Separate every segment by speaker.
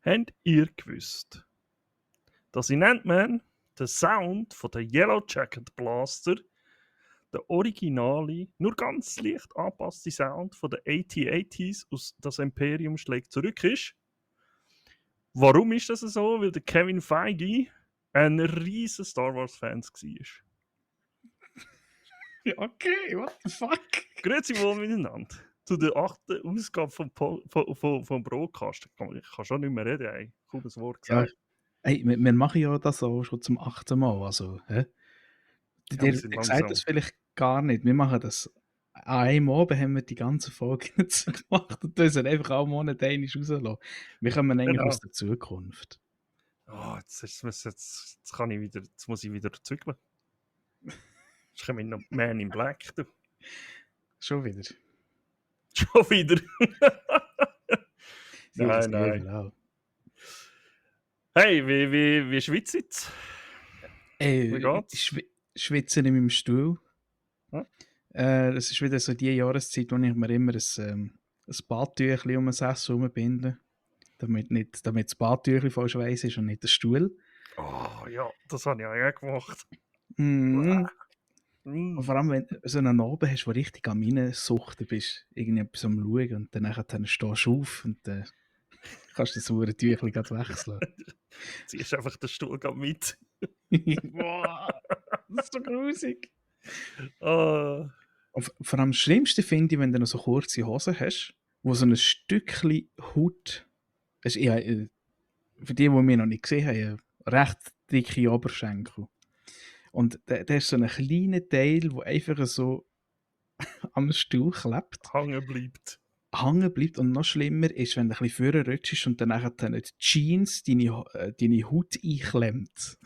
Speaker 1: Habt ihr gewusst, dass in Ant-Man der Sound von der Yellow Jacket Blaster der originale, nur ganz leicht angepasste Sound von der AT-ATs aus Das Imperium schlägt zurück ist? Warum ist das so? Weil der Kevin Feige ein riesen Star Wars-Fan war.
Speaker 2: Okay, what the fuck?
Speaker 1: Grüezi wohl miteinander. Zu der 8. Ausgabe vom Broadcast. Ich kann schon nicht mehr reden, ey. Kaum ein Wort
Speaker 2: Ja,
Speaker 1: gesagt.
Speaker 2: hey, wir machen ja das auch schon zum 8. Mal. Also,
Speaker 1: Ja, wir
Speaker 2: ihr
Speaker 1: sind
Speaker 2: sagt
Speaker 1: langsam.
Speaker 2: das vielleicht gar nicht. Wir machen das. An einem Abend haben wir die ganze Folge jetzt gemacht und müssen einfach alle Monate einmal rauslassen. Wir kommen eigentlich
Speaker 1: Genau.
Speaker 2: aus der Zukunft.
Speaker 1: Oh, jetzt kann ich wieder, jetzt muss ich wieder zügeln. Jetzt komme ich noch Man in Black. Du.
Speaker 2: Schon wieder.
Speaker 1: Schon wieder.
Speaker 2: Sie machen es
Speaker 1: Nein.
Speaker 2: überall.
Speaker 1: Hey, wie schwitzt jetzt? Wie
Speaker 2: Ich
Speaker 1: geht's?
Speaker 2: schwitze in meinem Stuhl.
Speaker 1: Hm?
Speaker 2: Das ist wieder so die Jahreszeit, wo ich mir immer ein Badtüchli um den Sessel herumbinde, damit das Badtüchli voll Schweiß ist und nicht der Stuhl.
Speaker 1: Oh ja, das habe ich auch gemacht.
Speaker 2: Mhm.
Speaker 1: Mm.
Speaker 2: Und vor allem, wenn du so einen Abend hast, wo du richtig am Reinsuchten bist, irgendetwas am Schauen und dann stehst du auf und kannst das saure Tüchli grad wechseln.
Speaker 1: Ziehst einfach den Stuhl grad mit.
Speaker 2: Boah, das ist so grusig.
Speaker 1: Ah.
Speaker 2: Und vor allem das Schlimmste finde ich, wenn du noch so kurze Hosen hast, wo so ein Stückchen Haut. Für die mich noch nicht gesehen haben, recht dicke Oberschenkel. Und da ist so ein kleiner Teil, der einfach so am Stuhl klebt,
Speaker 1: Hängen bleibt.
Speaker 2: hängen bleibt. Und noch schlimmer ist, wenn du ein bisschen vorher rutschst und dann nachher die Jeans deine Haut einklemmt.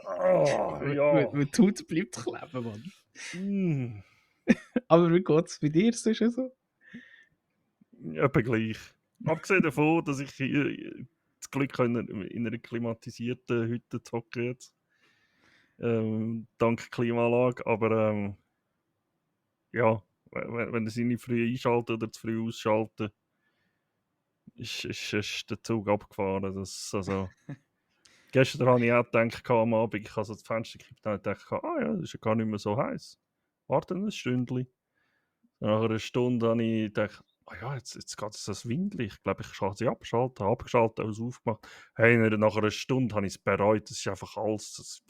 Speaker 1: Oh, ja.
Speaker 2: Weil die Haut bleibt kleben, Mann.
Speaker 1: Mm.
Speaker 2: Aber wie geht es bei dir? Ist das schon so?
Speaker 1: Etwa gleich. Abgesehen davon, dass ich hier das Glück habe, in einer klimatisierten Hütte zu hocken jetzt. Dank Klimaanlage. Aber ja, wenn er seine früh einschalten oder zu früh ausschalten, ist der Zug abgefahren. Also, gestern habe ich auch gedacht, am Abend, ich habe so das Fenster gekippt und dachte, ja, das ist ja gar nicht mehr so heiß. Warte ein Stündchen. Nach einer Stunde habe ich gedacht, ja, jetzt geht es das Windel. Ich glaube, ich kann sie abschalten. Abgeschaltet, alles aufgemacht. Hey, nach einer Stunde habe ich es bereut. Das ist einfach alles.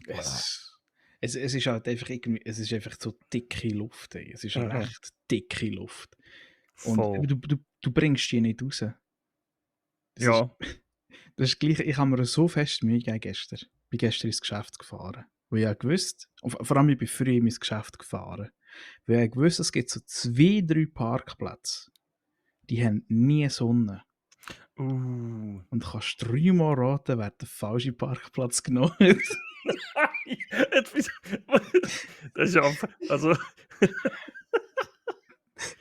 Speaker 2: Es ist halt einfach irgendwie, es ist einfach so dicke Luft. Ey. Es ist recht dicke Luft. Und
Speaker 1: Voll.
Speaker 2: du bringst die nicht raus.
Speaker 1: Ja.
Speaker 2: Das ist gleich, ich habe mir so fest Mühe gegeben gestern. Ich bin gestern ins Geschäft gefahren. Weil ich ja gewusst, und vor allem ich bin früh in mein Geschäft gefahren, weil ich gewusst, es gibt so 2, 3 Parkplätze, die haben nie Sonne. Und du kannst 3-mal raten, wer den falschen Parkplatz genommen hat.
Speaker 1: Das ist einfach. Also.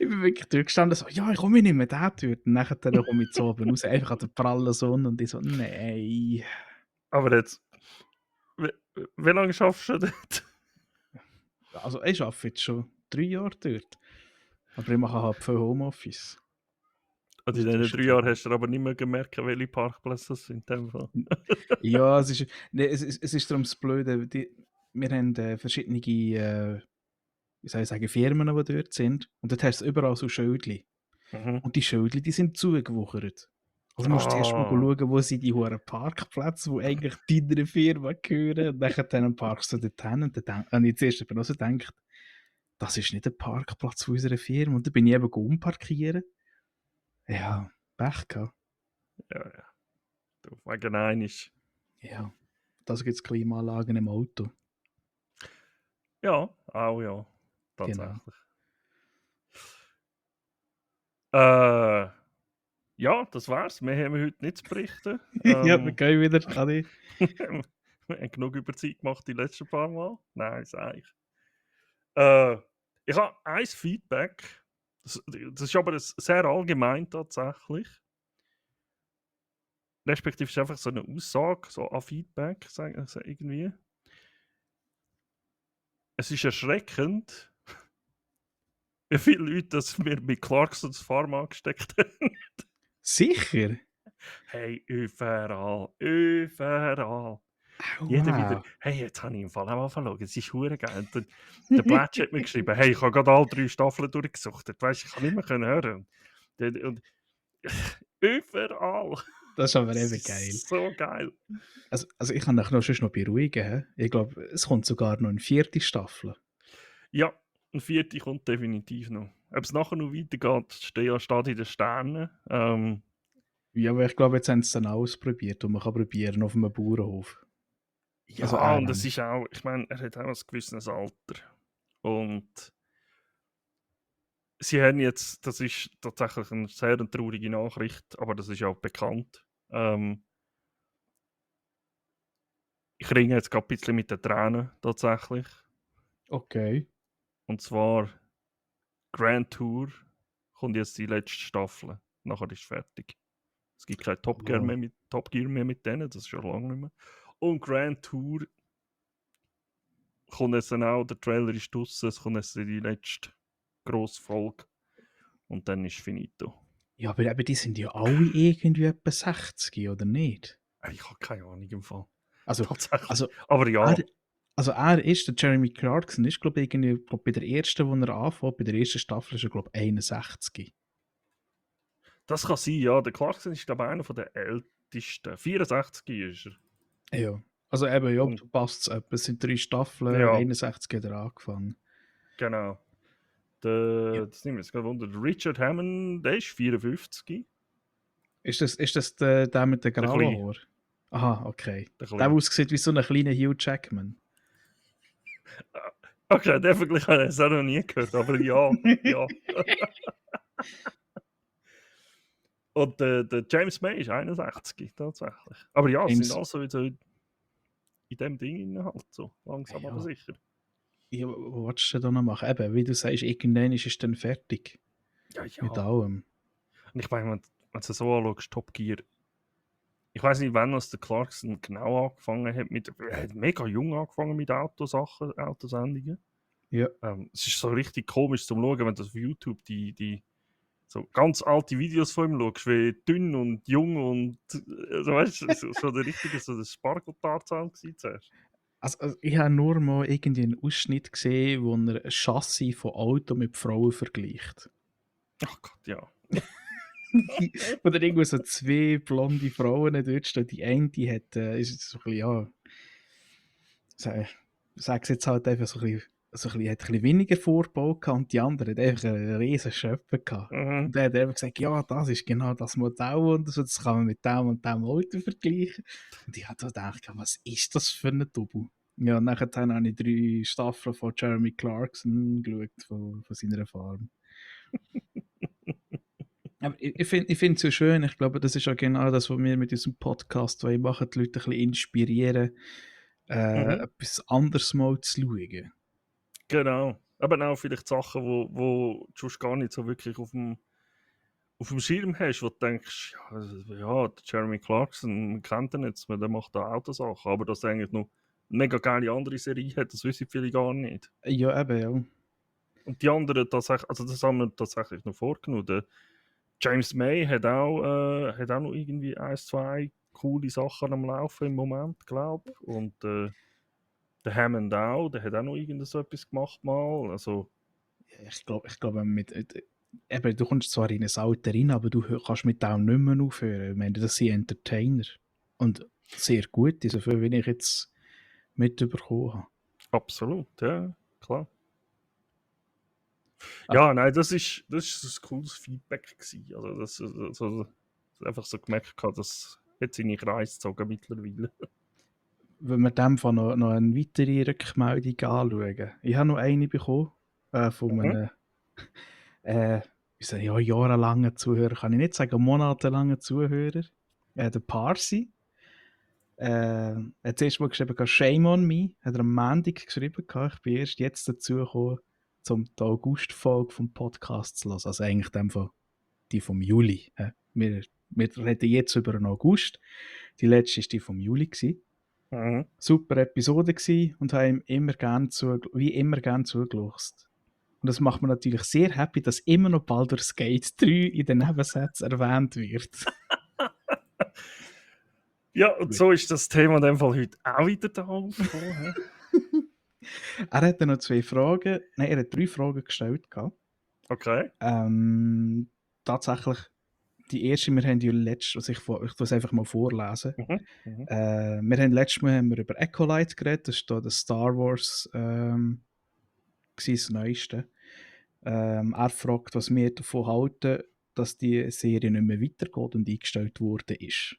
Speaker 2: Ich bin wirklich durchgestanden, so, ja, ich komme nicht mehr da durch. Und nachher komme ich zu oben raus, einfach an der prallen Sonne. Und ich so, nein.
Speaker 1: Aber jetzt. Wie lange schaffst du dort?
Speaker 2: Also, ich arbeite jetzt schon 3 Jahre dort. Aber ich mache halt viel Homeoffice.
Speaker 1: Also in diesen 3 Jahren hast du aber nicht mehr gemerkt, welche Parkplätze es sind. In dem Fall.
Speaker 2: Ja, es ist darum das Blöde. Wir haben verschiedene, wie soll ich sagen, Firmen, die dort sind. Und dort hast du überall so Schildchen.
Speaker 1: Mhm.
Speaker 2: Und die Schildchen, die sind zugewuchert. Also musst du zuerst mal schauen, wo sind die hohen Parkplätze, die eigentlich deiner Firma gehören. Und dann parkst du dort hin. Und dann habe ich zuerst aber auch so gedacht, das ist nicht der Parkplatz unserer Firma. Und dann bin ich eben umparkieren. Ja, Pech gehabt.
Speaker 1: Ja. Du, wegen einiges.
Speaker 2: Ja, das gibt es Klimaanlagen im Auto.
Speaker 1: Ja, auch ja. Tatsächlich.
Speaker 2: Genau.
Speaker 1: Ja, das war's. Wir haben heute nichts zu berichten.
Speaker 2: Ja, wir gehen wieder, Adi.
Speaker 1: Wir haben genug Überzeit gemacht die letzten paar Mal. Nein, sag ich. Ich habe ein Feedback. Das ist aber sehr allgemein tatsächlich. Respektive ist einfach so eine Aussage, so an Feedback, irgendwie. Es ist erschreckend, wie viele Leute das mir mit Clarksons Pharma angesteckt haben.
Speaker 2: Sicher?
Speaker 1: Hey, überall, überall.
Speaker 2: Oh,
Speaker 1: Jeder wieder,
Speaker 2: wow.
Speaker 1: hey, jetzt habe ich im Fall auch angefangen, es ist hure geil. Der Plätsch hat mir geschrieben, hey, ich habe gerade alle 3 Staffeln durchgesuchtet, weißt, ich kann nicht mehr hören. Und überall.
Speaker 2: Das ist aber
Speaker 1: Das
Speaker 2: eben geil.
Speaker 1: ist so geil.
Speaker 2: Also ich kann dich noch sonst noch beruhigen. Hä? Ich glaube, es kommt sogar noch eine 4. Staffel.
Speaker 1: Ja, ein 4. kommt definitiv noch. Ob es nachher noch weitergeht, steht in den Sternen.
Speaker 2: Ja, aber ich glaube, jetzt haben sie es dann ausprobiert und man kann probieren auf einem Bauernhof. Also
Speaker 1: Ja, und es ist auch, ich meine, er hat auch ein gewisses Alter. Und sie haben jetzt, das ist tatsächlich eine sehr traurige Nachricht, aber das ist ja auch bekannt. Ich ringe jetzt gerade ein bisschen mit den Tränen tatsächlich.
Speaker 2: Okay.
Speaker 1: Und zwar Grand Tour kommt jetzt die letzte Staffel. Nachher ist es fertig. Es gibt kein Top Gear mehr mit denen, das ist schon lange nicht mehr. Und Grand Tour kommt jetzt dann auch, der Trailer ist draussen, es kommt jetzt die letzte grosse Folge. Und dann ist finito.
Speaker 2: Ja, aber die sind ja alle irgendwie etwa 60, oder nicht?
Speaker 1: Ich habe keine Ahnung im Fall.
Speaker 2: Also,
Speaker 1: Tatsächlich.
Speaker 2: also,
Speaker 1: Aber ja.
Speaker 2: er ist, der Jeremy Clarkson ist, glaube ich, bei der ersten, wo er anfängt, bei der ersten Staffel ist er, glaube ich, 61.
Speaker 1: Das kann sein, ja. Der Clarkson ist, glaube ich, einer der ältesten. 64 ist er.
Speaker 2: Ja. Also eben, ja,
Speaker 1: Und,
Speaker 2: passt es etwa. Es sind 3 Staffeln,
Speaker 1: ja,
Speaker 2: 61 hat er angefangen.
Speaker 1: genau.
Speaker 2: Ja.
Speaker 1: Das nimmt mich jetzt Wunder. Richard Hammond, der ist 54.
Speaker 2: Ist das der mit dem grauen
Speaker 1: Kleine.
Speaker 2: Haar? Aha, okay.
Speaker 1: Der
Speaker 2: Der
Speaker 1: Kleine.
Speaker 2: aussieht wie so ein kleiner Hugh Jackman.
Speaker 1: Okay, den Vergleich habe ich auch noch nie gehört, aber ja. Ja. Und der James May ist 61 tatsächlich. Aber ja, es sind
Speaker 2: James,
Speaker 1: also wieder in dem Ding halt so. Langsam aber
Speaker 2: ja,
Speaker 1: sicher.
Speaker 2: ja, was willst du da noch machen? Eben, wie du sagst, irgendwann ist es dann fertig.
Speaker 1: Ja, ja.
Speaker 2: Mit allem.
Speaker 1: Und ich meine, wenn du so anschaust, Top Gear, ich weiß nicht, wann der Clarkson genau angefangen hat. Er hat mega jung angefangen mit Autosachen, Autosendungen.
Speaker 2: Ja.
Speaker 1: Es ist so richtig komisch zum Schauen, wenn du auf YouTube die so ganz alte Videos von ihm schaust, wie dünn und jung und so, weißt du, so der richtige, so das Spargeltarzan war zuerst.
Speaker 2: Also, ich habe nur mal irgendwie einen Ausschnitt gesehen, wo er ein Chassis von Auto mit Frauen vergleicht.
Speaker 1: Ach Gott, ja.
Speaker 2: Wo dann irgendwo so 2 blonde Frauen dort stehen. Die eine, die hat, ist so ein bisschen, ja, sag es jetzt halt einfach so ein bisschen, hat ein bisschen weniger Vorbau gehabt und die andere hat einfach einen riesen Schöpfen gehabt.
Speaker 1: Mhm.
Speaker 2: Und der hat einfach gesagt, ja, das ist genau das Modell und so, das kann man mit dem und dem Auto vergleichen. Und ich habe da gedacht, ja, was ist das für ein Double? Ja, und nachher habe ich 3 Staffeln von Jeremy Clarkson geschaut, von seiner Farm. Aber ich finde es so schön, ich glaube, das ist auch genau das, was wir mit unserem Podcast machen, die Leute ein bisschen inspirieren, etwas anderes mal zu schauen.
Speaker 1: Genau. Aber auch vielleicht Sachen, wo du sonst gar nicht so wirklich auf dem Schirm hast, wo du denkst, ja, der Jeremy Clarkson, man kennt ihn jetzt, der macht da Autosachen, aber dass er eigentlich noch eine mega geile andere Serie hat, das wissen viele gar nicht.
Speaker 2: Ja, eben, ja.
Speaker 1: Und die anderen tatsächlich, also das haben wir tatsächlich noch vorgenommen. Der James May hat auch noch irgendwie 1, 2 coole Sachen am Laufen im Moment, glaube ich. Und der Hammond auch, der hat auch noch irgend so etwas gemacht mal. Also,
Speaker 2: Ich glaube eben, du kommst zwar in ein Alter rein, aber du kannst mit dem nicht mehr aufhören. Ich meine, das sind Entertainer. Und sehr gut, so viel, wie ich jetzt mitbekommen habe.
Speaker 1: absolut, ja, klar.
Speaker 2: Ah,
Speaker 1: Ja, nein, das ist ein cooles Feedback gewesen. Also, einfach so gemerkt habe, das hat seine Kreise gezogen mittlerweile.
Speaker 2: wenn wir dem von noch eine weitere Rückmeldung anschauen. Ich habe noch eine bekommen von einem ja, jahrelangen Zuhörer, kann ich nicht sagen, monatelangen Zuhörer. Der Parsi. Hat zuerst mal geschrieben, Shame on me. Hat er am Montag geschrieben, ich bin erst jetzt dazu gekommen, um die August-Folge vom Podcast zu hören. Also eigentlich die vom Juli. Wir reden jetzt über den August. Die letzte war die vom Juli gewesen.
Speaker 1: Mhm.
Speaker 2: Super Episode gewesen und habe ihm immer gern zugelassen. Und das macht mir natürlich sehr happy, dass immer noch Baldur's Gate 3 in den Nebensätzen erwähnt wird.
Speaker 1: Ja, und so ist das Thema in dem Fall heute auch wieder da aufgekommen. hä?
Speaker 2: Er hat dann noch 2 Fragen, nein, er hat 3 Fragen gestellt gehabt.
Speaker 1: Okay.
Speaker 2: Tatsächlich, die erste, wir haben ja letztes, ich tue es einfach mal vorlesen.
Speaker 1: Mhm. Mhm.
Speaker 2: Wir haben letztes Mal haben wir über Acolyte geredet, das ist da das Star Wars, das Neueste. Er fragt, was wir davon halten, dass die Serie nicht mehr weitergeht und eingestellt worden ist.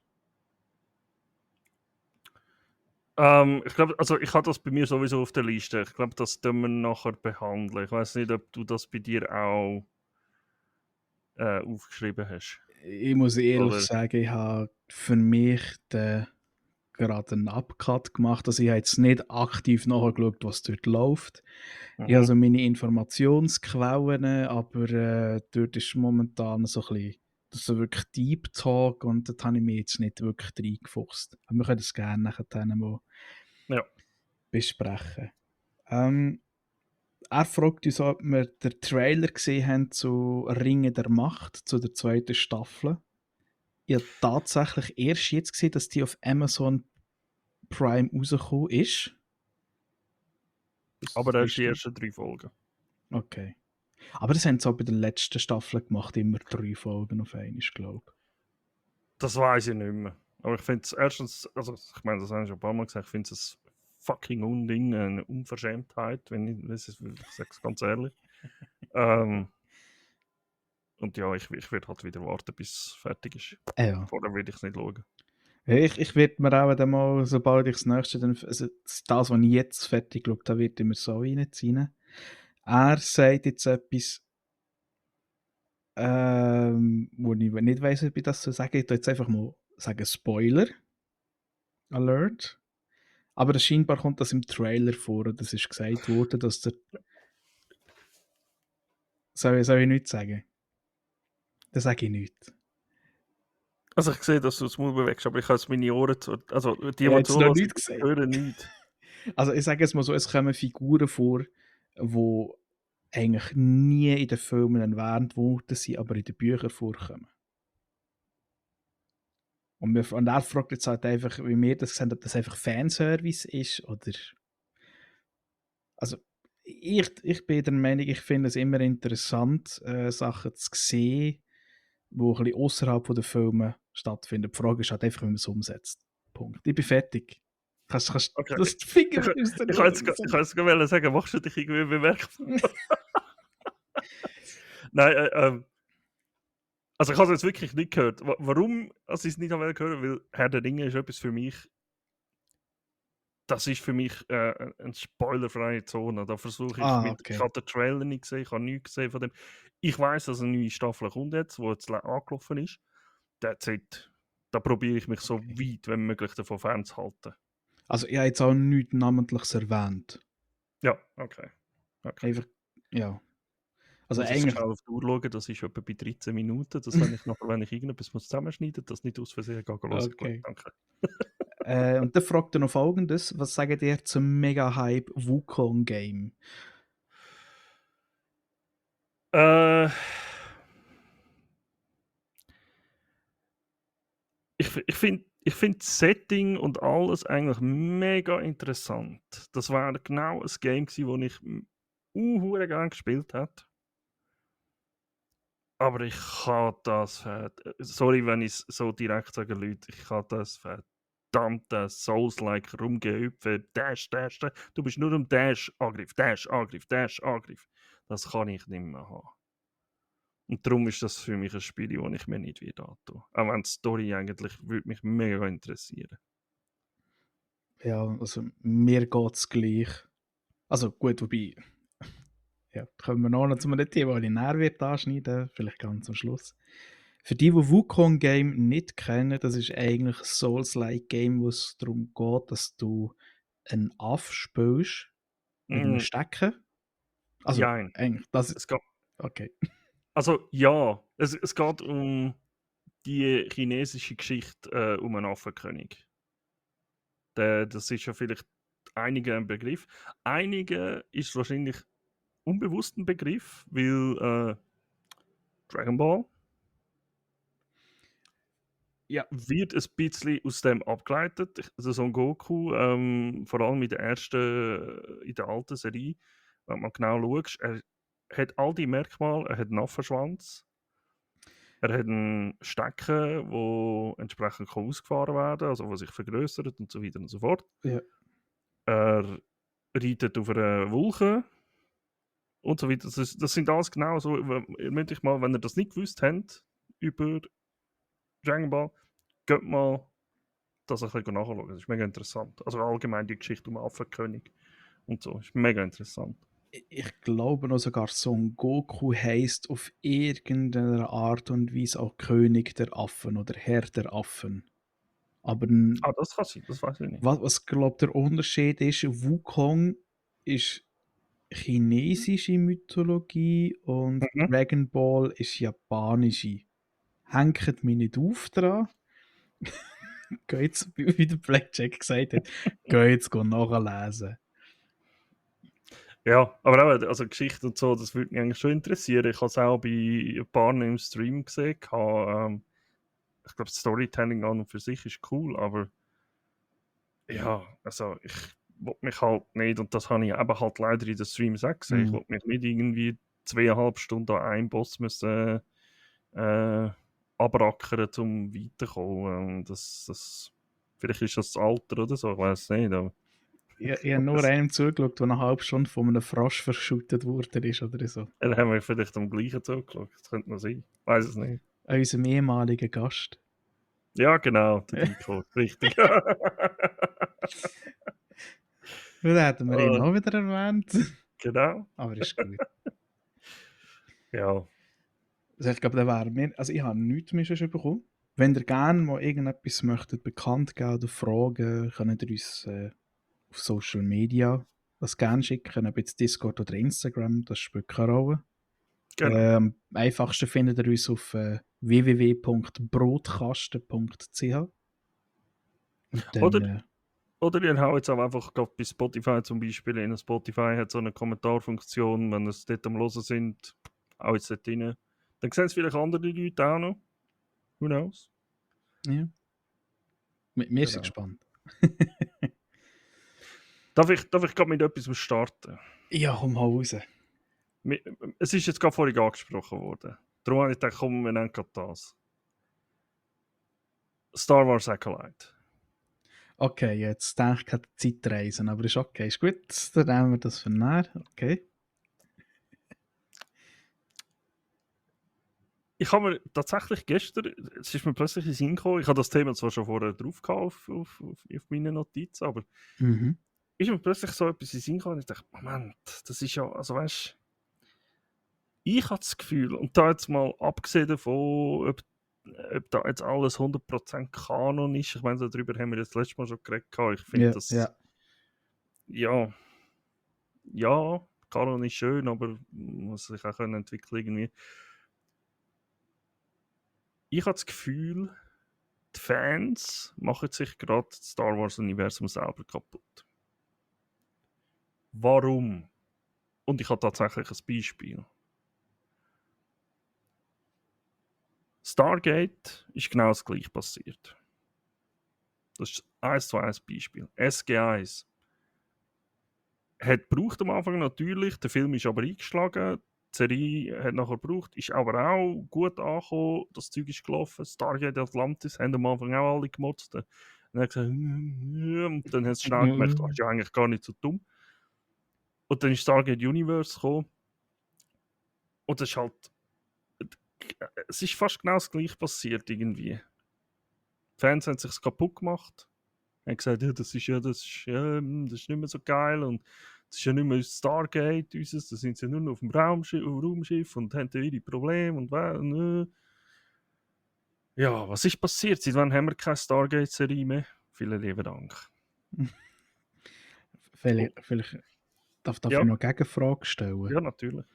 Speaker 1: Ich glaube, also ich habe das bei mir sowieso auf der Liste. Ich glaube, das tun wir nachher behandeln. Ich weiß nicht, ob du das bei dir auch aufgeschrieben hast.
Speaker 2: Ich muss ehrlich
Speaker 1: Oder?
Speaker 2: sagen, ich habe für mich gerade einen Upcut gemacht. Also ich habe jetzt nicht aktiv nachgeschaut, was dort läuft. Ich habe
Speaker 1: Mhm.
Speaker 2: so meine Informationsquellen, aber dort ist momentan so ein bisschen das so wirklich Deep Talk und dort habe ich mich jetzt nicht wirklich reingefuchst. Aber wir können das gerne nachher mal
Speaker 1: Ja.
Speaker 2: besprechen. Er fragt uns, ob wir den Trailer gesehen haben zu Ringe der Macht, zu der 2. Staffel. Ich habe tatsächlich erst jetzt gesehen, dass die auf Amazon Prime rausgekommen ist.
Speaker 1: Aber
Speaker 2: Das
Speaker 1: da ist die
Speaker 2: wisst ihr?
Speaker 1: ersten 3 Folgen.
Speaker 2: Okay. Aber das haben sie auch bei der letzten Staffel gemacht, immer 3 Folgen auf einmal, glaube ich.
Speaker 1: Das weiß ich nicht mehr. Aber ich finde es erstens, also ich meine, das habe ich schon ein paar Mal gesagt, ich finde es ein fucking Unding, eine Unverschämtheit, ich sage es ganz ehrlich. Und ja, ich werde halt wieder warten, bis es fertig ist.
Speaker 2: Ja.
Speaker 1: Vorher will ich es nicht schauen.
Speaker 2: Ich werde mir auch dann mal, sobald ich das nächste, also das, was ich jetzt fertig geschaut habe, wird ich mir so reinziehen. Er sagt jetzt etwas, wo ich nicht weiss, ob ich das so sage. Ich tue jetzt einfach mal sagen Spoiler Alert. Aber scheinbar kommt das im Trailer vor und es ist gesagt worden, dass der. Soll ich nichts sagen? Dann sage ich nichts.
Speaker 1: Also ich sehe, dass du das Maul bewegst, aber ich habe jetzt meine Ohren zu. Also die,
Speaker 2: Ich
Speaker 1: die
Speaker 2: habe jetzt noch
Speaker 1: zulassen,
Speaker 2: nichts
Speaker 1: die
Speaker 2: gesagt.
Speaker 1: hören nichts.
Speaker 2: Also ich sage jetzt mal so, es kommen Figuren vor, die eigentlich nie in den Filmen erwähnt worden sind, aber in den Büchern vorkommen. Und er fragt jetzt halt einfach, wie wir das sehen, ob das einfach Fanservice ist oder. Also ich bin der Meinung, ich finde es immer interessant, Sachen zu sehen, die ein bisschen außerhalb der Filme stattfinden. Die Frage ist halt einfach, wie man es umsetzt. Punkt. Ich bin fertig. Kannst
Speaker 1: Okay.
Speaker 2: das die Finger
Speaker 1: Ich
Speaker 2: aus der
Speaker 1: kann jetzt,
Speaker 2: Hose
Speaker 1: ich kann jetzt gerade sagen, machst du dich irgendwie bemerkbar? Nein, also ich habe es jetzt wirklich nicht gehört. Warum also ich es nicht habe hören, weil Herr der Ringe ist etwas für mich, das ist für mich eine spoilerfreie Zone. Da versuche ich mit, ich
Speaker 2: Okay.
Speaker 1: habe den Trailer nicht gesehen, ich habe nichts gesehen von dem. Ich weiß, dass eine neue Staffel kommt jetzt, die jetzt angelaufen ist. That's it. Da probiere ich mich so
Speaker 2: Okay.
Speaker 1: weit wie möglich davon fernzuhalten.
Speaker 2: Also ich habe jetzt auch nichts Namentliches erwähnt.
Speaker 1: Ja, okay.
Speaker 2: Einfach, ja. Also
Speaker 1: Muss ich
Speaker 2: eigentlich,
Speaker 1: schnell auf die Uhr schauen, das ist etwa bei 13 Minuten. Das habe ich nachher, wenn ich irgendetwas zusammenschneiden muss, das nicht aus Versehen hören. Gut,
Speaker 2: okay.
Speaker 1: danke.
Speaker 2: Und dann fragt er noch Folgendes. Was sagt ihr zum Mega-Hype Wukong-Game?
Speaker 1: Äh, ich find das Setting und alles eigentlich mega interessant. Das war genau ein Game gewesen, das ich hure gerne gespielt habe. Aber ich kann das sorry, wenn ich es so direkt sage, Leute, ich kann das verdammte Souls-like rumgehüpfen, Dash, Dash, Dash. Du bist nur im Dash, Angriff, Dash, Angriff, Dash, Angriff. Das kann ich nicht mehr haben. Und darum ist das für mich ein Spiel, das ich mir nicht wieder antue. Auch wenn die Story eigentlich würde mich mega interessieren.
Speaker 2: Ja, also mir geht es gleich. Also gut, wobei, ja, kommen wir noch zu einem Thema, das ich näher wird anschneiden, vielleicht ganz am Schluss. Für die Wukong Game nicht kennen, das ist eigentlich ein Souls-like Game, wo es darum geht, dass du einen Aff spielst mit einem
Speaker 1: Mm,
Speaker 2: Stecken. Also
Speaker 1: Jein.
Speaker 2: eigentlich, das.
Speaker 1: Es geht,
Speaker 2: Okay.
Speaker 1: also ja, es geht um die chinesische Geschichte um einen Affenkönig. Das ist ja vielleicht einigen ein Begriff. Einigen ist wahrscheinlich unbewusst ein Begriff, weil Dragon Ball.
Speaker 2: Ja.
Speaker 1: wird ein bisschen aus dem abgeleitet. Also Son Goku, vor allem in der alten Serie, wenn man genau schaut, er hat all die Merkmale, er hat einen Affenschwanz, er hat einen Stecken, der entsprechend ausgefahren werden kann, also der sich vergrößert und so weiter und so fort.
Speaker 2: Ja.
Speaker 1: Er reitet auf einer Wolke und so weiter. Das sind alles genau so, ihr müsst euch mal, wenn ihr das nicht gewusst habt, über Dragon Ball, geht mal das ein bisschen nachschauen. Das ist mega interessant. Also allgemein die Geschichte um den Affenkönig und so. Ist mega interessant.
Speaker 2: Ich glaube noch sogar, Son Goku heisst auf irgendeine Art und Weise auch König der Affen oder Herr der Affen. Aber
Speaker 1: Ah, das kann sein, das weiß ich nicht.
Speaker 2: was glaube der Unterschied ist, Wukong ist chinesische Mythologie und
Speaker 1: Mhm.
Speaker 2: Dragon Ball ist japanische. Hängt mich nicht auf dran. Geht wie der Blackjack gesagt hat, geht nachlesen.
Speaker 1: Ja, aber auch, also Geschichte und so, das würde mich eigentlich schon interessieren. Ich habe es auch bei ein paar im Stream gesehen. Ich glaube, Storytelling an und für sich ist cool, aber ja, also ich will mich halt nicht, und das habe ich eben halt leider in den Streams auch gesehen, ich will mich nicht irgendwie 2,5 Stunden an einem Boss müssen abrackern, um weiterzukommen. Vielleicht ist das Alter oder so, ich weiß nicht. Aber
Speaker 2: Ich habe nur einem zugeschaut, der eine halbe Stunde von einem Frosch verschüttet worden ist oder so.
Speaker 1: dann haben wir vielleicht am gleichen zugeschaut. Das könnte noch sein. Ich weiß es nicht.
Speaker 2: An unserem ehemaligen Gast.
Speaker 1: Ja, genau, der Nico. Richtig.
Speaker 2: Dann hätten wir ihn auch wieder erwähnt.
Speaker 1: Genau.
Speaker 2: Aber ist gut.
Speaker 1: Ja.
Speaker 2: Also ich glaube, da wären wir. Also ich habe nichts mehr schon bekommen. Wenn ihr gerne mal irgendetwas möchtet bekannt geben oder fragen, könnt ihr uns auf Social Media das gerne schicken, ob jetzt Discord oder Instagram, das spielt keine Rolle.
Speaker 1: Genau.
Speaker 2: Am einfachsten findet ihr uns auf www.brotkasten.ch. Und
Speaker 1: Oder,
Speaker 2: dann,
Speaker 1: oder ihr haut jetzt auch einfach gerade bei Spotify zum Beispiel in Spotify hat so eine Kommentarfunktion, wenn es dort am Hören sind, auch jetzt dort rein. Dann sehen es vielleicht andere Leute auch noch. Who knows?
Speaker 2: ja, wir sind
Speaker 1: Genau.
Speaker 2: gespannt.
Speaker 1: Darf ich gerade mit etwas starten?
Speaker 2: Ja, komm mal raus.
Speaker 1: Es ist jetzt gerade vorhin angesprochen worden. Darum habe ich gedacht, komm, wir nennen gerade das. Star Wars Acolyte.
Speaker 2: Okay, jetzt denke ich an Zeitreisen, aber ist okay, ist gut, dann nehmen wir das für näher, okay.
Speaker 1: Ich habe mir tatsächlich gestern, es ist mir plötzlich in den Sinn gekommen, ich habe das Thema zwar schon vorher drauf gehabt auf meine Notizen, aber ist mir plötzlich so etwas in den Sinn gekommen und ich dachte, Moment, das ist ja, also weißt du, ich habe das Gefühl, und da jetzt mal abgesehen davon, ob da jetzt alles 100% Kanon ist, ich meine, darüber haben wir das letzte Mal schon geredet, ich finde
Speaker 2: Ja,
Speaker 1: das,
Speaker 2: ja.
Speaker 1: ja, ja, Kanon ist schön, aber muss sich auch entwickeln irgendwie. Ich habe das Gefühl, die Fans machen sich gerade das Star Wars-Universum selber kaputt. Warum? Und ich habe tatsächlich ein Beispiel. Stargate ist genau das gleiche passiert. Das ist 1 zu 1 Beispiel. SG1 hat gebraucht am Anfang natürlich, der Film ist aber eingeschlagen, die Serie hat nachher gebraucht, ist aber auch gut angekommen, das Zeug ist gelaufen, Stargate Atlantis haben am Anfang auch alle gemotzt. Und dann hat gesagt, und dann haben sie schnell gemerkt, das ist ja eigentlich gar nicht so dumm. Und dann ist Stargate Universe gekommen. Und das ist halt, es ist fast genau das gleiche passiert irgendwie. Die Fans haben sich kaputt gemacht, haben gesagt, ja, das ist das ist nicht mehr so geil und das ist ja nicht mehr Stargate, unseres, da sind sie nur noch auf dem Raumschiff und haben da ihre Probleme und ja, was ist passiert? Seit wann haben wir keine Stargate-Serie mehr? Vielen lieben Dank.
Speaker 2: Vielleicht darf ich
Speaker 1: Ja,
Speaker 2: noch eine Gegenfrage stellen.
Speaker 1: ja, natürlich.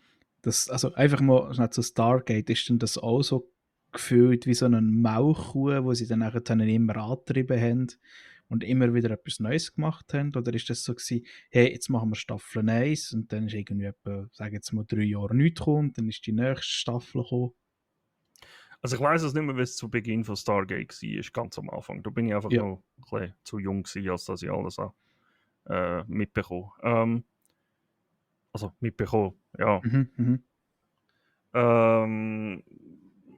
Speaker 2: Das, also einfach mal schnell zu Stargate, ist denn das auch so gefühlt wie so eine Mauchkuh, wo sie dann nachher immer angetrieben haben und immer wieder etwas Neues gemacht haben? Oder ist das so gewesen, hey, jetzt machen wir Staffel 1 und dann ist irgendwie etwa, sagen jetzt mal 3 Jahre nichts gekommen, dann ist die nächste Staffel gekommen?
Speaker 1: Also ich weiß es nicht mehr, wie es zu Beginn von Stargate war, ganz am Anfang. Da bin ich einfach
Speaker 2: Ja.
Speaker 1: noch ein bisschen zu jung gewesen, als dass ich alles mitbekomme. Also mitbekommen, ja.
Speaker 2: Mhm, mhm.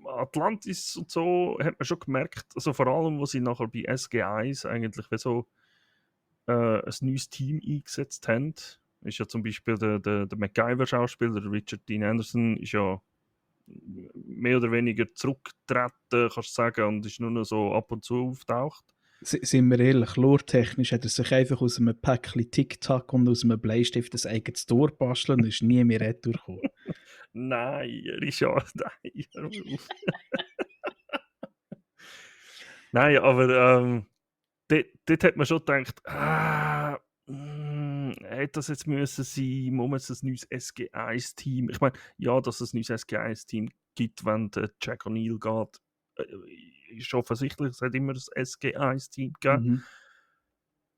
Speaker 1: Atlantis und so hat man schon gemerkt, also vor allem, wo sie nachher bei SG1 eigentlich wie so ein neues Team eingesetzt haben. Ist ja zum Beispiel der MacGyver-Schauspieler, der Richard Dean Anderson, ist ja mehr oder weniger zurückgetreten, kannst du sagen, und ist nur noch so ab und zu auftaucht.
Speaker 2: Sind wir ehrlich, lore-technisch hat er sich einfach aus einem Päckchen Tic-Tac und aus einem Bleistift ein eigenes Tor basteln und ist nie mehr retour gekommen.
Speaker 1: Nein, Richard, nein, hör auf. Nein, aber dort hat man schon gedacht, hätte das jetzt müssen sein, muss es ein neues SG1-Team. Ich meine, ja, dass es ein neues SG1-Team gibt, wenn der Jack O'Neill geht, ist offensichtlich, es hat immer ein SG1-Team gegeben.
Speaker 2: Mhm.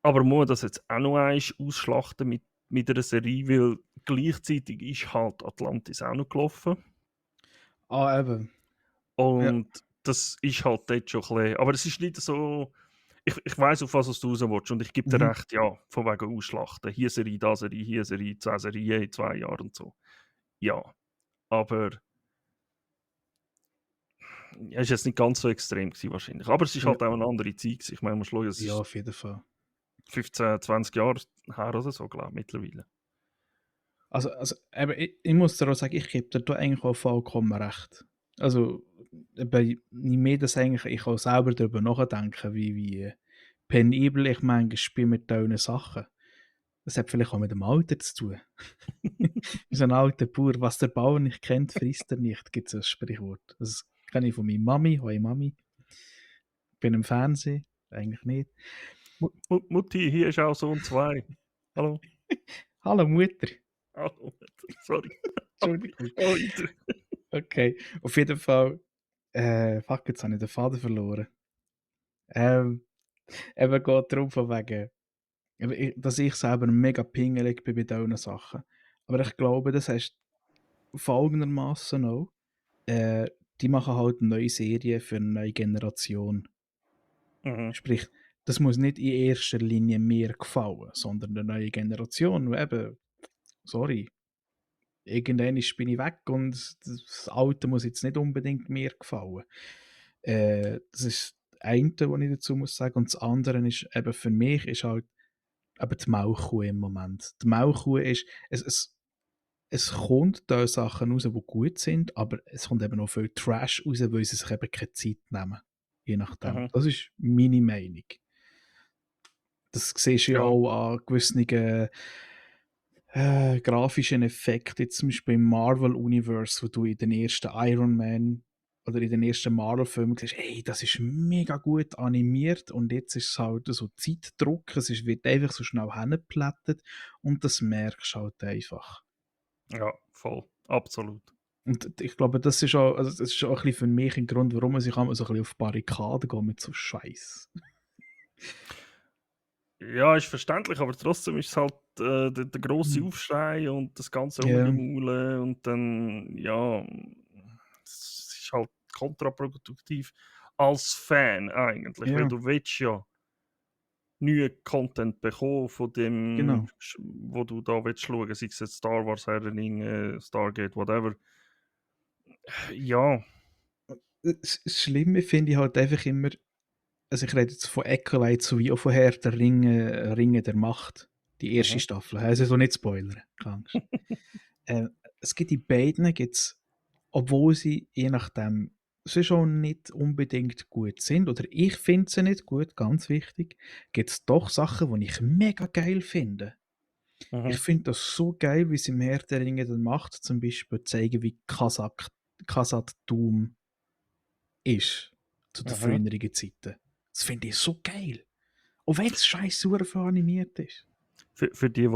Speaker 1: Aber muss man das jetzt auch noch einmal ausschlachten mit einer Serie, weil gleichzeitig ist halt Atlantis auch noch gelaufen.
Speaker 2: Ah, eben. Ja.
Speaker 1: Und das ist halt dort schon ein bisschen, aber es ist nicht so, ich weiss, auf was du raus willst, und ich gebe dir
Speaker 2: Mhm.
Speaker 1: recht, ja, von wegen Ausschlachten. Hier Serie, da Serie, hier Serie, 10 Serien in 2 Jahren und so. Ja, aber ja, ist jetzt nicht ganz so extrem gewesen wahrscheinlich. Aber es ist
Speaker 2: Ja.
Speaker 1: halt auch eine andere Zeit gewesen. Ich meine, man schauen, es
Speaker 2: Ja,
Speaker 1: ist
Speaker 2: auf jeden Fall.
Speaker 1: 15, 20 Jahre her oder so, glaube ich, mittlerweile.
Speaker 2: Also eben, ich muss dir auch sagen, ich gebe dir da eigentlich auch vollkommen recht. Also, je mehr das eigentlich, ich auch selber darüber nachdenken, wie penibel ich manchmal bin mit diesen Sachen. Das hat vielleicht auch mit dem Alter zu tun. Wie so ein alter Bauer, was der Bauer nicht kennt, frisst er nicht, gibt es ein Sprichwort. Das kenne ich von meiner Mami. Hoi Mami. Bin im Fernsehen, eigentlich nicht.
Speaker 1: Mutti, hier ist auch Sohn 2. Hallo?
Speaker 2: Hallo Mutter.
Speaker 1: Hallo, sorry.
Speaker 2: Entschuldigung.
Speaker 1: Oh, weiter.
Speaker 2: Okay, auf jeden Fall. Fuck, jetzt habe ich den Faden verloren. Eben geht darum, von wegen, dass ich selber mega pingelig bin bei diesen Sachen. Aber ich glaube, das heißt folgendermaßen auch. Äh, Die machen halt neue Serien für eine neue Generation.
Speaker 1: Mhm.
Speaker 2: Sprich, das muss nicht in erster Linie mir gefallen, sondern der neue Generation, die eben, sorry, irgendwann bin ich weg und das Alte muss jetzt nicht unbedingt mir gefallen. Das ist das eine, was ich dazu muss sagen. Und das andere ist eben für mich ist halt eben die Maulkuh im Moment. Die Maulkuh ist, es kommt da Sachen raus, die gut sind, aber es kommt eben auch viel Trash raus, weil sie sich eben keine Zeit nehmen. Je nachdem.
Speaker 1: Mhm.
Speaker 2: Das ist meine Meinung. Das siehst du ja
Speaker 1: Ja.
Speaker 2: auch an gewissen grafischen Effekten, jetzt zum Beispiel im Marvel-Universe, wo du in den ersten Iron Man oder in den ersten Marvel-Filmen siehst, ey, das ist mega gut animiert und jetzt ist es halt so Zeitdruck, wird einfach so schnell hingeplättet und das merkst du halt einfach.
Speaker 1: Ja, voll. Absolut.
Speaker 2: Und ich glaube, das ist auch, also das ist auch ein bisschen für mich ein Grund, warum man sich einmal so ein bisschen auf Barrikaden geht mit so Scheiß.
Speaker 1: Ja, ist verständlich, aber trotzdem ist es halt der grosse
Speaker 2: Mhm.
Speaker 1: Aufschrei und das ganze
Speaker 2: Ja,
Speaker 1: Rumgemaulen und dann, ja, es ist halt kontraproduktiv als Fan eigentlich, weil
Speaker 2: ja,
Speaker 1: du willst ja neuen Content bekommen von dem,
Speaker 2: genau.
Speaker 1: wo du da willst schauen, sei es jetzt Star Wars, Herr der Ringe, Stargate, whatever. Ja,
Speaker 2: Das Schlimme finde ich halt einfach immer, also ich rede jetzt von Acolyte sowie auch von Herr der Ringe, Ringe der Macht, die erste
Speaker 1: mhm.
Speaker 2: Staffel. Also so nicht spoilern, keine Angst. äh, Es gibt die beiden, gibt's, obwohl sie je nachdem sie schon nicht unbedingt gut sind, oder ich finde sie nicht gut, ganz wichtig, gibt es doch Sachen, die ich mega geil finde. Ich
Speaker 1: Mhm.
Speaker 2: finde das so geil, wie sie im Herr der Ringe dann macht, zum Beispiel zeigen, wie Khazad Dûm ist zu den
Speaker 1: Mhm.
Speaker 2: früheren Zeiten. Das finde ich so geil. Auch wenn es scheiße super animiert ist.
Speaker 1: Für die,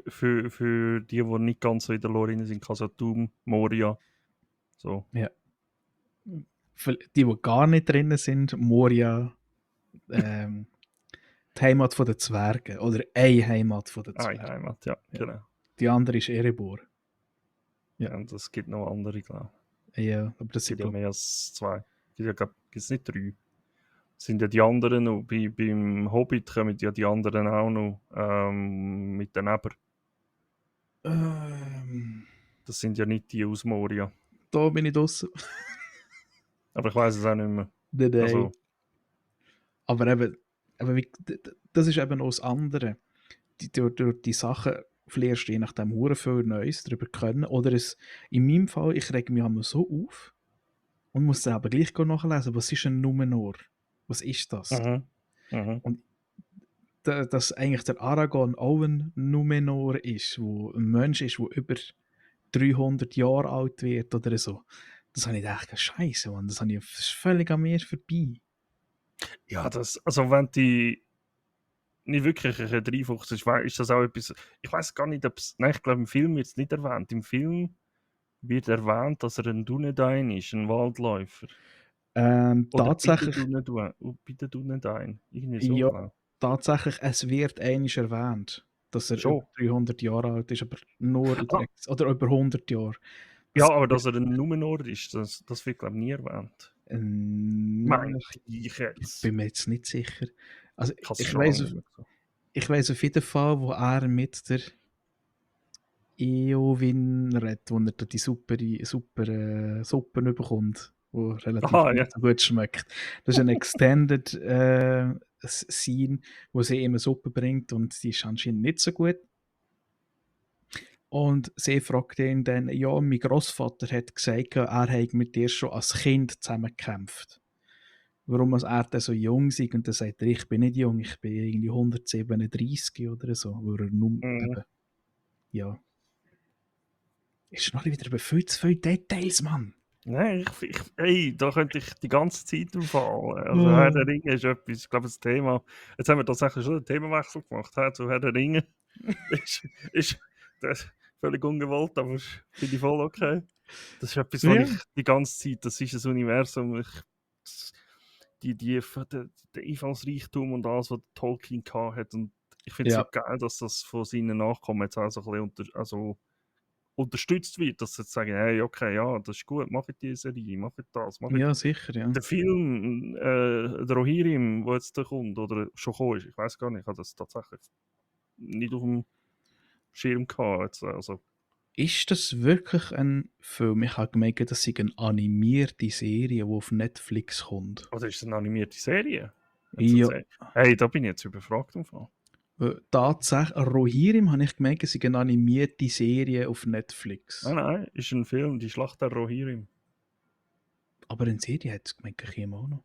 Speaker 1: für die, die nicht ganz so in der Lore drin sind, Khazad-dûm, Moria, so.
Speaker 2: Ja. Für die gar nicht drin sind, Moria, ähm, die Heimat der Zwerge. Oder eine Heimat der
Speaker 1: Eine
Speaker 2: Zwerge.
Speaker 1: Heimat, ja,
Speaker 2: Ja.
Speaker 1: genau.
Speaker 2: Die andere ist Erebor. Ja.
Speaker 1: Ja, und es gibt noch andere, glaube ich.
Speaker 2: Ja, aber das
Speaker 1: Es
Speaker 2: sind,
Speaker 1: gibt ja
Speaker 2: glaube
Speaker 1: mehr als 2. Gibt's nicht 3. Sind ja die anderen noch. Beim Hobbit kommen ja die anderen auch noch mit den Eber. Das sind ja nicht die aus Moria.
Speaker 2: da bin ich draussen.
Speaker 1: Aber ich weiß es auch nicht mehr.
Speaker 2: Nein,
Speaker 1: Also,
Speaker 2: nein. Aber eben, das ist eben auch das andere. Durch die Sachen lernst du je nachdem hure viel Neues darüber können. Oder in meinem Fall, ich reg mich einmal so auf und muss dann aber gleich nachlesen, was ist ein Numenor? Was ist das?
Speaker 1: mhm. Mhm.
Speaker 2: Und dass eigentlich der Aragorn auch ein Numenor ist, wo ein Mensch ist, der über 300 Jahre alt wird oder so. Das habe ich gedacht, Scheiße, Mann, das ist völlig an mir vorbei.
Speaker 1: Ja, also wenn die nicht wirklich reinfuchst, ist das auch etwas. Ich weiß gar nicht, ob es. Nein, ich glaube, im Film wird es nicht erwähnt. Im Film wird erwähnt, dass er ein Dunedain ist, ein Waldläufer. Oder
Speaker 2: Tatsächlich,
Speaker 1: bei den Dunedain. Irgendwie so,
Speaker 2: ja,
Speaker 1: glaube
Speaker 2: tatsächlich, es wird einmal erwähnt, dass er
Speaker 1: ich.
Speaker 2: über
Speaker 1: Schon.
Speaker 2: 300 Jahre alt ist, aber nur in der
Speaker 1: Ah,
Speaker 2: oder über 100 Jahre.
Speaker 1: ja,
Speaker 2: Das
Speaker 1: aber
Speaker 2: wird,
Speaker 1: dass er ein Numenor ist, das wird, glaube ich, nie erwähnt. Meinte ich
Speaker 2: ich
Speaker 1: jetzt.
Speaker 2: bin mir jetzt nicht sicher. Also
Speaker 1: Ich habe es schon lange nicht mehr gesagt.
Speaker 2: ich weiß auf jeden Fall, wo er mit der Eowyn redet, wo er da die super Suppen bekommt, wo relativ
Speaker 1: Ah, ja.
Speaker 2: nicht so gut schmeckt. Das ist ein Extended Scene, wo sie ihm eine Suppe bringt und die ist anscheinend nicht so gut. Und sie fragt ihn dann, ja, mein Großvater hat gesagt, er habe mit dir schon als Kind zusammengekämpft. Warum er dann so jung ist und dann sagt er, ich bin nicht jung, ich bin irgendwie 137 oder so, wo er nur
Speaker 1: Mhm.
Speaker 2: eben, ja. Ist noch wieder über viel zu viele Details, Mann.
Speaker 1: Nein, ey, da könnte ich die ganze Zeit drauf fahren. Also Herr
Speaker 2: Oh.
Speaker 1: der Ringe ist etwas, ich glaube, das Thema. Jetzt haben wir tatsächlich schon einen Themenwechsel gemacht. Zu Herr der Ringe ist das völlig ungewollt, aber finde ich voll okay. Das ist etwas, was
Speaker 2: Ja.
Speaker 1: ich die ganze Zeit, das ist ein Universum, der Einfallsreichtum und alles, was Tolkien hat. Und ich finde es so
Speaker 2: Ja,
Speaker 1: geil, dass das von seinen Nachkommen jetzt auch so ein bisschen unterstützt wird, dass sie jetzt sagen, hey, okay, ja, das ist gut, macht die Serie, macht das, macht
Speaker 2: ja, sicher, ja.
Speaker 1: der Film, der Rohirrim, der jetzt da kommt oder schon gekommen ist, ich weiß gar nicht, ich habe das tatsächlich nicht auf dem Schirm gehabt. Jetzt, also,
Speaker 2: Ist das wirklich ein Film? Ich habe gemerkt, das ist eine animierte Serie, die auf Netflix kommt.
Speaker 1: oder ist es eine animierte Serie?
Speaker 2: Ja,
Speaker 1: Hey, da bin ich jetzt überfragt im Fall.
Speaker 2: tatsächlich, Rohirrim habe ich gemerkt, es ist eine animierte Serie auf Netflix.
Speaker 1: Nein, ist ein Film, die Schlacht der Rohirrim.
Speaker 2: Aber eine Serie hat es gemerkt, ich auch noch.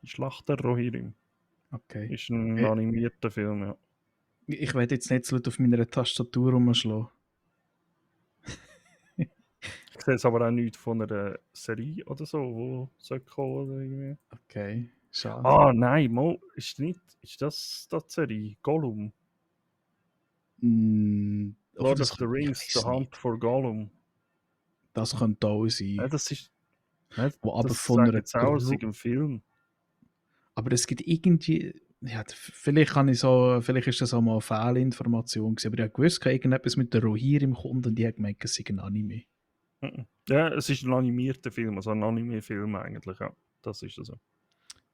Speaker 1: Die Schlacht der Rohirrim.
Speaker 2: Okay.
Speaker 1: Ist ein animierter Film, ja.
Speaker 2: Ich werde jetzt nicht so laut auf meiner Tastatur rumschlagen.
Speaker 1: Ich sehe jetzt aber auch nichts von einer Serie oder so, wo sollte kommen oder irgendwie.
Speaker 2: Okay, schade.
Speaker 1: Ah, nein, ist das die Serie? Gollum? Lord
Speaker 2: Das
Speaker 1: of the
Speaker 2: ich
Speaker 1: Rings, The
Speaker 2: weiß
Speaker 1: Hunt
Speaker 2: nicht.
Speaker 1: for Gollum.
Speaker 2: Das könnte auch
Speaker 1: Ja,
Speaker 2: sein.
Speaker 1: das ist, nein,
Speaker 2: Wo aber
Speaker 1: das
Speaker 2: von
Speaker 1: sagt
Speaker 2: einer
Speaker 1: jetzt auch, es ist ein Film.
Speaker 2: Aber es gibt irgendwie, ja, vielleicht ist das auch mal eine Fehlinformation gewesen, aber ich habe gewusst, irgendetwas mit der Rohirrim kommt und ich habe gemerkt, es sei ein Anime.
Speaker 1: Mhm. Ja, es ist ein animierter Film, also ein Anime-Film eigentlich, ja. Das ist so.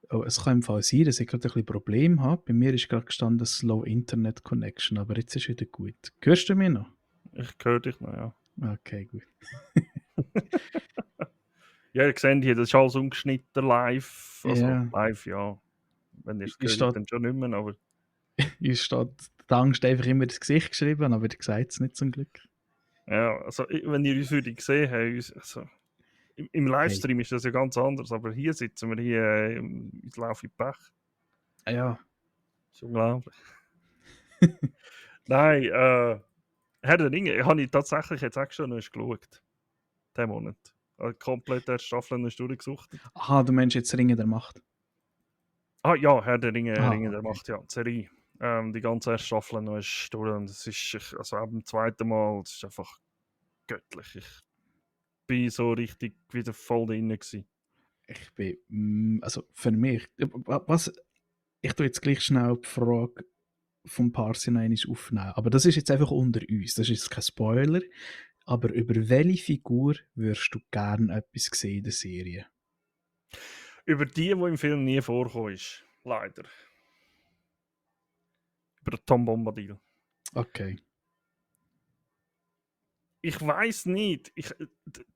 Speaker 2: Oh, es kann im Fall sein, dass ich gerade ein bisschen Problem habe. Bei mir ist gerade gestanden Slow Internet Connection, aber jetzt ist wieder gut. Hörst du mich noch?
Speaker 1: Ich höre dich noch, ja.
Speaker 2: Okay, gut.
Speaker 1: Ja, ihr seht hier, das ist alles umgeschnitten live. Also
Speaker 2: Ja,
Speaker 1: live, ja. Wenn ihr es
Speaker 2: ich
Speaker 1: hört,
Speaker 2: steht,
Speaker 1: dann schon nicht mehr, aber
Speaker 2: ich steht die Angst einfach immer das Gesicht geschrieben, aber ich sage es nicht zum Glück.
Speaker 1: ja, also wenn ihr uns heute gesehen habt, also, im
Speaker 2: Hey.
Speaker 1: Livestream ist das ja ganz anders, aber hier sitzen wir hier ins Lauf in Pech.
Speaker 2: Ah ja.
Speaker 1: Das ist unglaublich. Nein, Herr der Ringe habe ich tatsächlich jetzt auch schon noch geschaut. Diesen Monat. Komplett der Staffel noch durchgesucht.
Speaker 2: Aha, du meinst jetzt Ringe der Macht.
Speaker 1: Ah ja, Herr der Ringe,
Speaker 2: Ah,
Speaker 1: Ringe der
Speaker 2: okay.
Speaker 1: Macht, ja, die Serie. Die ganze erste Staffel noch ist durch und es ist, also ab dem zweiten Mal, es ist einfach göttlich. Ich bin so richtig wieder voll drin gewesen.
Speaker 2: Ich bin, also für mich, was, ich tue jetzt gleich schnell die Frage vom Parsin einmal aufnehmen, aber das ist jetzt einfach unter uns, das ist jetzt kein Spoiler, aber über welche Figur würdest du gerne etwas sehen in der Serie?
Speaker 1: Über die im Film nie vorgekommen ist. Leider. Über den Tom Bombadil.
Speaker 2: Okay.
Speaker 1: Ich weiß nicht.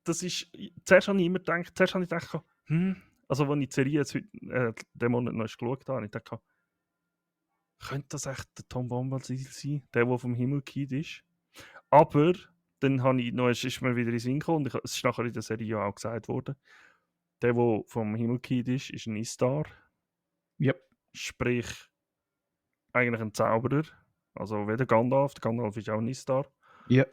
Speaker 1: Das ist. Zuerst habe ich immer gedacht, also als ich die Serie jetzt heute, den Monat noch geschaut habe, habe ich gedacht, könnte das echt der Tom Bombadil sein, der vom Himmel gefallen ist? Aber dann habe ich noch, ist mir wieder in den Sinn gekommen, und es ist nachher in der Serie auch gesagt worden, der vom Himmel gefallen ist ein Istar.
Speaker 2: Ja.
Speaker 1: Sprich, eigentlich ein Zauberer. Also wie der Gandalf. Der Gandalf ist auch ein Istar.
Speaker 2: Ja.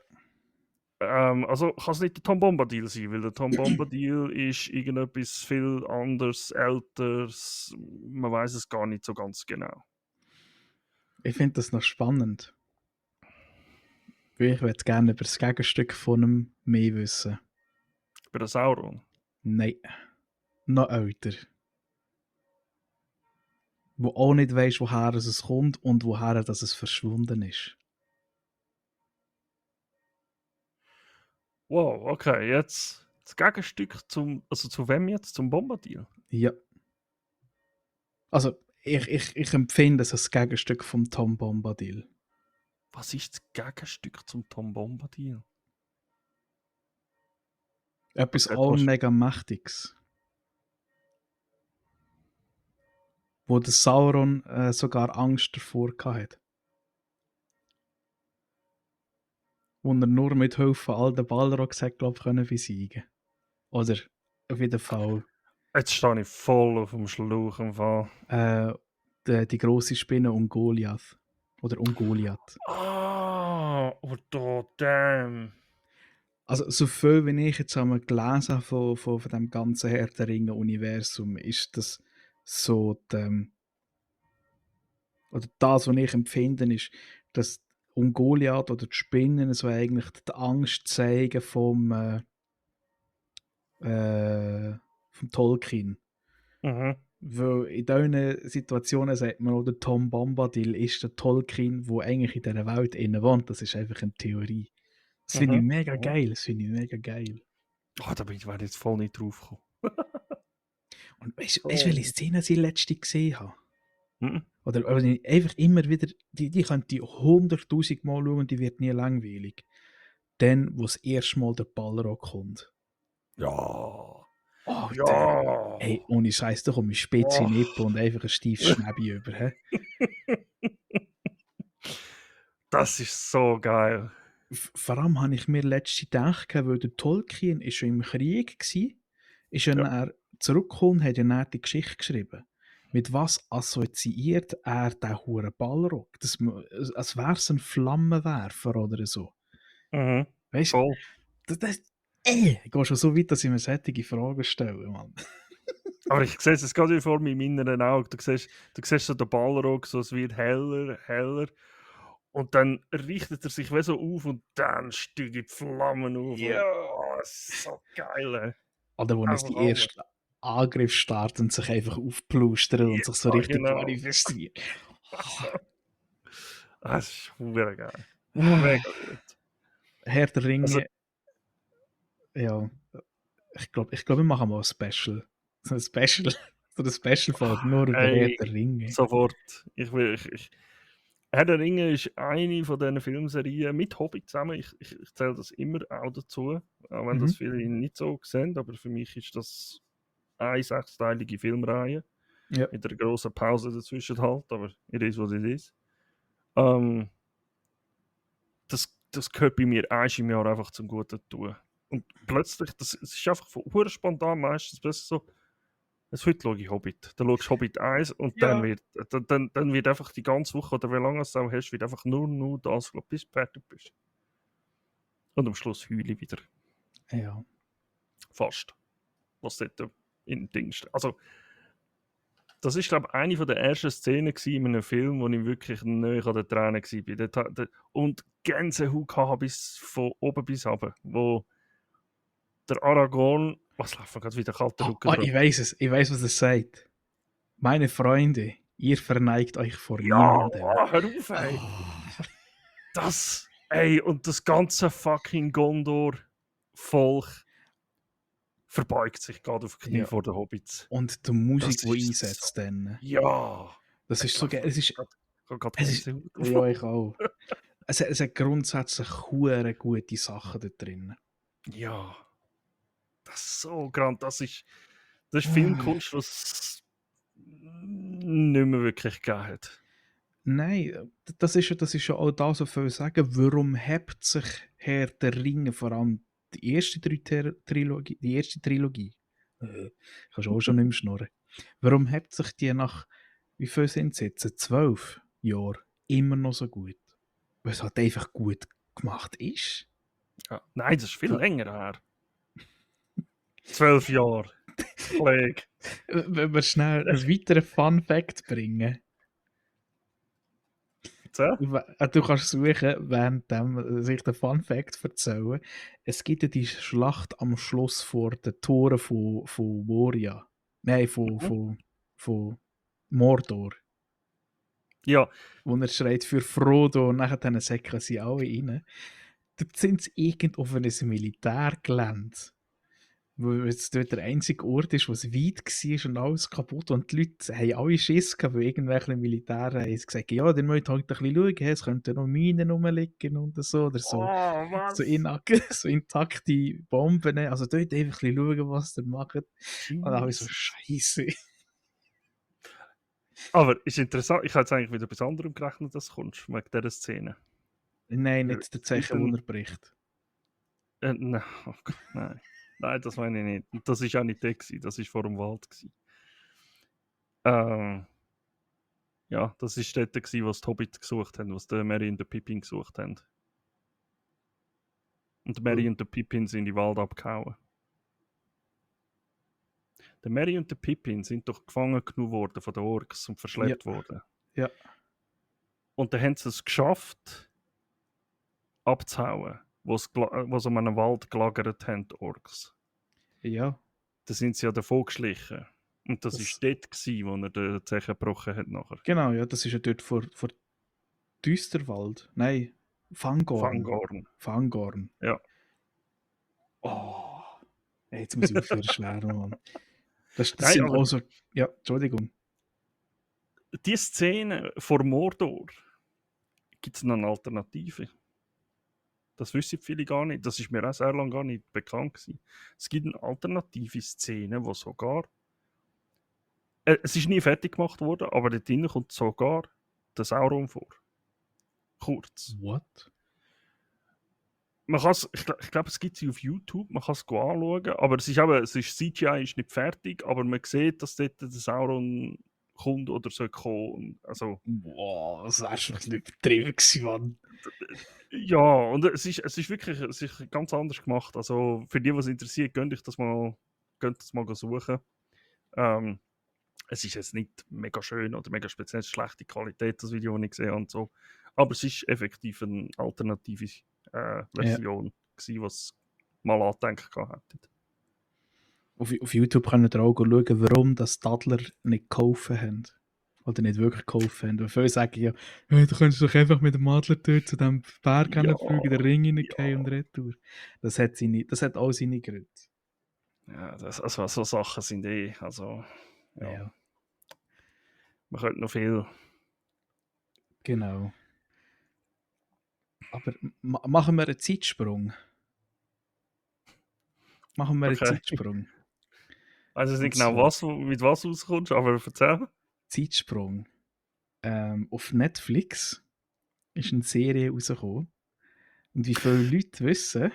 Speaker 1: Also kann es nicht der Tom Bombadil sein, weil der Tom Bombadil ist irgendetwas viel anderes, älteres. Man weiß es gar nicht so ganz genau.
Speaker 2: Ich finde das noch spannend. Weil ich würde gerne über das Gegenstück von ihm mehr wissen.
Speaker 1: Über den Sauron.
Speaker 2: Nein. Noch älter. Wo auch nicht weiss, woher es kommt und woher es verschwunden ist.
Speaker 1: Wow, okay, jetzt das Gegenstück also zu wem jetzt? Zum Bombadil?
Speaker 2: Ja. Also, ich empfinde es als Gegenstück vom Tom Bombadil.
Speaker 1: Was ist das Gegenstück zum Tom Bombadil?
Speaker 2: Etwas
Speaker 1: Okay,
Speaker 2: auch mega Mächtiges. Wo der Sauron sogar Angst davor hatte. Wo er nur mit Hilfe all der Balrogs hat, glaube ich, können besiegen. Oder auf jeden Fall
Speaker 1: Jetzt stehe ich voll auf dem Schlauch im Fall.
Speaker 2: die grosse Spinne Ungoliath. Oder Ungoliath.
Speaker 1: Ah, oh damn.
Speaker 2: Also, so viel, wie ich jetzt einmal gelesen habe von dem ganzen Herr der Ringe-Universum, ist das so oder das, was ich empfinde, ist, dass Ungoliath oder die Spinnen so eigentlich die Angst zeigen vom Tolkien.
Speaker 1: Mhm.
Speaker 2: Weil in diesen Situationen sagt man, oder Tom Bombadil ist der Tolkien, der eigentlich in dieser Welt innen wohnt. Das ist einfach eine Theorie. Das finde ich mega geil. Das finde ich mega geil.
Speaker 1: Oh, da wäre ich jetzt voll nicht drauf gekommen.
Speaker 2: Und weißt du, welche Szene ich letzte gesehen habe?
Speaker 1: Mhm.
Speaker 2: Oder einfach immer wieder, die könnt ihr 100.000 Mal schauen und die wird nie langweilig. Dann, wo das erste Mal der Balrog kommt.
Speaker 1: Ja.
Speaker 2: Oh,
Speaker 1: Ja.
Speaker 2: Ey, ohne Scheiß, da komme ich spitze Nippen und einfach ein stiefes Schnäbi über. He?
Speaker 1: Das ist so geil.
Speaker 2: Vor allem habe ich mir letzte gedacht, weil der Tolkien ist schon im Krieg war, ist ja dann zurückgekommen, hat ja dann die Geschichte geschrieben. Mit was assoziiert er den huren Balrog? Als wäre es ein Flammenwerfer oder so.
Speaker 1: Mhm.
Speaker 2: Weißt
Speaker 1: Voll.
Speaker 2: du, ich gehe schon so weit, dass ich mir solche Fragen stelle, Mann.
Speaker 1: Aber ich sehe es gerade vor mir in meinen Augen. Du siehst so den Balrog, so, es wird heller, heller. Und dann richtet er sich wie so auf und dann steigen die Flammen auf.
Speaker 2: Ja.
Speaker 1: Oh, so geil.
Speaker 2: Oder wo es die ersten Angriff starten und sich einfach aufplustern und sich so richtig manifestieren.
Speaker 1: Das ist verdammt geil. Mega gut.
Speaker 2: Herr der Ringe.
Speaker 1: Also,
Speaker 2: ja. Ich glaube, wir machen mal ein Special. So ein Special-Folge nur über Herr der Ringe.
Speaker 1: Sofort. Herr der Ringe ist eine von diesen Filmserien mit Hobbit zusammen. Ich zähle das immer auch dazu, auch wenn das viele nicht so sehen, aber für mich ist das eine sechsteilige Filmreihe.
Speaker 2: Ja.
Speaker 1: Mit einer grossen Pause dazwischen halt, aber it is what it is. Das gehört bei mir einmal im Jahr einfach zum Guten tun. Und plötzlich, es ist einfach von spontan meistens besser so, jetzt heute schaue ich Hobbit. Dann schaust du Hobbit 1 und dann wird einfach die ganze Woche, oder wie lange du es auch hast, wird einfach nur das, bis du fertig bist. Und am Schluss heule ich wieder.
Speaker 2: Ja.
Speaker 1: Fast. Was dort in dem Ding steht. Also, das ist, glaube ich, eine der ersten Szenen in einem Film, wo ich wirklich näher an den Tränen war. Und Gänsehaut hatte bis von oben bis runter, wo der Aragorn... Was läuft mir gerade wieder kalter Rücken
Speaker 2: Ich weiß es. Ich weiß, was es sagt. Meine Freunde, ihr verneigt euch vor niemandem.
Speaker 1: Hör auf, ey. Das Ey, und das ganze fucking Gondor-Volk verbeugt sich gerade auf die Knie
Speaker 2: Ja.
Speaker 1: vor den Hobbits.
Speaker 2: Und die Musik,
Speaker 1: Das
Speaker 2: die
Speaker 1: ist
Speaker 2: einsetzt dann.
Speaker 1: ja.
Speaker 2: Das
Speaker 1: Ich
Speaker 2: ist so
Speaker 1: glaube,
Speaker 2: geil. Es ist,
Speaker 1: ich habe gerade
Speaker 2: es ist,
Speaker 1: Gänsehaut
Speaker 2: ja,
Speaker 1: davon.
Speaker 2: ich auch. Es hat grundsätzlich hure gute Sachen da drin.
Speaker 1: Ja, das ist so grand. Das ist
Speaker 2: Ah.
Speaker 1: Filmkunst, was es nicht mehr wirklich gegeben hat.
Speaker 2: Nein, das ist ja auch das, was ich sagen. Warum hebt sich Herr der Ringe, vor allem die erste Trilogie, kannst du auch schon nicht mehr schnurren. Warum hebt sich die nach, wie viel sind es jetzt, 12 Jahren, immer noch so gut? Weil es halt einfach gut gemacht ist.
Speaker 1: Ja. Nein, das ist viel
Speaker 2: So,
Speaker 1: länger her. 12 Jahre. Kollege.
Speaker 2: wenn wir schnell einen weiteren Fun-Fact bringen.
Speaker 1: Erzähl.
Speaker 2: Du kannst suchen, während sich der Fun Fact erzählen. Es gibt ja die Schlacht am Schluss vor den Toren von Moria. Nein,
Speaker 1: Mhm.
Speaker 2: von Mordor.
Speaker 1: Ja,
Speaker 2: Wo er schreit für Frodo und nachher säckeln sie alle rein. Dort sind sie irgend auf einem Militärgelände. Wo es dort der einzige Ort ist, wo es weit war und alles kaputt. Und die Leute haben alle Schiss gehabt, weil irgendwelche Militär haben gesagt, ja, dann müsst ihr halt ein bisschen schauen, es könnten noch Minen rumliegen und so. Oder so,
Speaker 1: oh,
Speaker 2: so,
Speaker 1: was?
Speaker 2: so intakte Bomben. Also dort einfach ein bisschen schauen, was ihr macht. Und dann habe ich so,
Speaker 1: Jesus.
Speaker 2: Scheiße.
Speaker 1: Aber ist interessant, ich habe jetzt eigentlich wieder etwas anderem gerechnet, dass du kommst, wegen dieser Szene.
Speaker 2: Nein,
Speaker 1: Ja,
Speaker 2: nicht der Zeichen, wo er bricht.
Speaker 1: nein, oh Gott, nein. Nein, das meine ich nicht. Und das war auch nicht der, gewesen, das war vor dem Wald. Gewesen. Ja, das war dort, gewesen, was die Hobbits gesucht haben, was der Merry und der Pippin gesucht haben. Und der Merry und der Pippin sind in den Wald abgehauen. Der Merry und der Pippin sind doch gefangen genommen worden von den Orks und verschleppt worden.
Speaker 2: Ja.
Speaker 1: Und dann haben sie es geschafft, abzuhauen, wo sie um einen Wald gelagert haben, die Orks.
Speaker 2: Ja.
Speaker 1: Da sind sie ja davon geschlichen. Und das
Speaker 2: Das,
Speaker 1: war dort, gewesen, wo er den Zechen gebrochen hat nachher.
Speaker 2: genau, ja, das ist ja dort vor Düsterwald. Nein, Fangorn.
Speaker 1: Fangorn.
Speaker 2: Fangorn.
Speaker 1: Ja.
Speaker 2: Oh, jetzt muss ich aufhören schweren, Mann. Das
Speaker 1: Nein,
Speaker 2: sind
Speaker 1: aber
Speaker 2: auch so. Ja, Entschuldigung.
Speaker 1: die Szene vor Mordor gibt es noch eine Alternative. Das wissen viele gar nicht. Das ist mir auch sehr lange gar nicht bekannt gewesen. Es gibt eine alternative Szene, wo sogar es ist nie fertig gemacht worden, aber dort drinnen kommt sogar der Sauron vor. Kurz.
Speaker 2: What?
Speaker 1: Ich glaube, es gibt sie auf YouTube, man kann es anschauen, aber CGI ist nicht fertig, aber man sieht, dass dort der Sauron kommt oder soll kommen. Also,
Speaker 2: Wow, das war schon ein bisschen übertrieben gewesen, Mann.
Speaker 1: ja, und es ist wirklich ganz anders gemacht. Also, für die, was interessiert, könnt das mal suchen. Es ist jetzt nicht mega schön oder mega speziell schlechte Qualität, das Video, das ich gesehen habe und so. Aber es ist effektiv eine alternative Version, gewesen, was mal angedenkt hätten.
Speaker 2: Auf YouTube könnt ihr auch schauen, warum das die Adler nicht gekauft haben. Oder nicht wirklich gekauft haben. Weil viele sagen ja, hey, du könntest doch einfach mit dem Adler dort zu diesem Berg
Speaker 1: Ja,
Speaker 2: fliegen, den Ring hineingehen
Speaker 1: ja.
Speaker 2: und retour. Das hat auch seine Gründe.
Speaker 1: Ja, also so Sachen sind also ja.
Speaker 2: Ja.
Speaker 1: Man könnte noch viel.
Speaker 2: Genau. Aber machen wir einen Zeitsprung. Machen wir einen
Speaker 1: Okay.
Speaker 2: Zeitsprung.
Speaker 1: Also nicht
Speaker 2: Und
Speaker 1: genau,
Speaker 2: zwar
Speaker 1: mit was rauskommst, aber erzähl.
Speaker 2: Zeitsprung. Auf Netflix ist eine Serie rausgekommen. Und wie viele Leute wissen,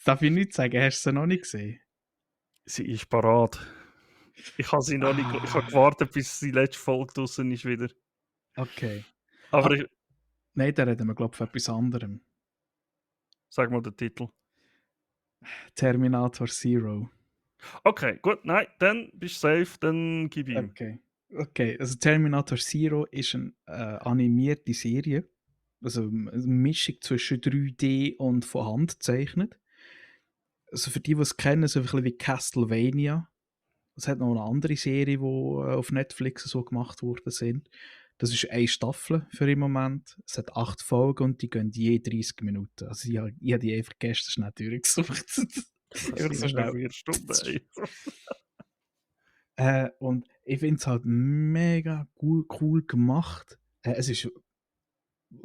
Speaker 2: darf ich nicht sagen, hast du sie noch nicht gesehen?
Speaker 1: Sie ist parat. Ich habe sie noch nicht. Ich habe gewartet, bis die letzte Folge draußen ist wieder.
Speaker 2: Okay.
Speaker 1: Aber ich,
Speaker 2: Nein, da reden wir, glaube ich, von etwas anderem.
Speaker 1: sag mal den Titel.
Speaker 2: Terminator Zero.
Speaker 1: Okay, gut, nein, dann bist du safe, dann gib ihm.
Speaker 2: Okay, also Terminator Zero ist eine animierte Serie. Also eine Mischung zwischen 3D und von Hand gezeichnet. Also für die es kennen, so ein bisschen wie Castlevania. Es hat noch eine andere Serie, die auf Netflix so gemacht worden sind. Das ist eine Staffel für im Moment. Es hat 8 Folgen und die gehen je 30 Minuten. Also ich habe die einfach gestern schnell durchgesucht.
Speaker 1: Das
Speaker 2: Einfach
Speaker 1: sind
Speaker 2: so
Speaker 1: etwa
Speaker 2: schnell.
Speaker 1: 4 Stunden. Ey.
Speaker 2: Und ich finde es halt mega cool gemacht. Es ist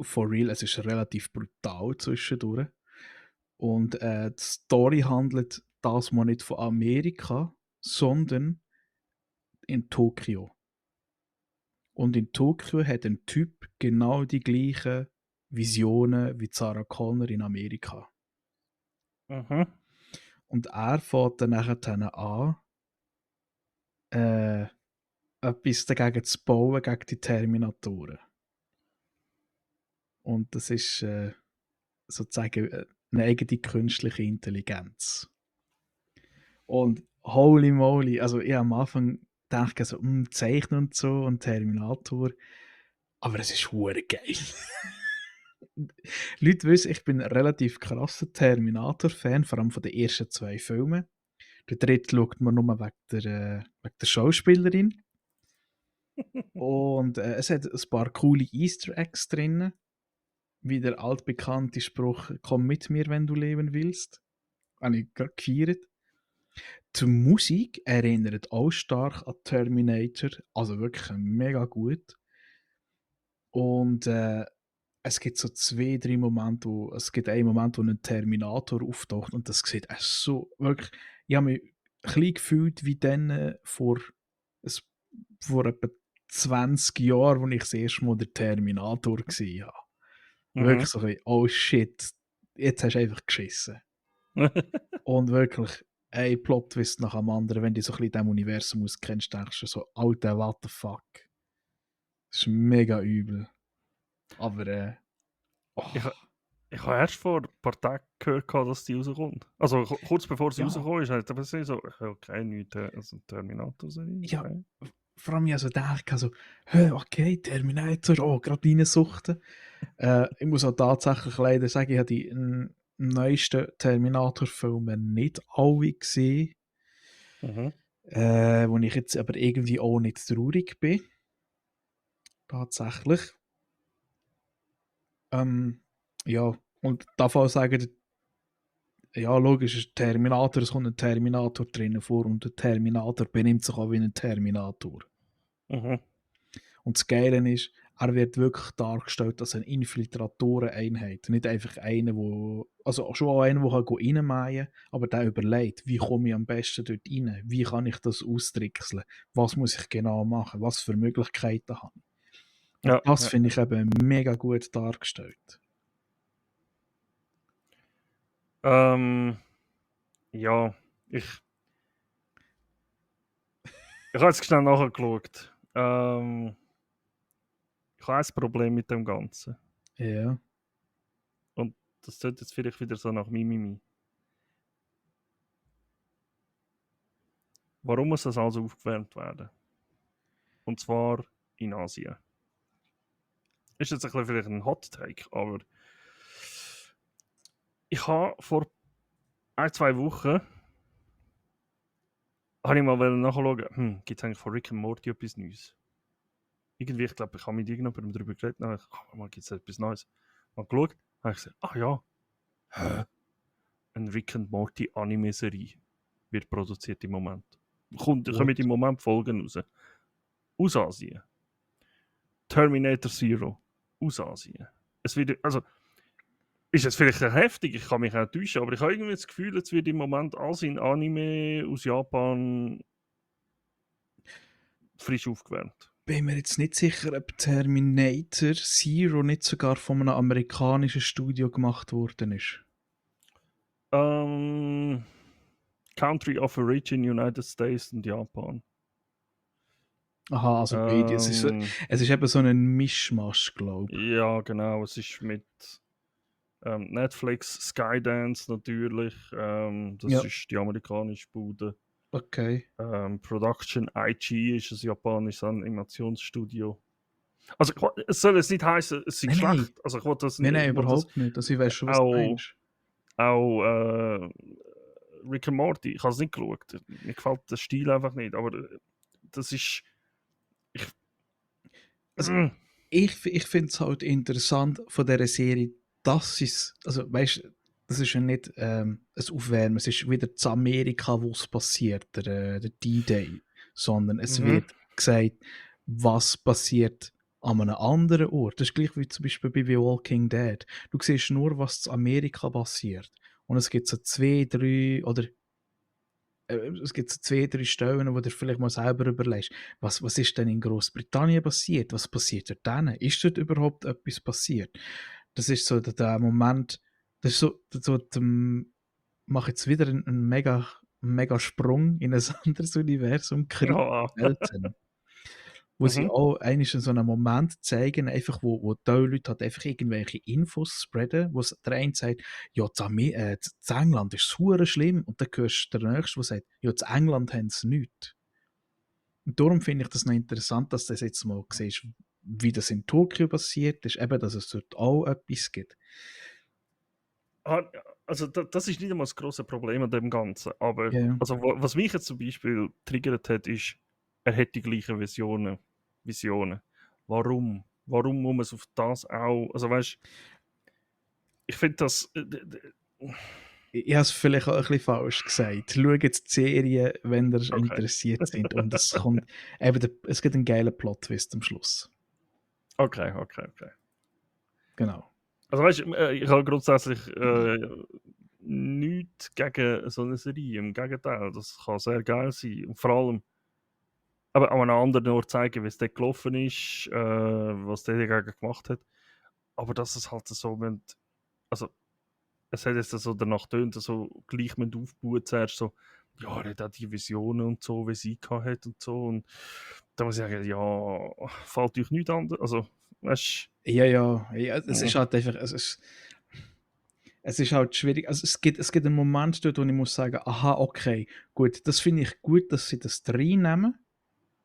Speaker 2: for real, es ist relativ brutal zwischendurch. Und die Story handelt das mal nicht von Amerika, sondern in Tokio. Und in Tokio hat ein Typ genau die gleichen Visionen wie Sarah Connor in Amerika.
Speaker 1: Mhm.
Speaker 2: Und er fängt dann nachher an, äh, etwas dagegen zu bauen, gegen die Terminatoren. Und das ist sozusagen eine eigene künstliche Intelligenz. Und holy moly, also ich habe am Anfang gedacht, so, Zeichnen und so und Terminator, aber es ist hure geil. Leute wissen, ich bin ein relativ krasser Terminator-Fan, vor allem von den ersten 2 Filmen. Der dritte schaut man nur wegen der Schauspielerin. Und es hat ein paar coole Easter Eggs drin. Wie der altbekannte Spruch, komm mit mir, wenn du leben willst. Habe ich gerade gefeiert. Die Musik erinnert auch stark an Terminator, also wirklich mega gut. Und es gibt so 2, 3 Momente, es gibt einen Moment, wo ein Terminator auftaucht und das sieht so, wirklich, ich habe mich ein bisschen gefühlt wie dann vor etwa 20 Jahren, als ich das erste Mal den Terminator gesehen habe. Wirklich
Speaker 1: Mhm.
Speaker 2: so ein bisschen, oh shit, jetzt hast du einfach geschissen. Und wirklich, ein Plot-Twist nach dem anderen, wenn du so ein bisschen in diesem Universum auskennst, denkst du so, Alter, what the fuck. Das ist mega übel. Aber, oh,
Speaker 1: Ich, ich habe erst vor ein paar Tagen gehört, dass die rauskommt. Also kurz bevor sie
Speaker 2: ja,
Speaker 1: rausgekommen ist, hat er so, okay, nicht also Terminator-Serie.
Speaker 2: ja,
Speaker 1: Okay.
Speaker 2: vor allem, also dachte ich also, okay, Terminator, oh, gerade reinsuchten. Ich muss auch tatsächlich leider sagen, ich habe die neuesten Terminator-Filme nicht alle gesehen,
Speaker 1: Mhm.
Speaker 2: wo ich jetzt aber irgendwie auch nicht traurig bin. Tatsächlich. Ja, und darf auch sagen, ja, logisch, ist Terminator, es kommt ein Terminator drinnen vor und der Terminator benimmt sich auch wie ein Terminator.
Speaker 1: Mhm.
Speaker 2: Und das Geile ist, er wird wirklich dargestellt als eine Infiltratoreneinheit. Nicht einfach einer, also schon auch einer, der reinmähen kann, aber der überlegt, wie komme ich am besten dort rein? Wie kann ich das austrickseln? Was muss ich genau machen? Was für Möglichkeiten habe ich? Und
Speaker 1: Ja,
Speaker 2: das
Speaker 1: ja.
Speaker 2: finde ich eben mega gut dargestellt.
Speaker 1: Ja, ich habe jetzt schnell nachgeschaut. Ich habe ein Problem mit dem Ganzen.
Speaker 2: Ja.
Speaker 1: Und das tut jetzt vielleicht wieder so nach Mimimi. Warum muss das also aufgewärmt werden? Und zwar in Asien. Ist jetzt ein bisschen vielleicht ein Hot Take, aber ich habe vor 1, 2 Wochen habe ich mal nachschauen, gibt es eigentlich von Rick and Morty etwas Neues? Irgendwie, ich glaube, ich habe mit irgendjemandem darüber geredet, dann habe ich, mal gibt es etwas Neues. Mal geschaut, habe ich gesagt, ach ja, ein Rick and Morty Anime-Serie wird produziert im Moment. Kommen
Speaker 2: What?
Speaker 1: im Moment Folgen raus. Aus Asien. Terminator Zero. Aus Asien. Es wird, also, ist jetzt vielleicht heftig, ich kann mich auch täuschen, aber ich habe irgendwie das Gefühl, es wird im Moment alles in Anime aus Japan frisch aufgewärmt.
Speaker 2: Bin mir jetzt nicht sicher, ob Terminator Zero nicht sogar von einem amerikanischen Studio gemacht worden ist.
Speaker 1: Ähm, Country of Origin, United States und Japan.
Speaker 2: Aha, also beide.
Speaker 1: Ähm,
Speaker 2: Es ist eben so ein Mischmasch, glaube ich.
Speaker 1: ja, genau, es ist mit Netflix, Skydance natürlich, das
Speaker 2: Ja,
Speaker 1: ist die amerikanische Bude.
Speaker 2: okay.
Speaker 1: Production IG ist ein japanisches Animationsstudio. Also es soll jetzt nicht heißen, es sei
Speaker 2: Nein, nein.
Speaker 1: schlecht. Also ich wollte das,
Speaker 2: Nein, nein,
Speaker 1: ich wollte das
Speaker 2: überhaupt nicht. Also ich weiß schon, was du
Speaker 1: auch,
Speaker 2: meinst.
Speaker 1: auch Rick and Morty, ich habe es nicht geschaut. Mir gefällt der Stil einfach nicht, aber das ist, ich,
Speaker 2: Also,
Speaker 1: Mm.
Speaker 2: ich finde es halt interessant von dieser Serie, dass es, also weißt, das ist ja nicht ein Aufwärmen, es ist wieder zu Amerika, wo es passiert, der D-Day, sondern es
Speaker 1: Mhm.
Speaker 2: wird gesagt, was passiert an einem anderen Ort. Das ist gleich wie zum Beispiel bei The Walking Dead. Du siehst nur, was zu Amerika passiert. Und es gibt so 2, 3 oder es gibt so 2, 3 Stellen, wo du dir vielleicht mal selber überlegst, was ist denn in Großbritannien passiert? Was passiert dort dann? Ist dort überhaupt etwas passiert? Das ist so der Moment, das ist so mache jetzt wieder einen mega Sprung in ein anderes Universum, Krieg
Speaker 1: Ja.
Speaker 2: der Welten. Wo sie
Speaker 1: Mhm.
Speaker 2: auch einmal so einen Moment zeigen, einfach, wo die Leute halt einfach irgendwelche Infos spreaden, wo der eine sagt, ja, zu England ist es hure schlimm, und dann hörst du den Nächsten, der sagt, ja, zu England haben sie nichts. Und darum finde ich das noch interessant, dass du das jetzt mal siehst, wie das in Tokio passiert ist, eben, dass es dort auch etwas gibt.
Speaker 1: Ah, also das ist nicht einmal das grosse Problem an dem Ganzen. Aber
Speaker 2: Ja,
Speaker 1: also, was mich jetzt zum Beispiel triggert hat, ist, er hat die gleichen Visionen. Warum? Warum muss man es auf das auch. Also weißt ich finde das.
Speaker 2: Ich habe es vielleicht auch ein bisschen falsch gesagt. Schau jetzt die Serie, wenn ihr
Speaker 1: Okay.
Speaker 2: interessiert sind, und es kommt, eben, es gibt einen geilen Plot-Twist am Schluss.
Speaker 1: Okay, okay, okay.
Speaker 2: Genau.
Speaker 1: Also weißt ich habe grundsätzlich nichts gegen so eine Serie. Im Gegenteil, das kann sehr geil sein. Und vor allem, aber an einem anderen Ort zeigen, wie es dort gelaufen ist, was der dagegen gemacht hat. Aber dass es halt so, also es hat jetzt so danach tönt, so gleich mit aufgebaut zuerst so, ja, er hat auch die Visionen und so, wie sie hat und so. Und da muss ich sagen, ja, fällt euch nichts anderes. Also, weißt
Speaker 2: Ja, es
Speaker 1: du,
Speaker 2: ist halt einfach, es ist halt schwierig. Also es gibt einen Moment dort, wo ich muss sagen, aha, okay, gut, das finde ich gut, dass sie das reinnehmen,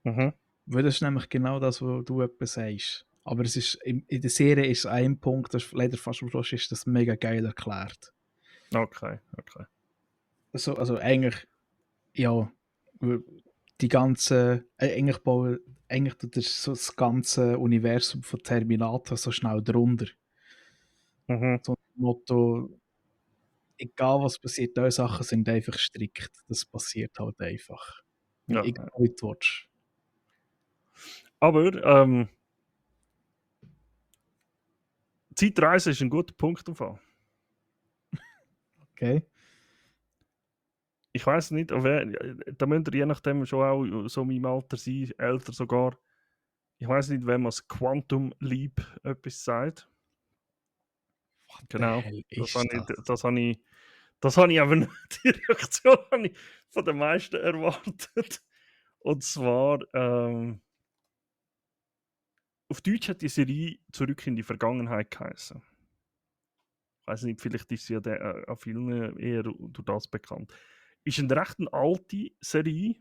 Speaker 1: mhm.
Speaker 2: weil das ist nämlich genau das, was du etwas sagst. Aber es ist, in der Serie ist ein Punkt, das ist leider fast am Schluss, ist das mega geil erklärt.
Speaker 1: Okay, okay.
Speaker 2: Also eigentlich, ja, die ganze, eigentlich tut so das ganze Universum von Terminator so schnell drunter.
Speaker 1: Mhm.
Speaker 2: So ein Motto, egal was passiert, diese Sachen sind einfach strikt. Das passiert halt einfach.
Speaker 1: Ja,
Speaker 2: Egal
Speaker 1: ja.
Speaker 2: wie du willst.
Speaker 1: Aber Zeitreise ist ein guter Punkt im Fall.
Speaker 2: Okay?
Speaker 1: Ich weiß nicht, da müsst ihr je nachdem schon auch so in meinem Alter sein, älter sogar. Ich weiß nicht, wenn man das Quantum Leap etwas sagt.
Speaker 2: What the
Speaker 1: Genau,
Speaker 2: hell
Speaker 1: das
Speaker 2: ist
Speaker 1: habe ich,
Speaker 2: das?
Speaker 1: das habe ich aber nicht, die Reaktion habe ich von den meisten erwartet. Und zwar, auf Deutsch hat die Serie «Zurück in die Vergangenheit» geheißen. Ich weiß nicht, vielleicht ist sie ja an vielen eher durch das bekannt. Ist eine recht alte Serie.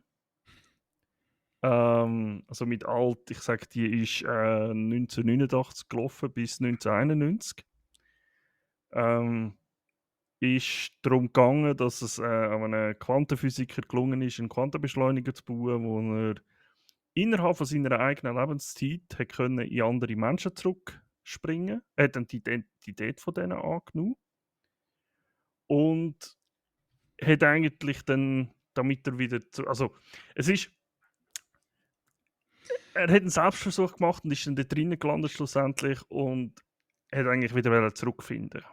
Speaker 1: Also mit alt, ich sage, die ist 1989 gelaufen bis 1991. Ähm, ist darum gegangen, dass es einem Quantenphysiker gelungen ist, einen Quantenbeschleuniger zu bauen, wo er innerhalb von seiner eigenen Lebenszeit hat können in andere Menschen zurückspringen. Er hat dann die Identität von denen angenommen und hat eigentlich dann, damit er wieder, also es ist, er hat einen Selbstversuch gemacht und ist dann da drinnen gelandet schlussendlich und hat eigentlich wieder zurückfinden.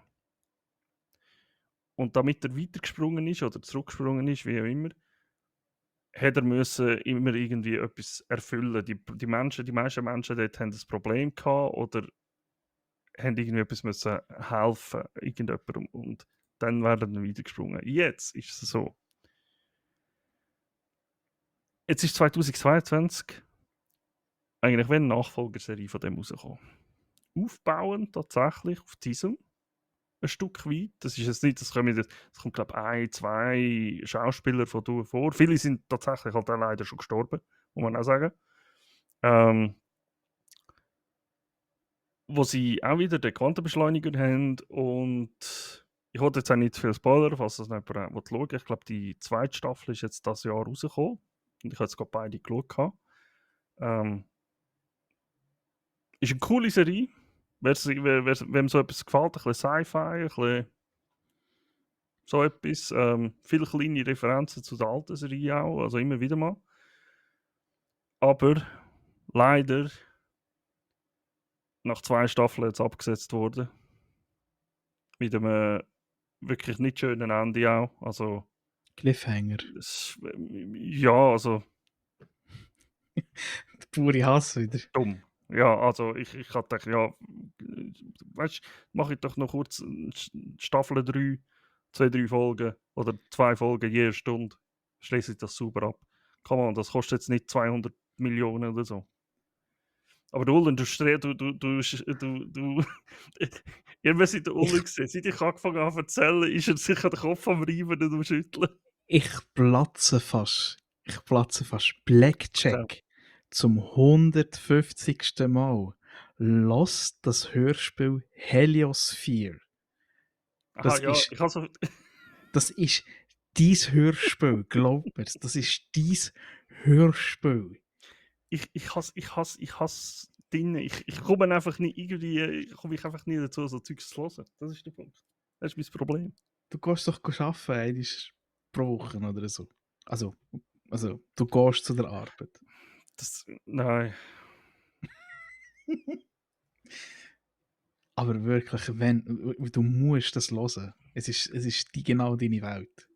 Speaker 1: Und damit er weitergesprungen ist oder zurückgesprungen ist, wie auch immer, hat er müssen immer irgendwie etwas erfüllen. Die meisten Menschen dort haben ein Problem gehabt oder haben irgendwie etwas müssen helfen, irgendjemandem. Und dann wäre er dann weitergesprungen. Jetzt ist es so. Jetzt ist 2022 eigentlich wie eine Nachfolgerserie von dem rausgekommen. Aufbauend tatsächlich auf diesem ein Stück weit. Das ist jetzt nicht, das kommt glaube ich ein, zwei Schauspieler von vor. Viele sind tatsächlich halt auch leider schon gestorben, muss man auch sagen. Wo sie auch wieder den Quantenbeschleuniger haben und ich wollte jetzt auch nicht viel Spoiler, falls das nicht jemand schauen will. Ich glaube, die zweite Staffel ist jetzt dieses Jahr rausgekommen und ich habe jetzt gerade beide geschaut. Ähm, Ist eine coole Serie. Wem so etwas gefällt, ein bisschen Sci-Fi, ein bisschen so etwas. Viele kleine Referenzen zu der alten Serie auch, also immer wieder mal. Aber leider nach 2 Staffeln jetzt abgesetzt worden. Mit einem wirklich nicht schönen Ende auch. Also,
Speaker 2: Cliffhanger.
Speaker 1: ja, also
Speaker 2: Der pure Hass wieder.
Speaker 1: dumm. Ja, also ich habe gedacht, ja, weißt du, mache ich doch noch kurz Staffel 3, 2, 3 Folgen oder 2 Folgen je Stunde. Schließe ich das super ab. Come on, das kostet jetzt nicht 200 Millionen oder so. Aber der Ullen, ihr müsst den Ullen sehen. Seit ich angefangen habe zu erzählen, ist er sicher den Kopf am Reiben und am Schütteln.
Speaker 2: Ich platze fast. Blackjack. Zum 150. Mal. Los das Hörspiel Heliosphere.
Speaker 1: Aha,
Speaker 2: Das
Speaker 1: ja,
Speaker 2: ist,
Speaker 1: ich habe so...
Speaker 2: das ist dein Hörspiel, glaub mir's. Das ist dein Hörspiel.
Speaker 1: Ich hasse Dinge. Ich komme einfach nicht irgendwie, ich komme mich einfach nie dazu, so Zeugs zu hören. Das ist der Punkt. Das ist mein Problem.
Speaker 2: Du gehst doch arbeiten, einmal pro Woche oder so. Also, du gehst zu der Arbeit.
Speaker 1: Nein.
Speaker 2: Aber wirklich, du musst das hören. Es ist genau deine Welt.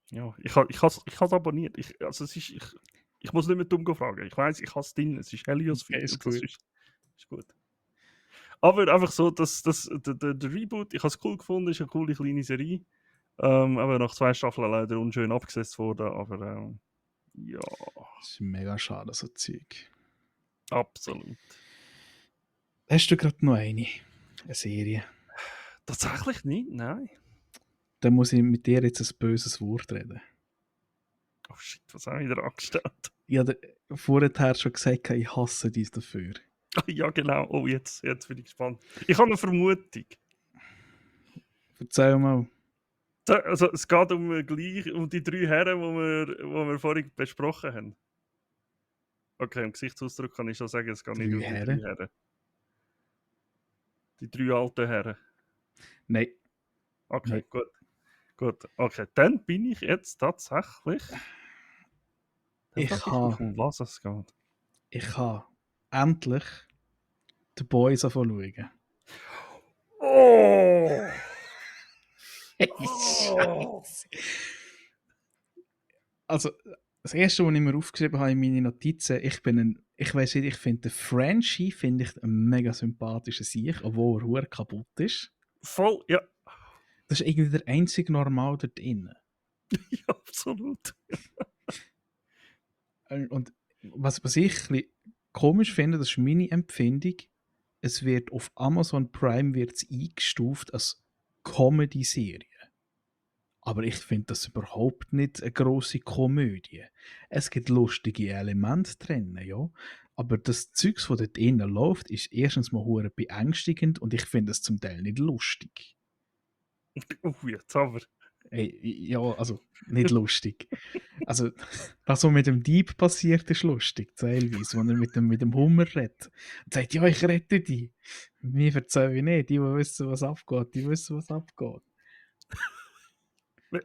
Speaker 1: Ja, ich habe es abonniert. Also ich muss nicht mehr dumm fragen. Ich weiß, ich hasse Dinge. Es ist Helios
Speaker 2: Okay, ist
Speaker 1: das
Speaker 2: gut.
Speaker 1: ist gut. Aber einfach so, der Reboot, ich habe es cool gefunden, ist eine coole kleine Serie. Aber nach 2 Staffeln leider unschön abgesetzt worden. Aber ja,
Speaker 2: Das ist mega schade, so Zeug.
Speaker 1: absolut.
Speaker 2: Hast du gerade noch eine Serie?
Speaker 1: Tatsächlich nicht, nein.
Speaker 2: Dann muss ich mit dir jetzt ein böses Wort reden.
Speaker 1: Oh shit, was habe ich wieder angestellt?
Speaker 2: Ich habe vorher schon gesagt, ich hasse dich dafür.
Speaker 1: Ja, genau. Oh, jetzt bin ich gespannt. Ich habe eine Vermutung.
Speaker 2: Erzähl mal.
Speaker 1: Also, es geht um die 3 Herren, die wir vorhin besprochen haben. Okay, im Gesichtsausdruck kann ich schon sagen, es geht nicht
Speaker 2: 3
Speaker 1: um die 3
Speaker 2: Herren?
Speaker 1: Herren. Die 3 alten Herren.
Speaker 2: Nein.
Speaker 1: Okay,
Speaker 2: Nein.
Speaker 1: gut. Okay, dann bin ich jetzt tatsächlich... Dann
Speaker 2: Ich
Speaker 1: frage ich mich, um was es geht.
Speaker 2: Ich habe endlich The Boys schauen.
Speaker 1: Oh!
Speaker 2: Scheiße. Also, das erste, was ich mir aufgeschrieben habe in meine Notizen, ich weiß nicht, ich finde den Frenchie finde ich einen mega sympathischen Sieg, obwohl er hure kaputt ist.
Speaker 1: Voll, ja.
Speaker 2: Das ist irgendwie der einzige Normal dort drin.
Speaker 1: Ja, absolut.
Speaker 2: Und was ich ein bisschen komisch finde, das ist meine Empfindung, es wird auf Amazon Prime wird's eingestuft als Comedy-Serie. Aber ich finde das überhaupt nicht eine grosse Komödie. Es gibt lustige Elemente drin, ja. Aber das Zeugs, das dort drinnen läuft, ist erstens mal hure beängstigend und ich finde es zum Teil nicht lustig.
Speaker 1: Jetzt aber.
Speaker 2: Ey, ja, also nicht lustig. Also, das, was mit dem Dieb passiert, ist lustig, teilweise, wenn er mit dem Hummer redet. Und sagt, ja, ich rette dich. Mir erzähle ich nicht. Die wissen, was abgeht, die wissen, was abgeht.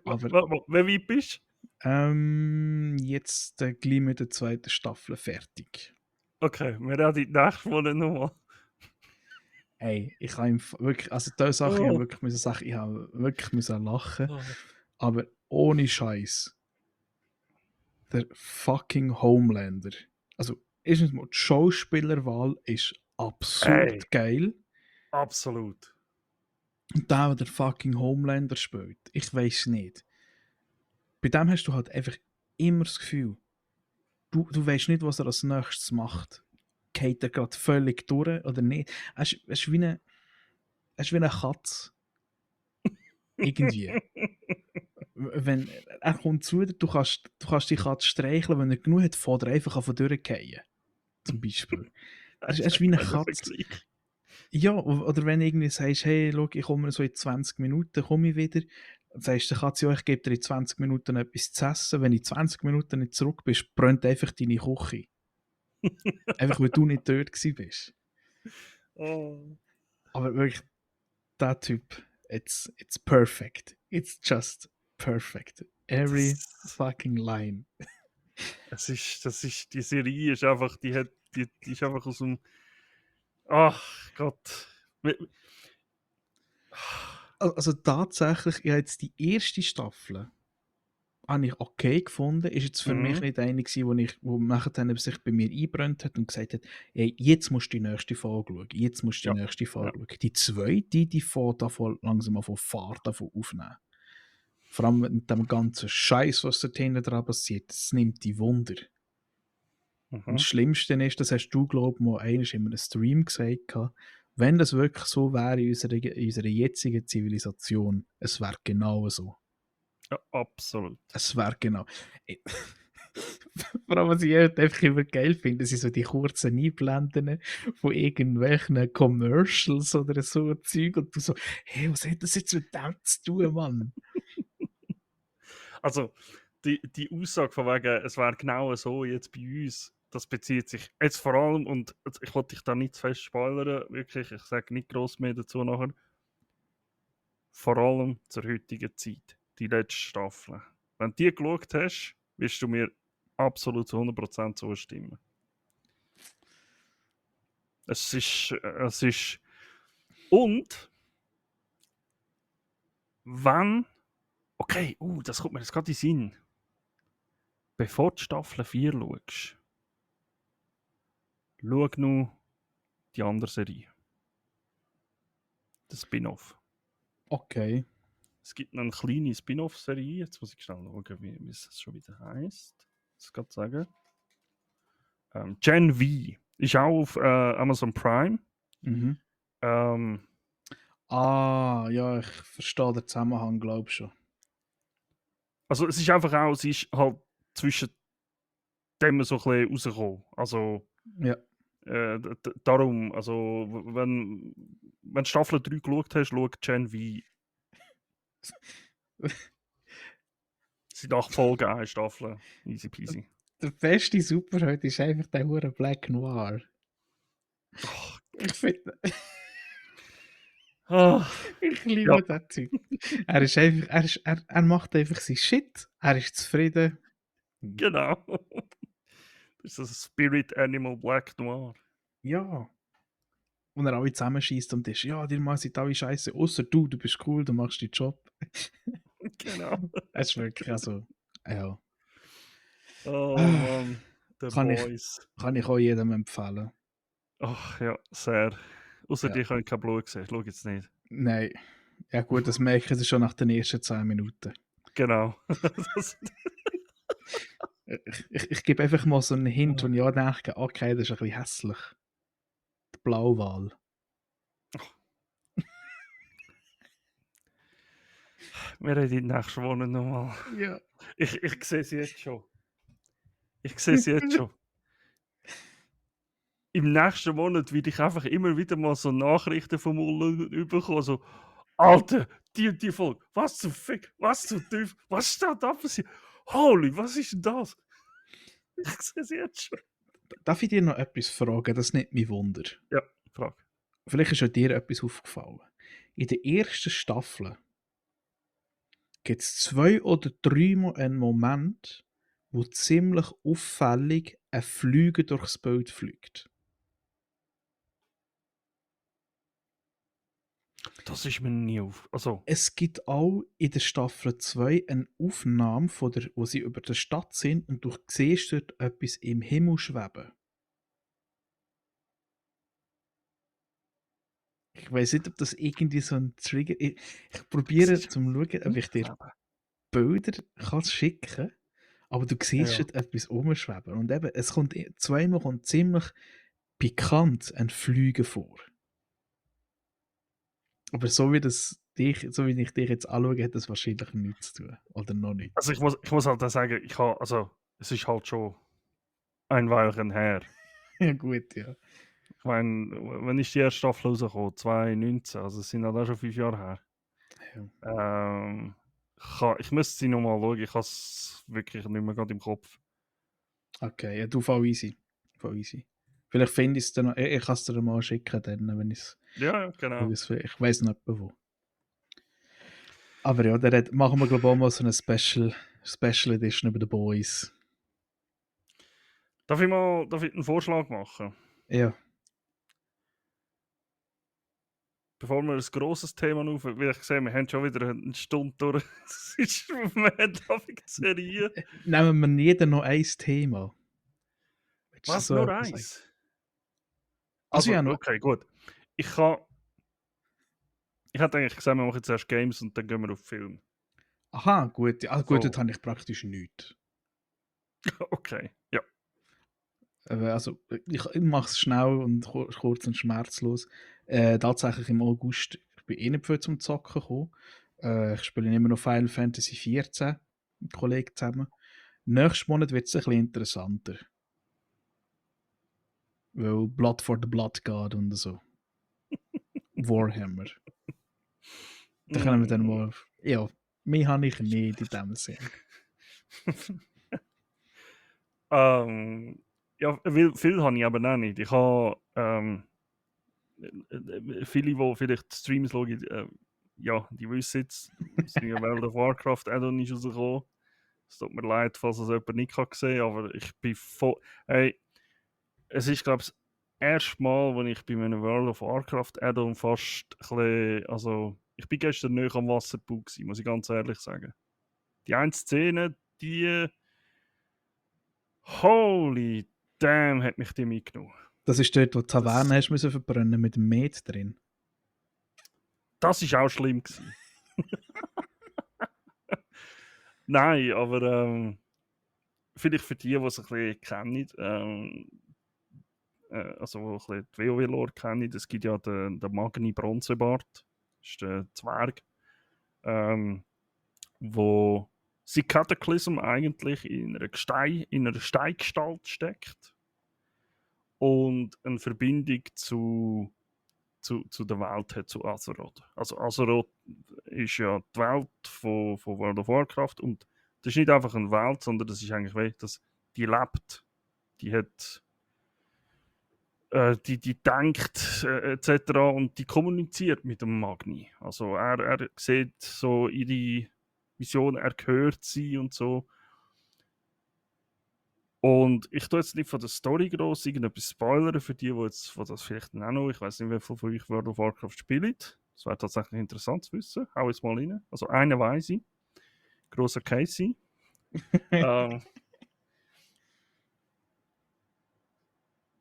Speaker 2: Aber
Speaker 1: Wer weit bist
Speaker 2: jetzt gleich mit der zweiten Staffel fertig.
Speaker 1: Okay, wir reden die nächste Woche nochmal.
Speaker 2: Ey, ich habe wirklich, also diese Sache, ich habe wirklich müssen sagen, ich habe wirklich müssen lachen. Aber ohne Scheiß. Der fucking Homelander. Also, erstens mal, die Schauspielerwahl ist absurd
Speaker 1: Ey.
Speaker 2: geil.
Speaker 1: Absolut.
Speaker 2: Und der fucking Homelander spielt, ich weiß nicht. Bei dem hast du halt einfach immer das Gefühl, du weißt nicht, was er als nächstes macht. Geht er gerade völlig durch oder nicht? Er ist wie eine Katze. Irgendwie. Wenn, er kommt zu dir, du kannst die Katze streicheln, wenn er genug hat, fährt er einfach von durchgehen. Zum Beispiel. Er ist wie eine Katze. Ja, oder wenn du irgendwie sagst, hey, schau, ich komme so in 20 Minuten, komme ich wieder. Dann sagst du der Katze, ja, ich gebe dir in 20 Minuten etwas zu essen. Wenn du in 20 Minuten nicht zurück bist, brennt einfach deine Küche. Einfach, weil du nicht dort gewesen bist.
Speaker 1: Oh.
Speaker 2: Aber wirklich, der Typ, it's perfect. It's just perfect. Every
Speaker 1: Das,
Speaker 2: fucking line.
Speaker 1: die Serie ist einfach, die ist einfach aus dem, ach Gott.
Speaker 2: Also tatsächlich, ich habe jetzt die erste Staffel habe ich okay gefunden. Ist jetzt für mich
Speaker 1: Mhm.
Speaker 2: nicht eine gewesen, wo nachher dann sich bei mir eingebrannt hat und gesagt hat, ey, jetzt musst du die nächste Folge schauen. Jetzt musst du
Speaker 1: Ja,
Speaker 2: die nächste
Speaker 1: ja.
Speaker 2: Folge schauen. Die zweite, die fährt davon langsam von Fahrt davon aufnehmen. Vor allem mit dem ganzen Scheiß, was da hinten dran passiert. Das nimmt die Wunder. Und das
Speaker 1: Mhm.
Speaker 2: Schlimmste ist, das hast du, glaube ich, mal einmal in einem Stream gesagt, gehabt, wenn das wirklich so wäre in unserer jetzigen Zivilisation, es wäre genau so.
Speaker 1: Ja, absolut.
Speaker 2: Es wäre genau. Ich- Vor allem, was ich halt einfach immer geil finde, sind so die kurzen Einblenden von irgendwelchen Commercials oder so Zeug und du so, hey, was hat das jetzt mit dem zu tun, Mann?
Speaker 1: Also, die Aussage von wegen, es wäre genau so jetzt bei uns, das bezieht sich jetzt vor allem, und ich wollte dich da nicht zu fest spoilern, wirklich, ich sage nicht gross mehr dazu nachher, vor allem zur heutigen Zeit, die letzte Staffel. Wenn du die geschaut hast, wirst du mir absolut zu 100% zustimmen. Es ist, und wenn, okay, das kommt mir jetzt gerade in den Sinn, bevor du Staffel 4 schaust, schau nur die andere Serie, den Spin-off.
Speaker 2: Okay.
Speaker 1: Es gibt noch eine kleine Spin-off-Serie, jetzt muss ich schnell schauen, wie es schon wieder heisst. Das gerade sagen. Gen V ist auch auf Amazon Prime.
Speaker 2: Mhm.
Speaker 1: Ähm,
Speaker 2: Ah, ja, ich verstehe den Zusammenhang, glaube ich schon.
Speaker 1: also es ist einfach auch, sie ist halt zwischen dem so ein bisschen rausgekommen. Also
Speaker 2: Ja.
Speaker 1: darum, also wenn du Staffel 3 geschaut hast, schau Gen V. Es sind 8 Folgen, eine Staffel. Easy peasy.
Speaker 2: Der beste Superheld ist einfach der hure Black Noir.
Speaker 1: Oh,
Speaker 2: Ich finde,
Speaker 1: ah,
Speaker 2: ich
Speaker 1: ja,
Speaker 2: liebe den Typ. Er ist einfach, er macht einfach sein Shit. Er ist zufrieden.
Speaker 1: genau. Das ist ein Spirit Animal Black Noir.
Speaker 2: Ja. Und er alle zusammenschießt und ist, ja, dir sind alle scheiße, außer du bist cool, du machst deinen Job.
Speaker 1: Genau.
Speaker 2: Es ist wirklich, also, ja.
Speaker 1: Oh
Speaker 2: Ah,
Speaker 1: Mann, The
Speaker 2: Kann ich,
Speaker 1: Boys.
Speaker 2: kann ich auch jedem empfehlen.
Speaker 1: Ach ja, sehr. Außer
Speaker 2: Ja.
Speaker 1: die können kein Blut sehen. Schau jetzt nicht.
Speaker 2: Nein. Ja gut, das merken sie schon nach den ersten 10 Minuten.
Speaker 1: Genau. Das,
Speaker 2: Ich gebe einfach mal so einen Hint, und ja denke, okay, das ist ein bisschen hässlich. Die Blauwal.
Speaker 1: wir reden nächsten Monat nochmal.
Speaker 2: Ja.
Speaker 1: Ich sehe es jetzt schon. Ich sehe es jetzt schon. Im nächsten Monat werde ich einfach immer wieder mal so Nachrichten vom Mullen überkommen. So, Alter, die und die Folge. Was zum Fick? Was zum Teufel? Was steht da passiert? Holy, was ist denn das? Ich sehe es jetzt schon.
Speaker 2: Darf ich dir noch etwas fragen? Das nimmt mich Wunder.
Speaker 1: Ja, Frage.
Speaker 2: Vielleicht ist ja dir etwas aufgefallen. In der ersten Staffel gibt es 2 oder 3 Mal einen Moment, wo ziemlich auffällig ein Flüge durchs Bild fliegt.
Speaker 1: Das ist mir nie auf. Also,
Speaker 2: Es gibt auch in der Staffel 2 eine Aufnahme, wo sie über der Stadt sind und du siehst dort etwas im Himmel schweben. Ich weiß nicht, ob das irgendwie so ein Trigger ist. Ich
Speaker 1: es
Speaker 2: probiere
Speaker 1: ist
Speaker 2: zum Schauen, ob ich dir
Speaker 1: aufleben.
Speaker 2: Bilder kann schicken, aber du siehst
Speaker 1: Ja.
Speaker 2: dort etwas rumschweben. Und eben, zweimal kommt ziemlich pikant ein Flüge vor. Aber so wie ich dich jetzt anschaue, hat das wahrscheinlich nichts zu tun. Oder noch nicht.
Speaker 1: Also ich muss halt auch sagen, also es ist halt schon ein Weilchen her.
Speaker 2: Ja, gut, ja.
Speaker 1: Ich meine, wenn ist die erste Staffel rausgekommen? 2019, also es sind halt auch schon 5 Jahre her.
Speaker 2: Ja.
Speaker 1: Ich müsste sie nochmal schauen, ich habe es wirklich nicht mehr gerade im Kopf.
Speaker 2: Okay, ja, du, voll easy. Voll easy. Vielleicht finde ich es dann noch, ich kann es dir mal schicken, dann, wenn
Speaker 1: Ja, genau.
Speaker 2: ich weiß nicht mehr wo. Aber ja, machen wir glaube ich auch mal so eine Special Edition über The Boys.
Speaker 1: Darf ich einen Vorschlag machen?
Speaker 2: Ja,
Speaker 1: Bevor wir ein grosses Thema aufnehmen, weil ich sehe, wir haben schon wieder eine Stunde durch. Das ist eine Serie.
Speaker 2: nehmen wir jeder noch ein Thema. Willst du
Speaker 1: Was,
Speaker 2: so
Speaker 1: nur
Speaker 2: etwas sagen?
Speaker 1: eins?
Speaker 2: Also
Speaker 1: Also,
Speaker 2: ja, noch,
Speaker 1: okay, gut. Ich kann. Ich hätte eigentlich gesagt, wir machen jetzt erst Games und dann gehen wir auf Film.
Speaker 2: aha, gut, gut,
Speaker 1: So,
Speaker 2: dort habe ich praktisch nichts.
Speaker 1: okay. Ja.
Speaker 2: Also, ich mache es schnell und kurz und schmerzlos. Tatsächlich im August, ich bin eh nicht viel zum Zocken gekommen. Ich spiele immer noch Final Fantasy 14 mit einem Kollegen zusammen. Nächsten Monat wird es ein bisschen interessanter. Weil Blood for the Blood geht und so. Warhammer. Da können wir dann
Speaker 1: Mm.
Speaker 2: mal. Ja, mehr habe ich nicht in dem Sinn.
Speaker 1: Ja, viel habe ich aber auch nicht. Ich habe viele, die vielleicht Streams schauen, ja, die wissen jetzt, das neue World of Warcraft Add-on ist rausgekommen. Es tut mir leid, falls es jemand nicht gesehen hat, aber ich bin voll. Hey, es ist, glaube ich, das erste Mal, wo ich bei einem World of Warcraft Add-on fast ein bisschen, also ich bin gestern nicht am Wasserbau gewesen, muss ich ganz ehrlich sagen. Die eine Szene, die holy damn, hat mich die mitgenommen.
Speaker 2: Das ist dort, wo die
Speaker 1: Das,
Speaker 2: Taverne hast müssen verbrennen mit dem Met drin.
Speaker 1: das ist auch schlimm gewesen. Nein, aber vielleicht für die, die es ein bisschen kennen, also die ein bisschen die WoW-Lore kennen, es gibt ja den Magni Bronzebart, das ist der Zwerg, wo sie Cataclysm eigentlich in einer Steingestalt steckt und eine Verbindung zu der Welt hat, zu Azeroth. Also Azeroth ist ja die Welt von World of Warcraft und das ist nicht einfach eine Welt, sondern das ist eigentlich wie, dass die lebt, die hat die denkt etc. und die kommuniziert mit dem Magni. Also er sieht so ihre Vision, er hört sie und so. Und ich tue jetzt nicht von der Story gross irgendetwas spoilern für die jetzt, die das vielleicht auch noch, ich weiß nicht, wie viele von euch World of Warcraft spielen. Das wäre tatsächlich interessant zu wissen. Hau jetzt mal rein. Also einer weiss ich. Grosser Casey. ähm,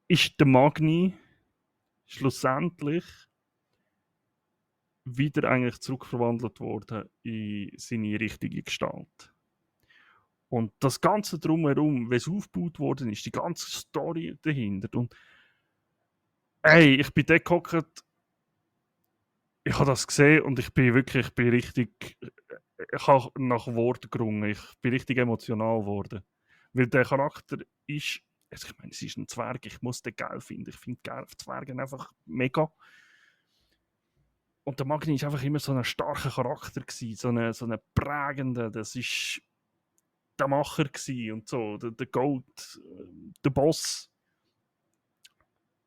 Speaker 1: ist der Magni schlussendlich wieder eigentlich zurückverwandelt worden in seine richtige Gestalt. Und das Ganze drumherum, wie es aufgebaut worden ist, die ganze Story dahinter. Und ey, ich bin dort gehockt, ich habe das gesehen und ich bin richtig, ich habe nach Worten gerungen, ich bin richtig emotional geworden. Weil der Charakter ist, also ich meine, es ist ein Zwerg, ich muss den geil finden. Ich finde Zwerge einfach mega. Und der Magni ist einfach immer so ein starker Charakter gewesen, so eine prägende, das ist der Macher gewesen und so, der Goat, der Boss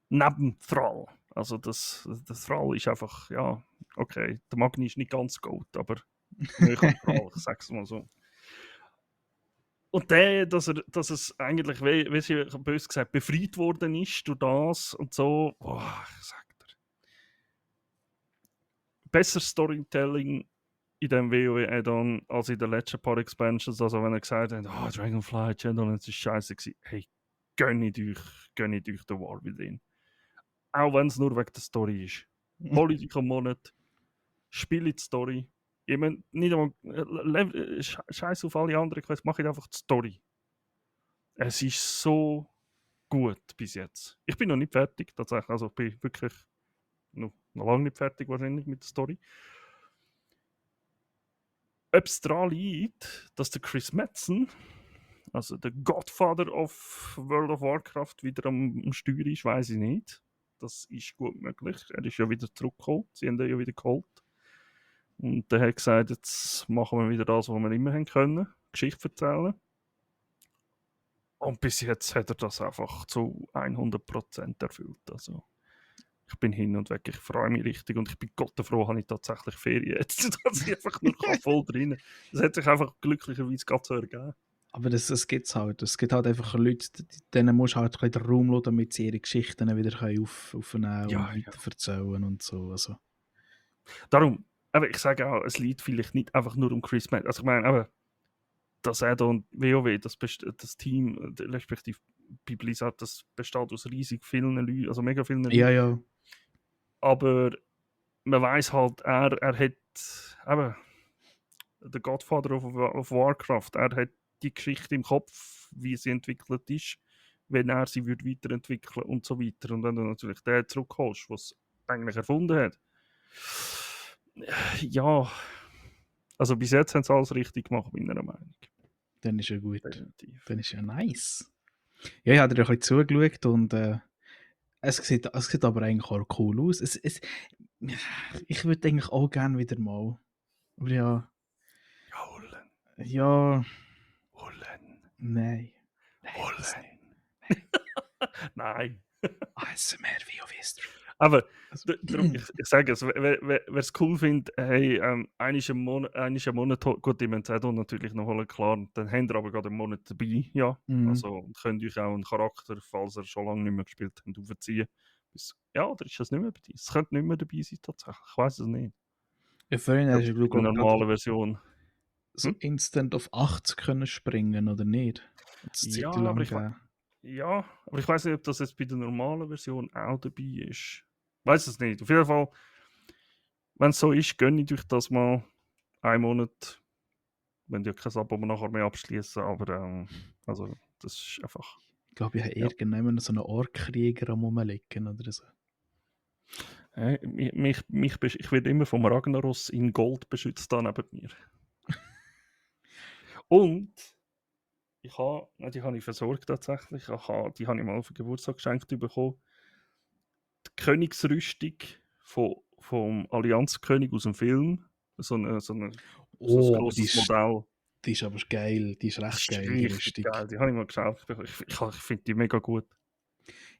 Speaker 1: neben Thrall. Also der Thrall ist einfach, ja, okay, der Magni ist nicht ganz Goat, aber näher an Thrall, ich sag's mal so. Und der, dass es eigentlich, wie sie bös gesagt, befreit worden ist durch das und so, boah, ich sag dir. Besser Storytelling in dem WoW Add-on als in den letzten paar Expansions. Also wenn er gesagt hat, Dragonfly Add-on, das ist scheiße gewesen. Hey, gönnt euch den War Within. Auch wenn es nur wegen der Story ist. Holt euch einen Monat, spielt die Story. Ich meine, nicht einmal scheiß auf alle anderen Quests, macht einfach die Story. Es ist so gut bis jetzt. Ich bin noch nicht fertig, tatsächlich. Also ich bin wirklich noch lange nicht fertig wahrscheinlich mit der Story. Ob es daran liegt, dass der Chris Metzen, also der Godfather of World of Warcraft, wieder am Steuer ist, weiß ich nicht. Das ist gut möglich. Er ist ja wieder zurückgekommen. Sie haben ihn ja wieder geholt. Und der hat gesagt, jetzt machen wir wieder das, was wir immer haben können. Geschichte erzählen. Und bis jetzt hat er das einfach zu 100% erfüllt. Also, ich bin hin und weg, ich freue mich richtig und ich bin Gott froh, habe ich tatsächlich Ferien jetzt, dass ich einfach nur voll drin kann. Das hat sich einfach glücklicherweise gerade so ergeben.
Speaker 2: Aber das gibt's halt. Es gibt halt einfach Leute, denen musst du halt ein bisschen den Raum lassen, damit sie ihre Geschichten wieder können aufnehmen
Speaker 1: Ja,
Speaker 2: und weiterverzählen und so. Also,
Speaker 1: Darum, aber ich sage auch, es liegt vielleicht nicht einfach nur um Chris Matt. Also ich meine, aber das Add-on WoW, das Team, respektive bei Blizzard, das besteht aus riesig vielen Leuten, also mega vielen Leuten.
Speaker 2: ja, ja.
Speaker 1: Aber man weiß halt, er hat eben der Godfather of Warcraft, er hat die Geschichte im Kopf, wie sie entwickelt ist, wenn er sie würde weiterentwickeln und so weiter. Und wenn du natürlich den zurückholst, was eigentlich erfunden hat, ja, also bis jetzt haben sie alles richtig gemacht, meiner Meinung.
Speaker 2: Dann ist ja gut.
Speaker 1: Definitiv.
Speaker 2: Dann ist ja nice. Ja, ich habe dir ein bisschen zugeschaut und es sieht aber eigentlich auch cool aus. Ich würde eigentlich auch gerne wieder mal. Aber ja,
Speaker 1: Holen.
Speaker 2: ja,
Speaker 1: Holen.
Speaker 2: nein. Nein,
Speaker 1: Holen.
Speaker 2: das nicht.
Speaker 1: Nein.
Speaker 2: ASMR WoW-Stream.
Speaker 1: Aber
Speaker 2: Also,
Speaker 1: darum, ich sage es, wer es cool findet, hey, einmal im Monat, gut, die müssen natürlich noch holen, klar, dann habt ihr aber gerade einen Monat dabei, ja. Also könnt ihr euch auch einen Charakter, falls ihr schon lange nicht mehr gespielt habt, aufziehen. Ja, oder ist das nicht mehr bei dir? Es könnte nicht mehr dabei sein, tatsächlich. Ich weiß es nicht.
Speaker 2: Ja, vorhin
Speaker 1: Ich
Speaker 2: hast
Speaker 1: glaube,
Speaker 2: du,
Speaker 1: in der
Speaker 2: glaube
Speaker 1: normalen Version.
Speaker 2: so instant auf 80 können springen, oder nicht? Hat es
Speaker 1: Ja,
Speaker 2: Zeit lang
Speaker 1: aber
Speaker 2: gegeben.
Speaker 1: ich weiß nicht, ob das jetzt bei der normalen Version auch dabei ist. Weiß es nicht. Auf jeden Fall, wenn es so ist, gönne ich euch das mal einen Monat. Wenn ihr kein Abo nachher mehr abschließen, aber also das ist einfach.
Speaker 2: Ich glaube, ich habe
Speaker 1: Ja.
Speaker 2: irgendjemanden so einen Orkkrieger am Rumliegen oder so.
Speaker 1: Ich werde immer vom Ragnaros in Gold beschützt da neben mir. Und die habe ich versorgt tatsächlich. Die habe ich mal für Geburtstag geschenkt bekommen. Die Königsrüstung vom Allianzkönig aus dem Film. So ein
Speaker 2: Oh, aber
Speaker 1: grosses Modell.
Speaker 2: die ist aber geil. Die ist
Speaker 1: Das
Speaker 2: recht
Speaker 1: ist
Speaker 2: geil, die
Speaker 1: richtig
Speaker 2: Rüstung.
Speaker 1: geil. Die habe ich mal geschenkt bekommen. Ich finde die mega gut.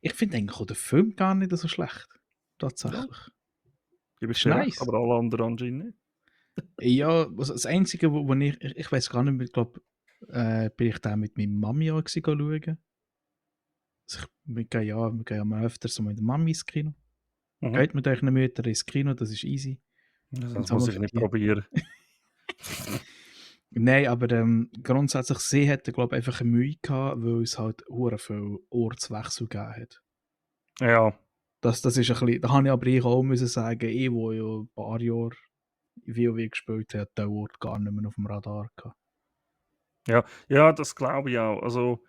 Speaker 2: Ich finde eigentlich auch den Film gar nicht so schlecht.
Speaker 1: Ja,
Speaker 2: Tatsächlich.
Speaker 1: gebe ich
Speaker 2: Ist
Speaker 1: dir recht,
Speaker 2: nice.
Speaker 1: aber alle anderen anscheinend nicht.
Speaker 2: Ja, also das Einzige, wo ich weiß gar nicht mehr, ich glaube, bin ich da mit meiner Mami auch schauen. Also wir gehen ja mal öfter so mit der Mami ins Kino.
Speaker 1: Mhm.
Speaker 2: Geht mit euren Müttern ins Kino, das ist easy.
Speaker 1: Das
Speaker 2: Wenn's auch
Speaker 1: muss
Speaker 2: mal
Speaker 1: ich
Speaker 2: für
Speaker 1: nicht
Speaker 2: die...
Speaker 1: probieren.
Speaker 2: Nein, aber grundsätzlich, sie hätte, glaube ich, einfach Mühe gehabt, weil es halt hure viel Ortswechsel gegeben hat.
Speaker 1: Ja,
Speaker 2: Das ist ein bisschen, da habe ich aber ich auch müssen sagen, ich, wo ja ein paar Jahre WoW gespielt hat, der Ort gar nicht mehr auf dem Radar gehabt.
Speaker 1: ja, das glaube ich auch. Also,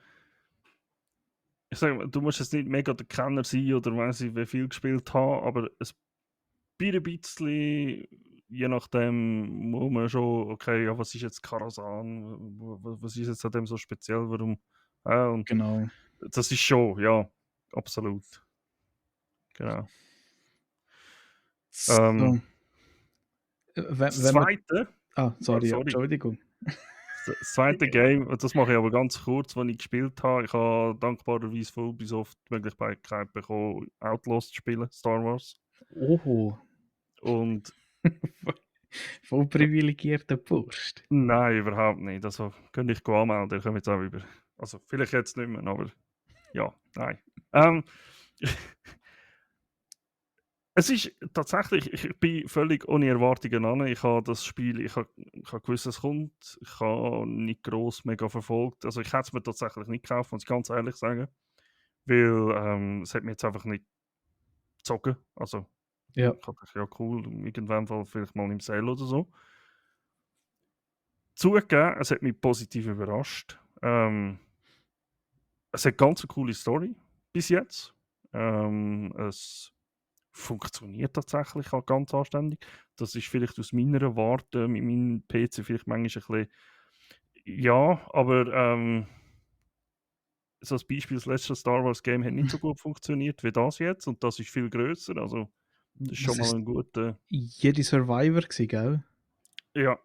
Speaker 1: ich sage mal, du musst jetzt nicht mega der Kenner sein oder weiss ich, wie viel gespielt haben, aber ein bisschen, je nachdem, muss man schon, okay, ja, was ist jetzt Karasan? Was ist jetzt an dem so speziell? Warum? Und
Speaker 2: Genau.
Speaker 1: das ist schon, ja, absolut. Genau.
Speaker 2: So,
Speaker 1: Ähm, das
Speaker 2: wenn man...
Speaker 1: zweite,
Speaker 2: Ah, sorry, ja,
Speaker 1: sorry.
Speaker 2: Entschuldigung.
Speaker 1: Das zweite Game, das mache ich aber ganz kurz, wenn ich gespielt habe. Ich habe dankbarerweise von Ubisoft die Möglichkeit bekommen, Outlaws zu spielen, Star Wars.
Speaker 2: Oh,
Speaker 1: Und
Speaker 2: voll privilegierter Bursch.
Speaker 1: nein, überhaupt nicht. Also könnte ich anmelden, ich komme jetzt auch über. Also vielleicht jetzt nicht mehr, aber ja, nein. Es ist tatsächlich, ich bin völlig ohne Erwartungen an. Ich habe das Spiel, ich habe gewusst, es kommt. Ich habe nicht gross mega verfolgt. Also ich hätte es mir tatsächlich nicht gekauft, muss ich ganz ehrlich sagen. Weil es hat mir jetzt einfach nicht gezogen. Also
Speaker 2: Ja.
Speaker 1: ich dachte, ja cool, irgendwann Fall vielleicht mal im Sale oder so. Zugegeben, es hat mich positiv überrascht. Es hat ganz eine coole Story bis jetzt. Es funktioniert tatsächlich auch ganz anständig. Das ist vielleicht aus meiner Warte mit meinem PC vielleicht manchmal ein bisschen, ja, aber so als Beispiel, das letzte Star Wars Game hat nicht so gut funktioniert wie das jetzt und das ist viel grösser, also das ist schon
Speaker 2: Das
Speaker 1: mal
Speaker 2: ist
Speaker 1: ein guter,
Speaker 2: jede Survivor gewesen, gell?
Speaker 1: ja,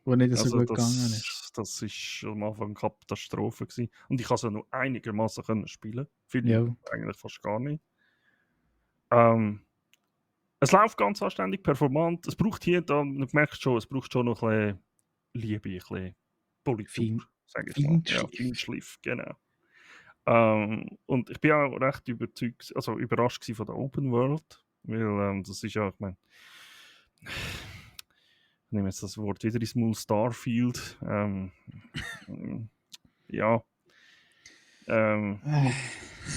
Speaker 2: Wo nicht so
Speaker 1: also
Speaker 2: gut gegangen ist.
Speaker 1: das ist am Anfang eine Katastrophe gewesen. Und ich konnte es noch einigermaßen können spielen. Viele
Speaker 2: Ja.
Speaker 1: eigentlich fast gar nicht. Es läuft ganz anständig, performant. Es braucht hier, du merkst schon, es braucht schon noch ein bisschen Liebe, ein bisschen Politur, sage ich mal. Ja,
Speaker 2: Feinschliff.
Speaker 1: Feinschliff, genau. Und ich bin auch recht überzeugt, also überrascht gewesen von der Open World, weil das ist ja, ich meine, ich nehme jetzt das Wort wieder ins Maul, Starfield. Ja. Und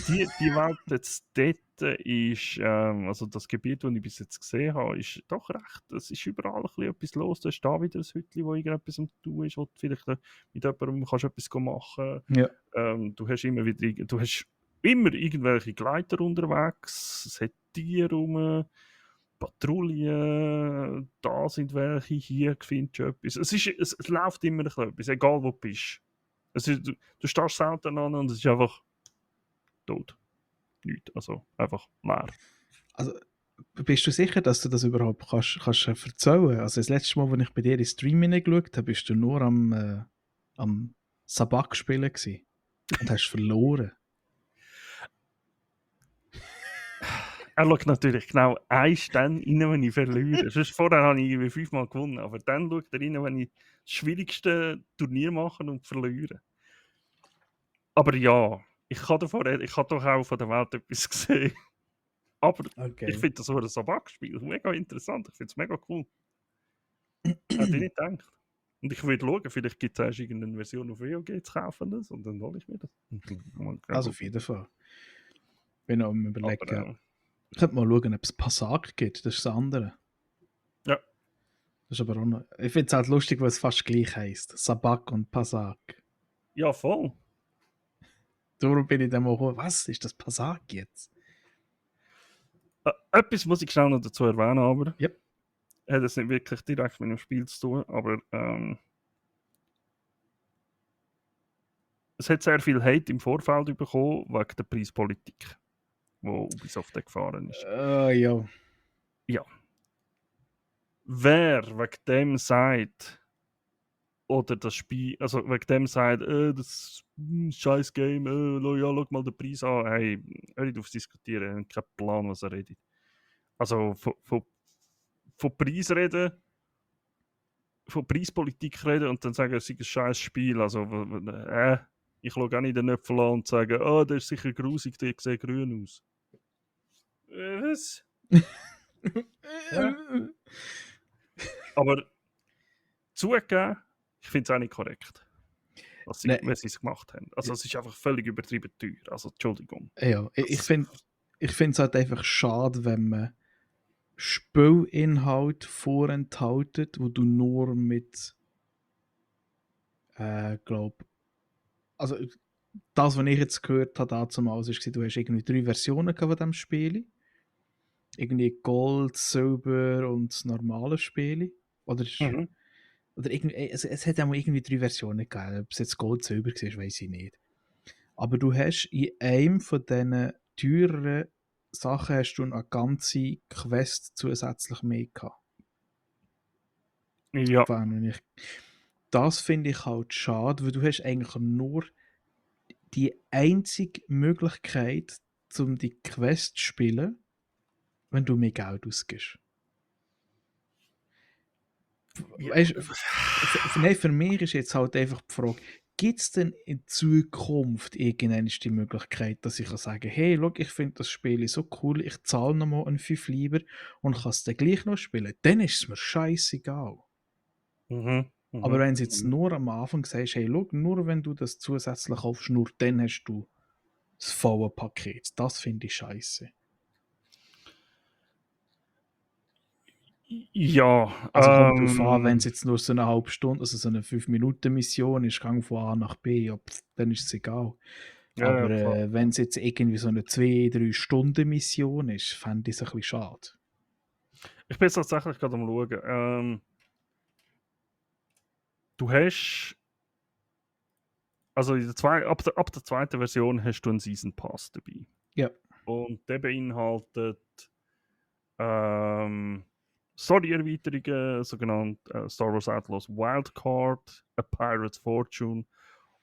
Speaker 1: die Welt jetzt dort ist, also das Gebiet, das ich bis jetzt gesehen habe, ist doch recht, es ist überall ein bisschen etwas los. Du hast da wieder ein Hütchen, wo irgendetwas am tun ist, wo du vielleicht mit jemandem kannst etwas machen.
Speaker 2: Ja.
Speaker 1: Du hast immer irgendwelche Gleiter unterwegs, es hat Tiere rum, Patrouillen, da sind welche, hier findest du etwas. Es läuft immer ein bisschen etwas, egal wo du bist. Du starrst selten an und es ist einfach tot. Nichts, also einfach leer.
Speaker 2: Also, bist du sicher, dass du das überhaupt kannst erzählen? Also das letzte Mal, als ich bei dir in den Stream hineingeschaut habe, bist du nur am Sabak spielen gewesen und hast verloren.
Speaker 1: Er schaut natürlich genau eins dann rein, wenn ich verliere. Sonst vorher habe ich irgendwie 5-mal gewonnen, aber dann schaut er rein, wenn ich das schwierigste Turnier mache und verliere. Aber ja, ich kann doch auch von der Welt etwas gesehen. Aber ich finde das so ein Sabak-Spiel mega interessant. Ich finde es mega cool. Hätte ich nicht gedacht. Und ich würde schauen, vielleicht gibt es erst irgendeine Version auf WoG zu kaufen und dann hole ich mir das.
Speaker 2: Also auf jeden Fall. Bin auch am überlegen.
Speaker 1: Aber,
Speaker 2: Ich könnte mal schauen, ob es Passag gibt. Das ist das andere.
Speaker 1: Ja.
Speaker 2: Das ist aber auch noch. Ich finde es halt lustig, weil es fast gleich heisst. Sabak und Passag.
Speaker 1: Ja, voll.
Speaker 2: Darum bin ich dann mal gekommen, was ist das Passag jetzt?
Speaker 1: Etwas muss ich schnell noch dazu erwähnen, aber
Speaker 2: Yep.
Speaker 1: hat es nicht wirklich direkt mit dem Spiel zu tun, aber es hat sehr viel Hate im Vorfeld bekommen wegen der Preispolitik, wo Ubisoft gefahren ist.
Speaker 2: Ja.
Speaker 1: Ja. Wer wegen dem sagt, oder das Spiel, also wegen dem sagt, das scheiß Game, ja, schau mal den Preis an, hey, hör nicht aufs Diskutieren, ich habe keinen Plan, was er redet. Also von Preis reden, von Preispolitik reden und dann sagen, es sei ein scheiß Spiel, also ich schaue auch nicht den Äpfel an und sage, der ist sicher grusig, der sieht grün aus. Was? Ja. Aber zugegeben, ich finde es auch nicht korrekt, wie sie es gemacht haben. Also es ist einfach völlig übertrieben teuer. Also Entschuldigung.
Speaker 2: Ja, ich finde es halt einfach schade, wenn man Spielinhalt vorenthaltet, wo du nur mit also das, was ich jetzt gehört habe, damals war, du hast irgendwie 3 Versionen von diesem Spiel. Irgendwie Gold, Silber und das normale Spiel. Oder irgendwie, es hat auch irgendwie 3 Versionen gegeben. Ob es jetzt Gold, Silber war, weiß ich nicht. Aber du hast in einem von diesen teureren Sachen hast du eine ganze Quest zusätzlich mehr gehabt.
Speaker 1: Ja.
Speaker 2: Das finde ich halt schade, weil du hast eigentlich nur die einzige Möglichkeit, um die Quest zu spielen, wenn du mehr Geld ausgibst. Weißt, für mich ist jetzt halt einfach die Frage, gibt es denn in Zukunft irgendwann die Möglichkeit, dass ich sagen kann, hey, schau, ich finde das Spiel so cool, ich zahle nochmal einen 5 lieber und kann es dann gleich noch spielen. Dann ist es mir scheißegal. Aber wenn du jetzt nur am Anfang sagst, hey, schau, nur wenn du das zusätzlich kaufst, nur dann hast du das volle Paket. Das finde ich scheiße.
Speaker 1: Ja.
Speaker 2: Also kommt drauf an, wenn es jetzt nur so eine halbe Stunde, also so eine 5-Minuten-Mission ist, gang von A nach B, ja, dann ist es egal.
Speaker 1: Ja,
Speaker 2: aber
Speaker 1: ja,
Speaker 2: wenn es jetzt irgendwie so eine 2-3 Stunden Mission ist, fände ich es ein bisschen schade.
Speaker 1: Ich bin jetzt tatsächlich gerade am schauen. Du hast also ab der zweiten Version hast du einen Season Pass dabei.
Speaker 2: Ja.
Speaker 1: Und der beinhaltet Story-Erweiterungen, sogenannt Star Wars Outlaws Wildcard, A Pirate's Fortune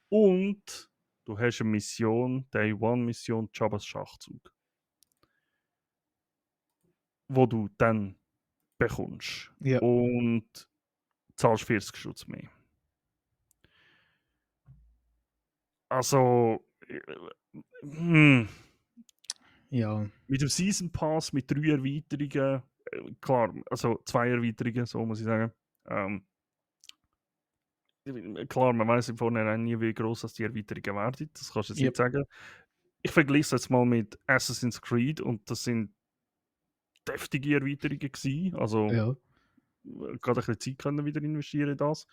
Speaker 1: und du hast eine Mission, Day One Mission, Jabba's Schachzug, wo du dann bekommst.
Speaker 2: Ja.
Speaker 1: Und zahlst 40 Stutz mehr. Also,
Speaker 2: Ja.
Speaker 1: mit dem Season Pass, mit 3 Erweiterungen, klar, also 2 Erweiterungen, so muss ich sagen. Klar, man weiß im Vorhinein nie, wie groß die Erweiterungen werden. Das kannst du jetzt
Speaker 2: Yep.
Speaker 1: nicht sagen. Ich vergleiche es jetzt mal mit Assassin's Creed und das sind deftige Erweiterungen gewesen. Also,
Speaker 2: Ja.
Speaker 1: gerade ein bisschen Zeit können wieder investieren in das.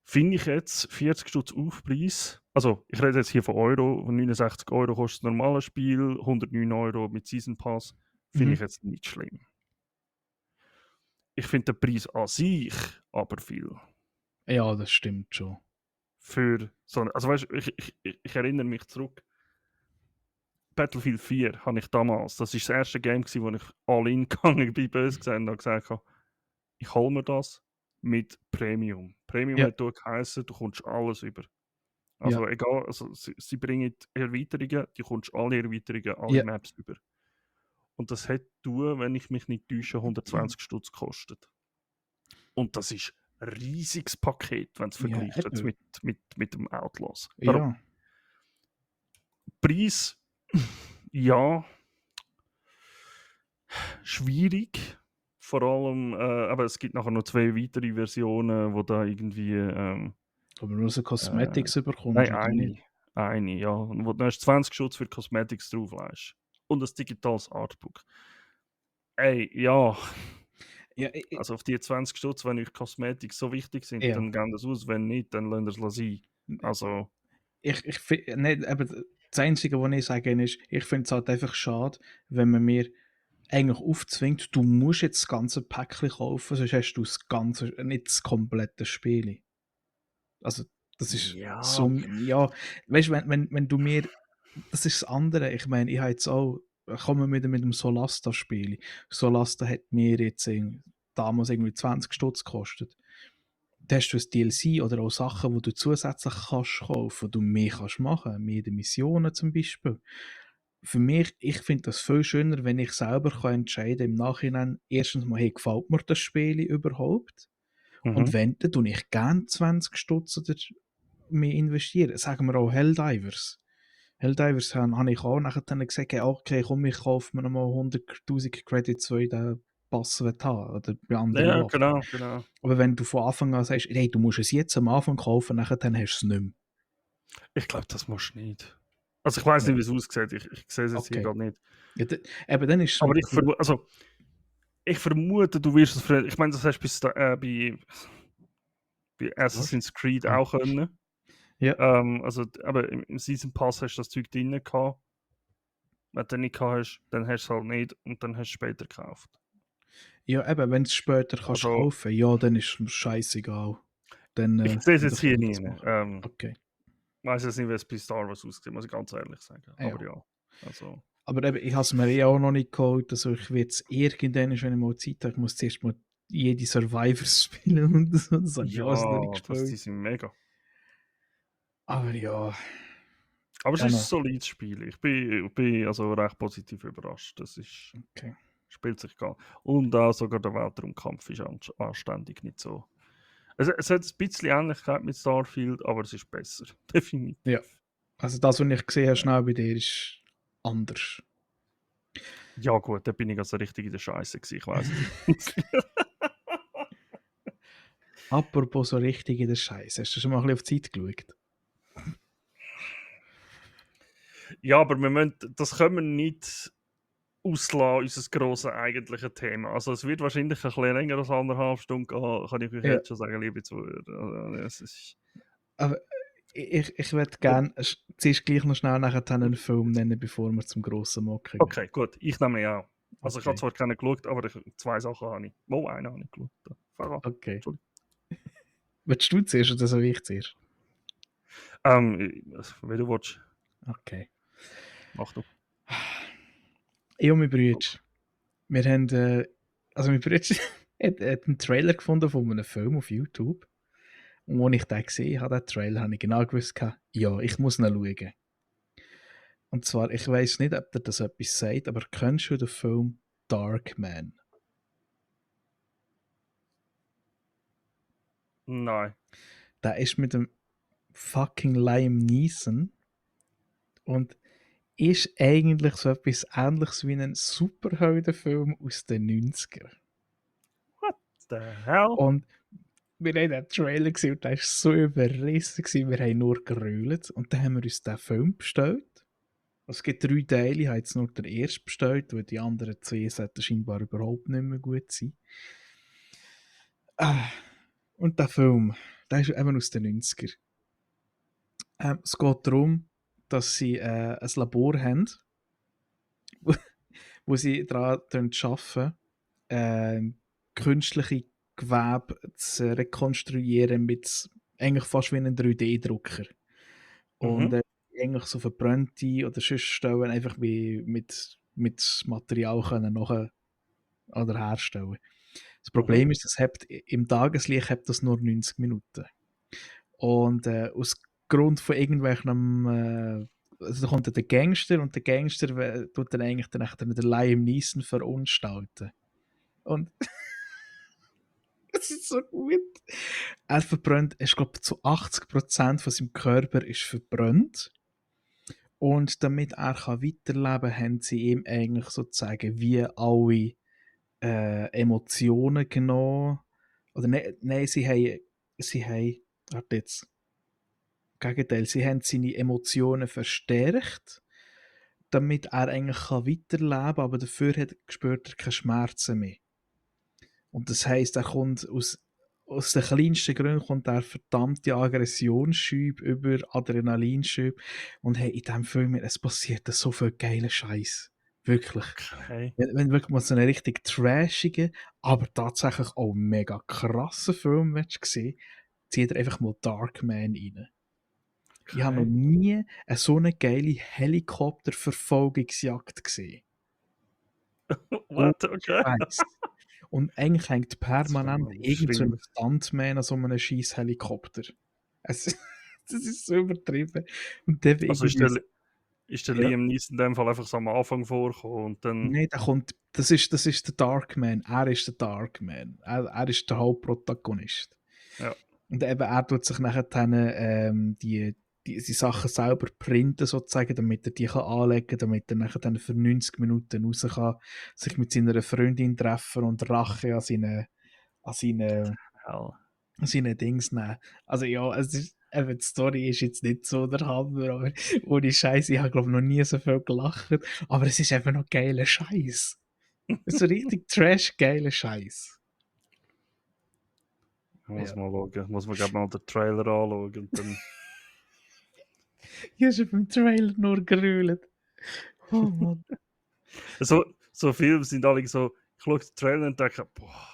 Speaker 1: Finde ich jetzt 40 Stutz Aufpreis. Also, ich rede jetzt hier von Euro. 69 Euro kostet das normale Spiel, 109 Euro mit Season Pass. Finde ich jetzt nicht schlimm. Ich finde den Preis an sich aber viel.
Speaker 2: Ja, das stimmt schon.
Speaker 1: Für so eine, also weißt du, ich erinnere mich zurück. Battlefield 4 habe ich damals, das war das erste Game, wo ich all-in gegangen bin, böse gesagt, und habe gesagt, ich hole mir das mit Premium. Premium
Speaker 2: Ja.
Speaker 1: hat geheißen, du kommst alles über. Also egal, also sie bringen Erweiterungen, du kommst alle Erweiterungen, alle Maps über. Und das hat du, wenn ich mich nicht täusche, 120 Stutz gekostet. Und das ist ein riesiges Paket, wenn es vergleicht mit dem Outlaws. Darum, Preis, ja, schwierig. Vor allem, aber es gibt nachher noch 2 weitere Versionen, wo da irgendwie...
Speaker 2: Aber nur so Cosmetics bekommst
Speaker 1: nein,
Speaker 2: oder nicht?
Speaker 1: eine, ja. Und wo du hast 20 Schutz für Cosmetics drauflegst. Und ein digitales Artbook. Ey, ja.
Speaker 2: Ja,
Speaker 1: Also auf die 20 Stutz, wenn euch Cosmetics so wichtig sind,
Speaker 2: Ja.
Speaker 1: dann gehen das aus. Wenn nicht, dann lasst es sein. Also,
Speaker 2: ich finde, nicht, aber das Einzige, was ich sage, ist, ich finde es halt einfach schade, wenn man mir eigentlich aufzwingt, du musst jetzt das ganze Päckchen kaufen, sonst hast du das ganze, nicht das komplette Spiel. Also, das ist
Speaker 1: ja.
Speaker 2: so, ja, weißt du, wenn du mir, das ist das andere, ich meine, ich habe jetzt auch, kommen wir wieder mit dem Solasta-Spiel. Solasta hat mir jetzt damals irgendwie 20 Stutz gekostet. Da hast du ein DLC oder auch Sachen, die du zusätzlich kannst kaufen, die du mehr kannst machen, mehr die Missionen zum Beispiel. Für mich, ich finde das viel schöner, wenn ich selber kann entscheiden im Nachhinein, erstens mal, hey, gefällt mir das Spiel überhaupt? Und wenn, dann tue ich gerne 20 Stutz oder mehr investieren. Sagen wir auch Helldivers. Helldivers habe ich auch nachher dann gesagt, okay, komm, ich kaufe mir nochmal 100'000 Credits, die ich den Pass haben oder bei anderen
Speaker 1: Ja,
Speaker 2: Waffen.
Speaker 1: genau.
Speaker 2: Aber wenn du von Anfang an sagst, hey, du musst es jetzt am Anfang kaufen, nachher dann hast du es nicht mehr.
Speaker 1: Ich glaube, das musst du nicht. Also ich weiß nicht, wie es aussieht. Ich sehe es jetzt hier gerade nicht.
Speaker 2: Ja, eben dann ist es
Speaker 1: Aber ich vermute, du wirst es... Ich meine, das hast du bei Assassin's Creed auch können.
Speaker 2: Ja.
Speaker 1: Aber im Season Pass hast du das Zeug drin gehabt. Wenn du nicht gehabt hast, dann hast du es halt nicht und dann hast du es später gekauft.
Speaker 2: Ja, eben, wenn du es später kannst kaufen, ja, dann ist es scheißegal. Dann,
Speaker 1: ich sehe es jetzt hier
Speaker 2: nicht.
Speaker 1: nicht.
Speaker 2: Okay.
Speaker 1: Ich weiß jetzt nicht, wie es bei Star Wars aussieht, muss ich ganz ehrlich sagen.
Speaker 2: Ja.
Speaker 1: Aber ja. Also.
Speaker 2: Aber eben, ich habe es mir auch noch nicht geholt. Also ich werde es irgendwann, wenn ich mal Zeit habe, ich muss zuerst mal jede Survivors spielen und so. Das habe ich alles noch nicht gespielt.
Speaker 1: Die sind mega.
Speaker 2: Aber ja.
Speaker 1: Aber es ist ein solides Spiel. Ich bin also recht positiv überrascht. Das ist...
Speaker 2: Okay.
Speaker 1: Spielt sich gar. Und auch sogar der Weltraumkampf ist anständig nicht so. Es hat ein bisschen Ähnlichkeit mit Starfield, aber es ist besser. Definitiv.
Speaker 2: Ja. Also das, was ich gesehen habe, schnell bei dir, ist anders.
Speaker 1: Ja gut, da bin ich also richtig in der Scheiße gewesen, ich weiß nicht.
Speaker 2: Apropos so richtig in der Scheiße, hast du schon mal ein bisschen auf die Zeit geschaut?
Speaker 1: Ja, aber das können wir nicht auslassen, unser grosses eigentliches Thema. Also es wird wahrscheinlich ein bisschen länger als 1,5 Stunden gehen, kann ich euch jetzt schon sagen, liebe Zuhörer. Es ist...
Speaker 2: Aber ich würde gerne zuerst gleich noch schnell nachher einen Film nennen, bevor wir zum grossen Mocken gehen.
Speaker 1: Okay, gut, ich nehme ja auch. Also ich habe zwar keinen geschaut, aber 2 Sachen habe ich. Einen habe ich geschaut.
Speaker 2: Okay. Willst du zuerst oder soll ich zuerst?
Speaker 1: Wie du willst.
Speaker 2: Okay.
Speaker 1: Mach du.
Speaker 2: Ich und mein Bruder, wir haben Also mein Bruder hat einen Trailer gefunden von einem Film auf YouTube. Und als ich den gesehen habe, den Trailer, habe ich genau gewusst, ja, ich muss ihn schauen. Und zwar, ich weiß nicht, ob dir das etwas sagt, aber kennst du den Film Darkman?
Speaker 1: Nein.
Speaker 2: Der ist mit dem fucking Liam Neeson und ist eigentlich so etwas Ähnliches wie ein Superheldenfilm aus den 90er.
Speaker 1: What the hell?
Speaker 2: Und wir haben den Trailer gesehen und der war so überrissen gewesen, wir haben nur gerüllt. Und dann haben wir uns den Film bestellt. Es gibt 3 Teile, ich habe jetzt nur den ersten bestellt, weil die anderen 2 sollten scheinbar überhaupt nicht mehr gut sein. Und der Film, der ist eben aus den 90er. Es geht darum, dass sie ein Labor haben, wo sie daran arbeiten, künstliche Gewebe zu rekonstruieren mit eigentlich fast wie einem 3D-Drucker. Und
Speaker 1: Mhm.
Speaker 2: eigentlich so verbrannte oder sonst Stellen einfach wie mit Material können nachher oder herstellen. Das
Speaker 1: Mhm.
Speaker 2: Problem ist, im Tageslicht hat das nur 90 Minuten. Und aus Grund von irgendwelchen also da kommt dann der Gangster und der Gangster tut dann eigentlich dann den Liam Neeson verunstalten. Und es ist so gut. Er verbrennt, ich glaube, zu 80% von seinem Körper ist verbrannt. Und damit er kann weiterleben kann, haben sie ihm eigentlich sozusagen wie alle Emotionen genommen. Oder nein, sie haben, warte jetzt, im Gegenteil, sie haben seine Emotionen verstärkt, damit er eigentlich kann weiterleben kann, aber dafür spürt er keine Schmerzen mehr. Und das heisst, er kommt aus den kleinsten Gründen kommt er verdammte Aggressionsschübe über Adrenalinschübe. Und hey, in diesem Film, es passiert so viel geiler Scheiß. Wirklich.
Speaker 1: Okay.
Speaker 2: Wenn du wirklich mal so einen richtig trashigen, aber tatsächlich auch mega krassen Film willst sehen, zieh dir einfach mal Darkman rein. Ich habe noch
Speaker 1: Okay.
Speaker 2: nie so eine geile Helikopterverfolgungsjagd gesehen. Ohne
Speaker 1: What? Okay.
Speaker 2: Scheiß. Und eigentlich hängt
Speaker 1: Das kann
Speaker 2: permanent
Speaker 1: man
Speaker 2: irgend so ein
Speaker 1: beschreiben.
Speaker 2: Stuntman an so einem scheiß Helikopter. Es, das ist so übertrieben. Und der
Speaker 1: Also
Speaker 2: irgendwie.
Speaker 1: ist der
Speaker 2: Ja,
Speaker 1: Liam Neeson in dem Fall einfach so am Anfang vorgekommen und dann.
Speaker 2: nein, das ist der Darkman. Er ist der Darkman. Er ist der Hauptprotagonist.
Speaker 1: Ja.
Speaker 2: Und eben, er tut sich nachher dann, die Sachen selber printen, sozusagen, damit er die kann anlegen kann, damit er nachher dann für 90 Minuten raus kann, sich mit seiner Freundin treffen und Rache an seinen,
Speaker 1: Hell.
Speaker 2: an seinen Dings nehmen. Also ja, eben, die Story ist jetzt nicht so der Hammer, aber ohne Scheiß, ich habe glaube noch nie so viel gelacht, aber es ist einfach noch geiler Scheiß. Es ist so richtig trash-geiler Scheiß.
Speaker 1: Muss
Speaker 2: Ja.
Speaker 1: mal schauen. Muss man, glaube mal den Trailer anschauen und dann.
Speaker 2: Ich habe beim Trailer nur gerühlt. Oh Mann.
Speaker 1: So Filme sind alle so. Ich schaue den Trailer und denke, boah,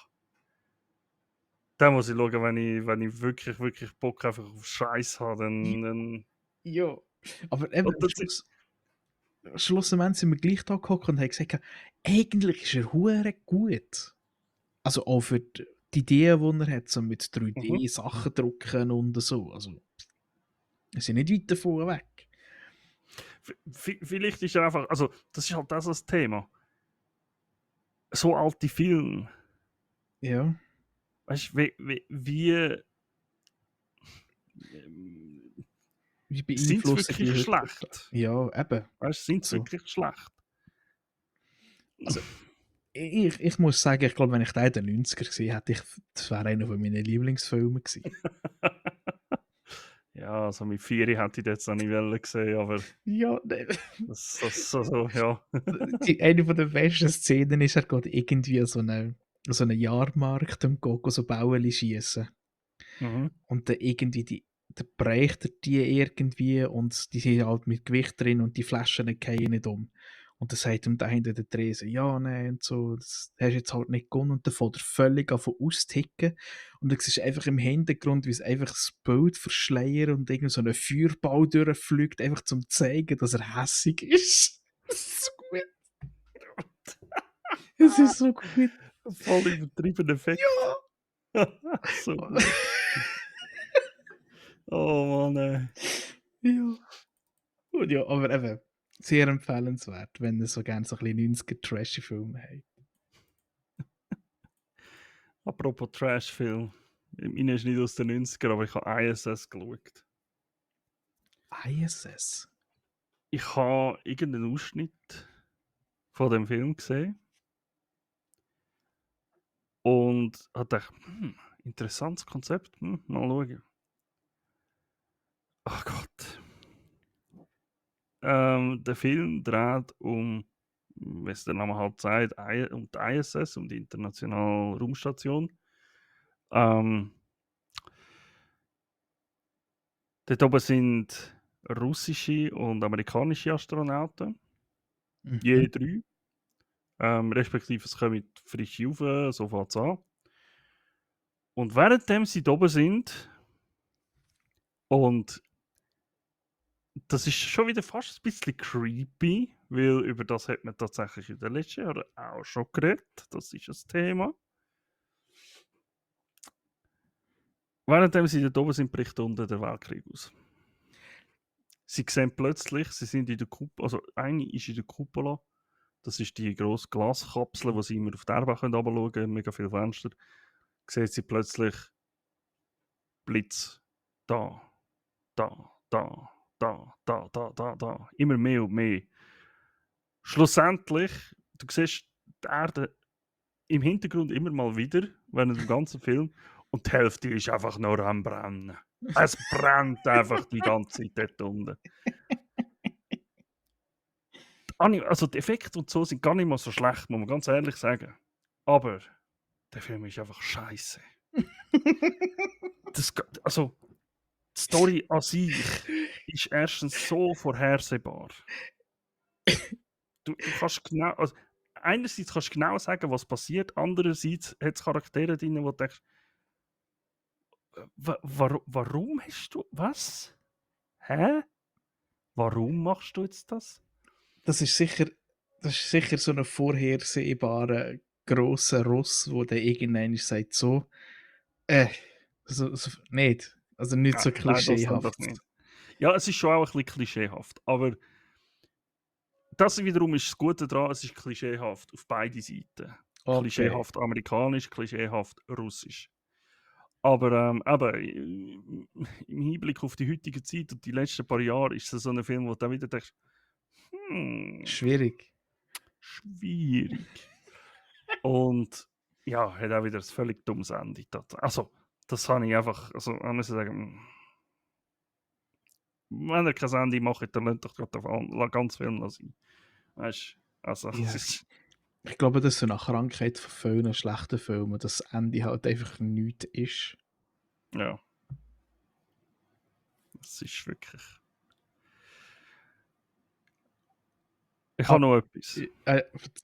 Speaker 1: da muss ich schauen, wenn ich wirklich, wirklich Bock einfach auf Scheiß habe, dann.
Speaker 2: Ja. Aber eben,
Speaker 1: Und dann sind,
Speaker 2: schlussendlich sind wir gleich da gehockt und haben gesagt, eigentlich ist er hure gut. Also auch für die Ideen, die er hat, so mit
Speaker 1: mhm.
Speaker 2: 3D-Sachen drucken und so. Also, wir sind nicht weit davon weg.
Speaker 1: Vielleicht ist er einfach, also das ist halt das Thema. So alte Filme,
Speaker 2: Ja.
Speaker 1: weißt du, wie
Speaker 2: Wie
Speaker 1: sind sie
Speaker 2: beeinflussen die
Speaker 1: wirklich
Speaker 2: heute?
Speaker 1: schlecht?
Speaker 2: Ja, eben.
Speaker 1: Weißt du, sind sie
Speaker 2: So.
Speaker 1: wirklich schlecht?
Speaker 2: Also, ich muss sagen, ich glaube, wenn ich den in den 90er gesehen hätte, das wäre einer von meinen Lieblingsfilmen gewesen.
Speaker 1: Ja, also mit 4 hätte ich das noch nicht wollen gesehen, aber
Speaker 2: Ja, ne,
Speaker 1: so, ja.
Speaker 2: eine von der besten Szenen ist, er geht irgendwie an so einen Jahrmarkt und geht so Bäuerli schiessen.
Speaker 1: Mhm.
Speaker 2: Und dann irgendwie der bräuchte die irgendwie und die sind halt mit Gewicht drin und die Flaschen fallen nicht um. Und dann sagt ihm da hinter der Tresen, ja, nein, und so, das hast du jetzt halt nicht gewonnen. Und dann fängt er völlig an von austicken. Und dann siehst du einfach im Hintergrund, wie es einfach das Bild verschleiert und irgendwie so ein Feuerball durchfliegt, einfach zum zeigen, dass er hässig ist. Das ist so gut. Es ist so gut.
Speaker 1: Voll übertrieben Effekt.
Speaker 2: Ja!
Speaker 1: So gut. Oh Mann, ey.
Speaker 2: Ja. Und ja, aber eben, sehr empfehlenswert, wenn ihr so gerne so ein bisschen 90er-Trashy-Filme habt.
Speaker 1: Apropos Trash-Film. Meine ist nicht aus den 90er, aber ich habe ISS geschaut.
Speaker 2: ISS?
Speaker 1: Ich habe irgendeinen Ausschnitt von dem Film gesehen und habe gedacht, interessantes Konzept, mal schauen. Ach Gott. Der Film dreht wie es der Name halt sagt, um die ISS, um die Internationale Raumstation. Dort oben sind russische und amerikanische Astronauten, je 3. Respektive es kommen frische rauf, so fängt es an. Und währenddem sie da oben sind, und das ist schon wieder fast ein bisschen creepy, weil über das hat man tatsächlich in den letzten Jahren auch schon geredet. Das ist ein Thema. Währenddem sie da oben sind, bricht unten der Weltkrieg aus. Sie sehen plötzlich, sie sind in der Kuppel, also eine ist in der Kuppel. Das ist die grosse Glaskapsel, wo sie immer auf die Erde runterschauen können, mega viele Fenster. Sehen sie plötzlich Blitz. Da, da, da, da, da, da, da, da. Immer mehr und mehr. Schlussendlich, du siehst die Erde im Hintergrund immer mal wieder, während dem ganzen Film. Und die Hälfte ist einfach nur am Brennen. Es brennt einfach die ganze Zeit dort unten. Also die Effekte und so sind gar nicht mal so schlecht, muss man ganz ehrlich sagen. Aber der Film ist einfach scheiße. Also, die Story an sich ist erstens so vorhersehbar. Du kannst genau, also einerseits kannst du genau sagen, was passiert, andererseits hat es Charaktere drin, wo du denkst, warum hast du, was? Hä? Warum machst du jetzt das?
Speaker 2: Das ist sicher so ein vorhersehbarer grosser Russ, wo der irgendwann sagt so, nicht. Also nicht so
Speaker 1: Nein, das dann
Speaker 2: klischeehaft.
Speaker 1: doch nicht. Ja, es ist schon auch ein bisschen klischeehaft, aber das wiederum ist das Gute daran, es ist klischeehaft auf beide Seiten.
Speaker 2: Okay.
Speaker 1: Klischeehaft amerikanisch, klischeehaft russisch. Aber eben, im Hinblick auf die heutige Zeit und die letzten paar Jahre ist es so ein Film, wo du dann wieder denkst,
Speaker 2: Schwierig.
Speaker 1: schwierig. Und ja, hat auch wieder ein völlig dummes Ende. Also, das habe ich einfach, also man muss sagen, wenn ihr kein Ende macht, dann lasst doch gerade ganz Film sein. Weißt du, also
Speaker 2: Ja.
Speaker 1: es ist,
Speaker 2: Ich glaube, das ist so eine Krankheit von vielen schlechten Filmen, dass das Ende halt einfach nichts ist.
Speaker 1: ja. Es ist wirklich. Ich habe noch etwas.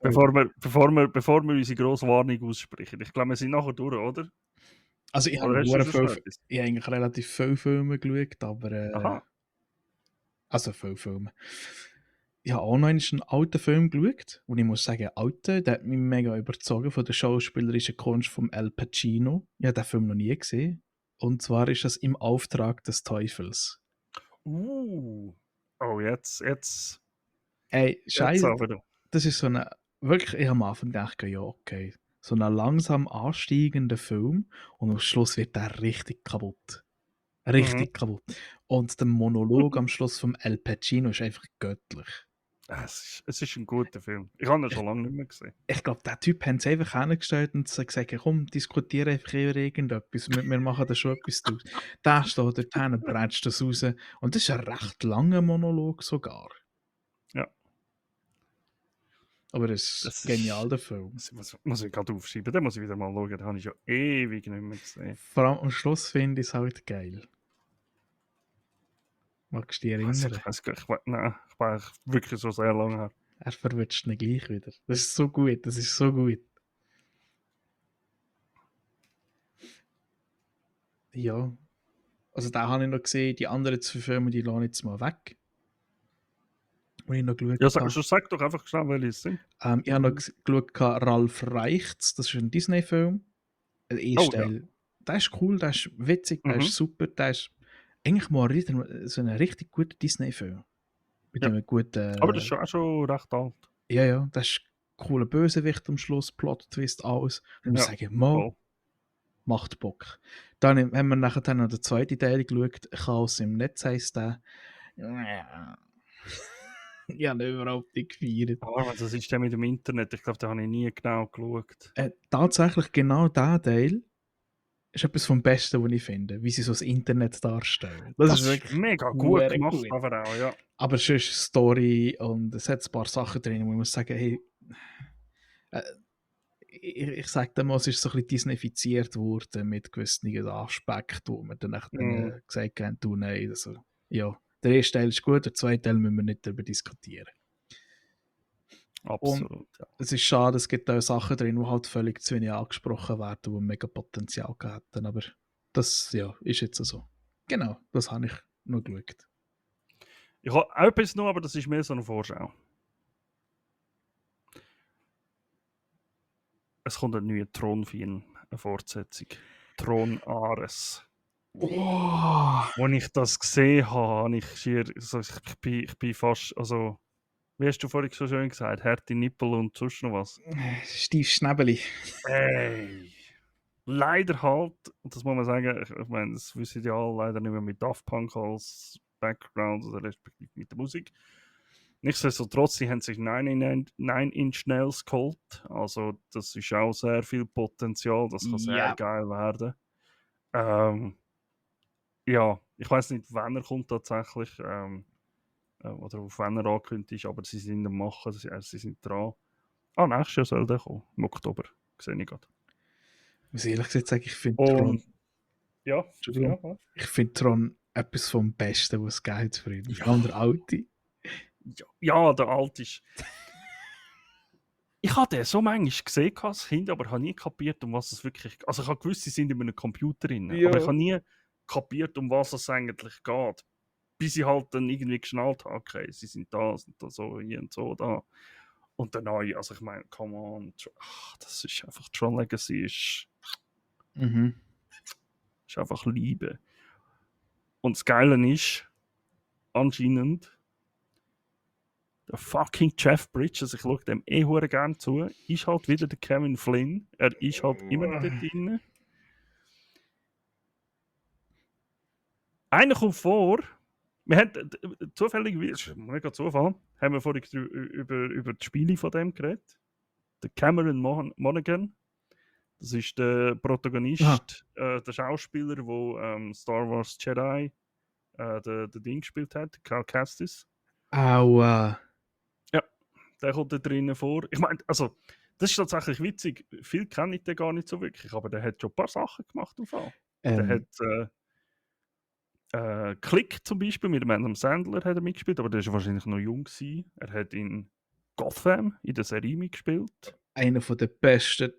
Speaker 1: Bevor wir unsere grosse Warnung aussprechen. Ich glaube, wir sind nachher durch, oder?
Speaker 2: Also ich
Speaker 1: Oder hast du schon
Speaker 2: habe
Speaker 1: etwas?
Speaker 2: eigentlich relativ viele Filme geschaut, aber
Speaker 1: Aha.
Speaker 2: also viele Filme. Ich habe auch noch einen alten Film geschaut und ich muss sagen, alter, der hat mich mega überzogen von der schauspielerischen Kunst von Al Pacino. Ich habe den Film noch nie gesehen. Und zwar ist das «Im Auftrag des Teufels».
Speaker 1: Oh, jetzt
Speaker 2: Ey, scheiße,
Speaker 1: aber du.
Speaker 2: das ist so eine, wirklich, ich habe am Anfang gedacht, ja, okay, so ein langsam ansteigender Film und am Schluss wird der richtig kaputt.
Speaker 1: Mhm.
Speaker 2: Richtig kaputt. Und der Monolog am Schluss vom Al Pacino ist einfach göttlich.
Speaker 1: Es ist ein guter Film. Ich habe ihn schon lange nicht mehr gesehen.
Speaker 2: Ich glaube, der Typ haben sie einfach hingestellt und gesagt, komm, diskutiere einfach über irgendetwas. Wir machen da schon etwas draus. Der steht dort hin, bretscht das raus. Und das ist ein recht langer Monolog sogar.
Speaker 1: Ja,
Speaker 2: Aber das ist
Speaker 1: das
Speaker 2: genial,
Speaker 1: ist.
Speaker 2: der Film.
Speaker 1: Muss ich gerade aufschreiben. Den muss ich wieder mal schauen. Den habe ich schon ewig nicht mehr gesehen.
Speaker 2: Vor allem am Schluss finde ich es halt geil. Magst du dich erinnern?
Speaker 1: Nein, ich war wirklich so sehr lange her.
Speaker 2: Er verwirrt ihn gleich wieder. Das ist so gut, das ist so gut. Ja. Also den habe ich noch gesehen, die anderen 2 Filme, die lasse ich jetzt mal weg. wo ich noch geschaut
Speaker 1: Ja,
Speaker 2: habe.
Speaker 1: sag doch einfach schnell, welche es sind.
Speaker 2: Ich habe noch geschaut, Ralf Reichts, das ist ein Disney-Film. Der
Speaker 1: Oh
Speaker 2: erste
Speaker 1: ja.
Speaker 2: Teil, der ist cool, der ist witzig, der
Speaker 1: Mhm.
Speaker 2: ist super, der ist eigentlich mal so ein richtig guter Disney-Film. Mit
Speaker 1: Ja.
Speaker 2: einem
Speaker 1: Aber das ist
Speaker 2: guten,
Speaker 1: auch schon recht alt.
Speaker 2: ja, das ist ein cooler Bösewicht am Schluss, Plot-Twist, alles. Und ich muss
Speaker 1: Ja,
Speaker 2: sagen, Mo,
Speaker 1: voll.
Speaker 2: macht Bock. Dann haben wir nachher dann noch den zweiten Teil geschaut, Chaos im Netz heisst der. Ich habe ihn überhaupt nicht gefeiert.
Speaker 1: Ah, was ist der mit dem Internet? Ich glaube, da habe ich nie genau geschaut.
Speaker 2: Tatsächlich genau dieser Teil ist etwas vom Besten, was ich finde, wie sie so das Internet darstellen. Das
Speaker 1: Das
Speaker 2: ist
Speaker 1: ist
Speaker 2: wirklich
Speaker 1: mega gut
Speaker 2: hure
Speaker 1: gemacht,
Speaker 2: gut.
Speaker 1: aber auch, ja.
Speaker 2: Aber es ist Story und es hat ein paar Sachen drin, wo ich muss sagen, hey, äh, ich sage dem mal, es ist so ein bisschen disneyfiziert worden mit gewissen Aspekten, wo wir dann
Speaker 1: Mhm.
Speaker 2: gesagt haben, du, nein, also, ja, der erste Teil ist gut, der zweite Teil müssen wir nicht darüber diskutieren. Und
Speaker 1: Absolut, ja.
Speaker 2: es ist schade, es gibt auch Sachen drin, die halt völlig zu wenig angesprochen werden, die mega Potenzial hätten, aber das, ja, ist jetzt so. Genau, das habe ich noch geschaut.
Speaker 1: Ich habe auch etwas noch, aber das ist mehr so eine Vorschau. Es kommt ein neuer Thronfilm, eine Fortsetzung. Thron Ares.
Speaker 2: Oh,
Speaker 1: Als ich das gesehen habe, habe ich schier, also ich bin fast, also, wie hast du vorhin so schön gesagt, harte Nippel und sonst noch was.
Speaker 2: Stief Schnäbeli.
Speaker 1: Ey! Leider halt, und das muss man sagen, ich meine, das wissen ja alle leider nicht mehr mit Daft Punk als Background oder respektive mit der Musik. Nichtsdestotrotz, sie haben sich Nine Inch Nails geholt. Also, das ist auch sehr viel Potenzial. Das kann sehr
Speaker 2: Ja.
Speaker 1: geil werden. Ja, ich weiß nicht, wann er kommt tatsächlich. Oder auf wann er angekündigt ist, aber sie sind am Machen, sie sind dran. Ah, nächstes Jahr soll der kommen, im Oktober. Sehe ich gerade.
Speaker 2: Ich muss ehrlich gesagt sagen, ich finde
Speaker 1: Und
Speaker 2: Tron,
Speaker 1: ja,
Speaker 2: Entschuldigung,
Speaker 1: ja,
Speaker 2: ich finde Tron etwas vom Besten, was es gibt früher.
Speaker 1: ja,
Speaker 2: Vor allem der Alte.
Speaker 1: ja, der Alte ist. Ich habe den so manchmal gesehen als Kind, aber habe nie kapiert, um was es wirklich geht. Also ich habe gewusst, sie sind in einem Computer drin, aber ich
Speaker 2: Ja.
Speaker 1: habe nie kapiert, um was es eigentlich geht. Bis ich halt dann irgendwie geschnallt habe, okay, sie sind da so, hier und so, da. Und der neue, also ich meine, come on, das ist einfach, Tron Legacy
Speaker 2: Mhm.
Speaker 1: ist einfach Liebe. Und das Geile ist, anscheinend, der fucking Jeff Bridges, ich schaue dem hure gern zu, ist halt wieder der Kevin Flynn. Er ist halt immer noch dort drin. Einer kommt vor, wir haben zufällig, das ist mega Zufall, haben wir vorhin über die Spiele von dem geredet. Der Cameron Monaghan, das ist der Protagonist, der Schauspieler, der Star Wars Jedi der Ding gespielt hat, Cal Kestis.
Speaker 2: Aua.
Speaker 1: Ja, der kommt da drinnen vor. Ich meine, also, das ist tatsächlich witzig. Viel kenne ich den gar nicht so wirklich, aber der hat schon ein paar Sachen gemacht im Fall. Der
Speaker 2: Ähm,
Speaker 1: hat Click zum Beispiel mit dem Adam Sandler hat er mitgespielt, aber der ist wahrscheinlich noch jung gewesen. Er hat in Gotham in der Serie mitgespielt.
Speaker 2: einer der besten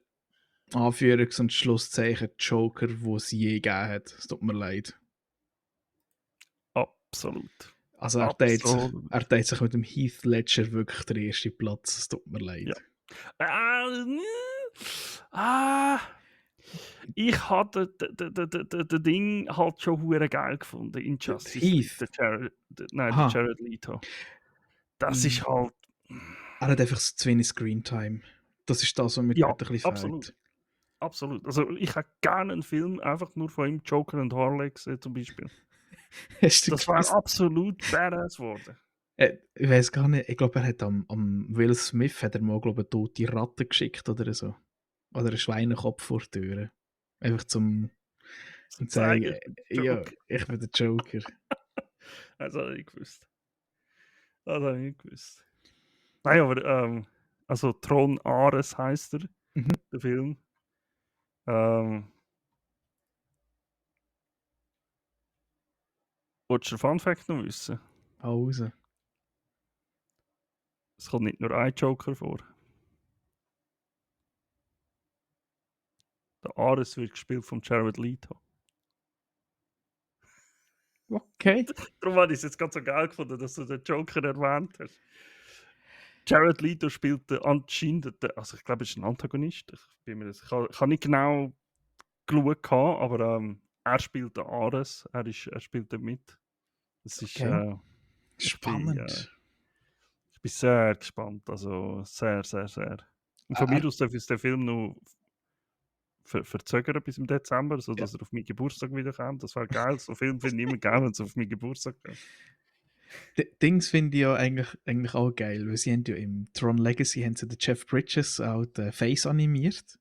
Speaker 2: Anführungs- und Schlusszeichen Joker, die es je gegeben hat. Es tut mir leid.
Speaker 1: Absolut.
Speaker 2: Also
Speaker 1: Absolut.
Speaker 2: er teilt sich mit dem Heath Ledger wirklich den ersten Platz. Es tut mir
Speaker 1: Ja.
Speaker 2: leid.
Speaker 1: Ah, ich habe den Ding halt schon hure geil gefunden in Justice League.
Speaker 2: Heath.
Speaker 1: Der
Speaker 2: Aha.
Speaker 1: Jared Leto. Das ist halt.
Speaker 2: Er hat einfach zu wenig Screentime. Das ist das, was mir
Speaker 1: Ja,
Speaker 2: dort ein bisschen
Speaker 1: absolut.
Speaker 2: fehlt.
Speaker 1: Absolut. Also ich hätte gerne einen Film einfach nur von ihm, Joker und Harley gesehen zum Beispiel.
Speaker 2: Hast du
Speaker 1: Das wäre
Speaker 2: gewusst?
Speaker 1: absolut badass geworden.
Speaker 2: Ich weiß gar nicht, ich glaube, er hat am Will Smith hat er mal, glaube eine tote Ratte geschickt oder so. Oder einen Schweinekopf vor die Tür. Einfach zum
Speaker 1: Zu
Speaker 2: zeigen,
Speaker 1: zeigen, ich bin
Speaker 2: ja,
Speaker 1: Joker.
Speaker 2: ich bin der Joker.
Speaker 1: Das habe ich nicht gewusst. Das habe ich nicht gewusst. Nein, aber also Thron Ares heisst er,
Speaker 2: Mhm.
Speaker 1: der Film. Willst du den Fun Fact noch wissen?
Speaker 2: Hau raus.
Speaker 1: Es kommt nicht nur ein Joker vor. Der Ares wird gespielt von Jared Leto.
Speaker 2: Okay.
Speaker 1: Darum habe ich es jetzt gerade so geil gefunden, dass du den Joker erwähnt hast. Jared Leto spielt anscheinend, also ich glaube, er ist ein Antagonist. Ich habe nicht genau geschaut, aber er spielt den Ares, er spielt dort mit. Es ist,
Speaker 2: Okay.
Speaker 1: ich bin,
Speaker 2: Spannend.
Speaker 1: ich bin sehr gespannt, also sehr, sehr, sehr. Und von
Speaker 2: Er,
Speaker 1: mir aus darf ich den Film noch verzögern bis im Dezember, sodass er auf meinen Geburtstag wiederkommt. Das wäre geil. So Film finde ich immer geil, wenn es auf meinen Geburtstag kommt.
Speaker 2: Dings finde ich ja eigentlich auch geil, weil sie haben ja im Tron Legacy haben sie den Jeff Bridges auch den Face animiert.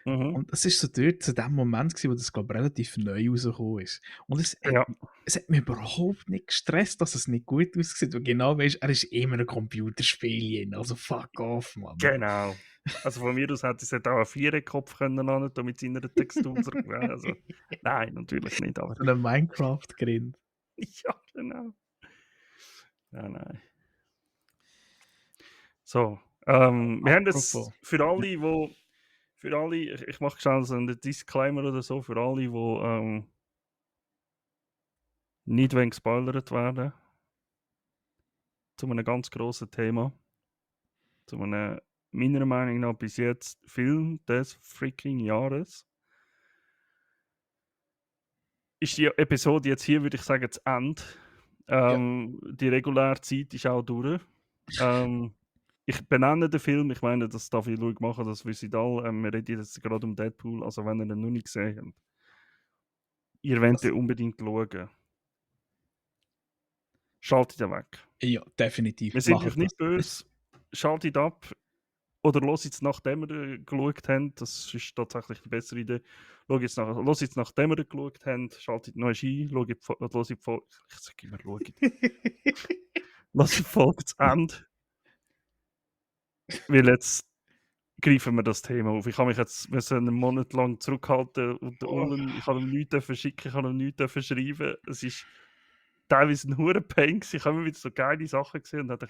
Speaker 1: Mhm.
Speaker 2: Und es ist so dort zu dem Moment gewesen, wo das, glaube ich, relativ neu rausgekommen ist. Und
Speaker 1: Ja,
Speaker 2: es hat mich überhaupt nicht gestresst, dass es nicht gut aussieht. Weil genau weißt, er ist immer ein Computerspiel, also fuck off, Mann.
Speaker 1: genau. Also von mir aus hätte es auch einen Viereckopf können lassen, mit seiner Textur zurück. Also, nein, natürlich nicht, aber
Speaker 2: So ein Minecraft-Grind.
Speaker 1: ja, genau. Ja, nein. So, wir haben
Speaker 2: Apropos.
Speaker 1: jetzt für alle, ich mache schnell so einen Disclaimer oder so, für alle, die nicht gespoilert werden, zu einem ganz grossen Thema, zu einem, meiner Meinung nach bis jetzt, Film des freaking Jahres. Ist die Episode jetzt hier, würde ich sagen, zu Ende.
Speaker 2: Ja.
Speaker 1: Die reguläre Zeit ist auch durch. Ich benenne den Film, ich meine, das darf ich ruhig machen, das wissen alle. Wir reden jetzt gerade um Deadpool, also wenn ihr ihn noch nicht gesehen habt, ihr wollt
Speaker 2: Das,
Speaker 1: ihn unbedingt schauen. Schaltet ihn weg.
Speaker 2: ja, definitiv.
Speaker 1: Wir sind euch
Speaker 2: Macht das.
Speaker 1: nicht böse, schaltet ab oder hört jetzt nachdem ihr geschaut habt, das ist tatsächlich die bessere Idee. Hört jetzt nachdem ihr geschaut habt, schaltet neu ein, hört die Folge, ich sage immer, lasst die Folge zu Ende, weil jetzt greifen wir das Thema auf. Ich habe mich jetzt einen Monat lang zurückhalten und der
Speaker 2: Oh.
Speaker 1: Ullen, ich habe ihm nichts schicken, ich habe ihm nichts schreiben. Es ist teilweise ein hure Pain gewesen. Ich habe immer wieder so geile Sachen gesehen und dachte,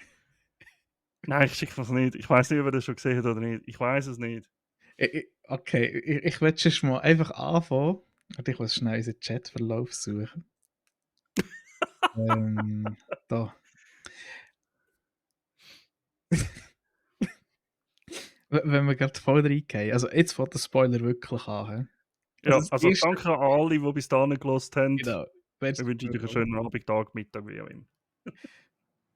Speaker 1: nein, ich schicke das nicht. Ich weiß nicht, ob er das schon gesehen hat oder nicht. Ich weiß es nicht.
Speaker 2: Okay, ich will schon mal einfach anfangen. Und ich muss schnell unseren Chatverlauf suchen. Da. Wenn wir gerade voll reingehen. Also jetzt fängt der Spoiler wirklich an. He? Also
Speaker 1: Ja,
Speaker 2: das
Speaker 1: also
Speaker 2: erste,
Speaker 1: danke an alle, die bis dahin gelost haben.
Speaker 2: genau,
Speaker 1: Ich wünsche euch einen schönen Abend, Tag, Mittag, wie auch immer.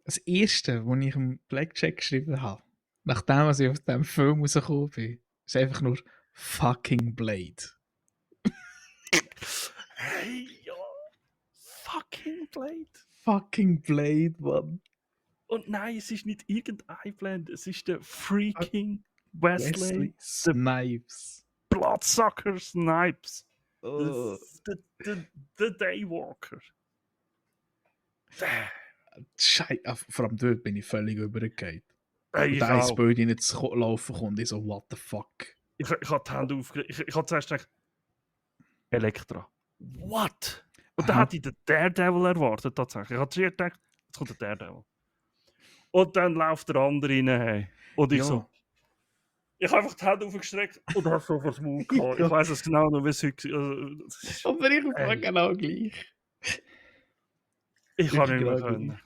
Speaker 2: das erste, was ich im Blackjack geschrieben habe, nachdem ich aus diesem Film rausgekommen bin, ist einfach nur fucking Blade.
Speaker 1: Hey, ja. Fucking Blade.
Speaker 2: Fucking Blade, Mann.
Speaker 1: Und nein, es ist nicht irgendein Blade, es ist der freaking Wesley,
Speaker 2: Wesley
Speaker 1: der
Speaker 2: Snipes.
Speaker 1: Bloodsucker Snipes.
Speaker 2: Uh,
Speaker 1: Der Daywalker.
Speaker 2: Vor allem dort bin ich völlig übergegangen.
Speaker 1: Hey,
Speaker 2: Und
Speaker 1: ich
Speaker 2: da ins
Speaker 1: auch.
Speaker 2: Bild nicht zu laufen kommt, ich so, what the fuck.
Speaker 1: Ich habe die Hände aufgelegt. Ich habe zuerst gedacht, Elektra. What? Und dann
Speaker 2: Aha.
Speaker 1: hatte ich den Daredevil erwartet, tatsächlich. Ich habe zuerst gedacht, jetzt kommt der Daredevil. Und dann läuft der andere rein. Hey. Und ich
Speaker 2: Ja.
Speaker 1: so, ich habe einfach die Hände aufgestreckt und habe so vor den Mund gehabt. Ich
Speaker 2: Ja.
Speaker 1: weiß es genau noch, wie es heute
Speaker 2: Aber ich war
Speaker 1: hey,
Speaker 2: genau gleich.
Speaker 1: ich kann
Speaker 2: Wirklich
Speaker 1: nicht mehr
Speaker 2: genau gleich.
Speaker 1: können.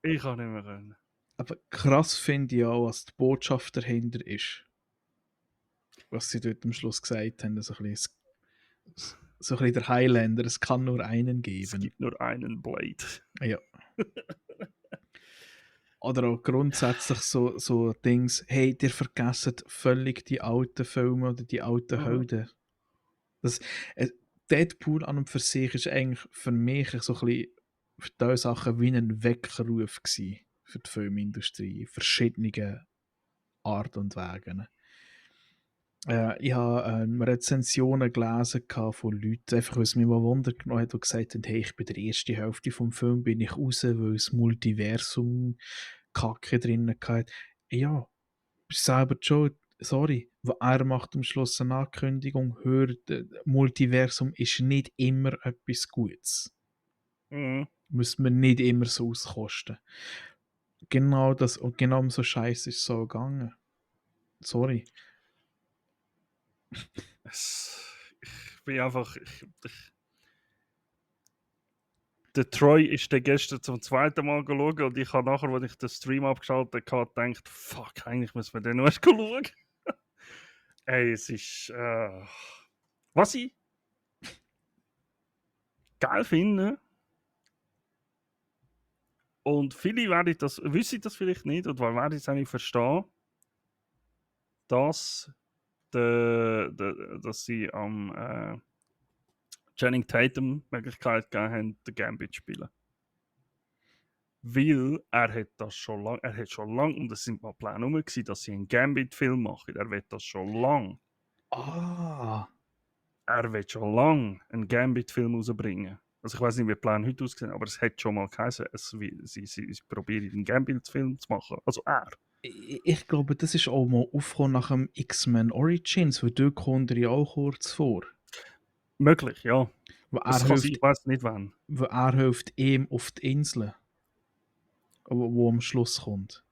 Speaker 1: Ich kann nicht mehr können.
Speaker 2: Aber krass finde ich auch, was die Botschaft dahinter ist. Was sie dort am Schluss gesagt haben, so ein bisschen der Highlander, es kann nur einen
Speaker 1: Es
Speaker 2: geben.
Speaker 1: gibt nur einen Blade.
Speaker 2: Ja. Oder auch grundsätzlich so Dings, hey, ihr vergesst völlig die alten Filme oder die alten Helden. Das, Deadpool an und für sich ist eigentlich für mich so ein bisschen für diese Sachen wie ein Weckruf gewesen für die Filmindustrie, in verschiedenen Art und Wegen. Ich habe Rezensionen gelesen von Leuten, einfach weil es mich mal Wunder genommen hat, die gesagt haben, hey, ich bin der erste Hälfte vom Film bin ich raus, weil das Multiversum Kacke drin hatte. Ja, bist selber die schuld. Sorry, er macht am Schluss eine Ankündigung, hört, Multiversum ist nicht immer etwas Gutes.
Speaker 1: Mhm.
Speaker 2: Muss man nicht immer so auskosten. Genau das, und genau um so Scheiß ist es so gegangen. Sorry.
Speaker 1: Ich bin einfach. der Troy ist dann gestern zum zweiten Mal schauen und ich habe nachher, als ich den Stream abgeschaltet habe, gedacht, fuck, eigentlich müssen wir den noch erst schauen. Ey, es ist... was ich geil finde, und viele wissen das vielleicht nicht, oder werden es auch nicht verstehen, dass, dass sie am Channing Tatum die Möglichkeit gegeben haben, den Gambit zu spielen. Weil er hat das schon lange, und es sind mal Pläne rum gewesen, dass sie einen Gambit-Film machen. Er will das schon lange.
Speaker 2: Ah.
Speaker 1: Er will schon lange einen Gambit-Film rausbringen. Also ich weiß nicht, wie der Plan heute aussieht, aber es hat schon mal geheißen, sie probieren einen Gambit-Film zu machen. Also er.
Speaker 2: Ich glaube, das ist auch mal aufgekommen nach dem X-Men Origins, weil dort kommt er ja auch kurz vor.
Speaker 1: Möglich, ja.
Speaker 2: Wo
Speaker 1: Das
Speaker 2: er
Speaker 1: kann sein,
Speaker 2: hilft,
Speaker 1: ich weiß nicht wann.
Speaker 2: wo er hilft ihm auf die Insel, wo am Schluss kommt.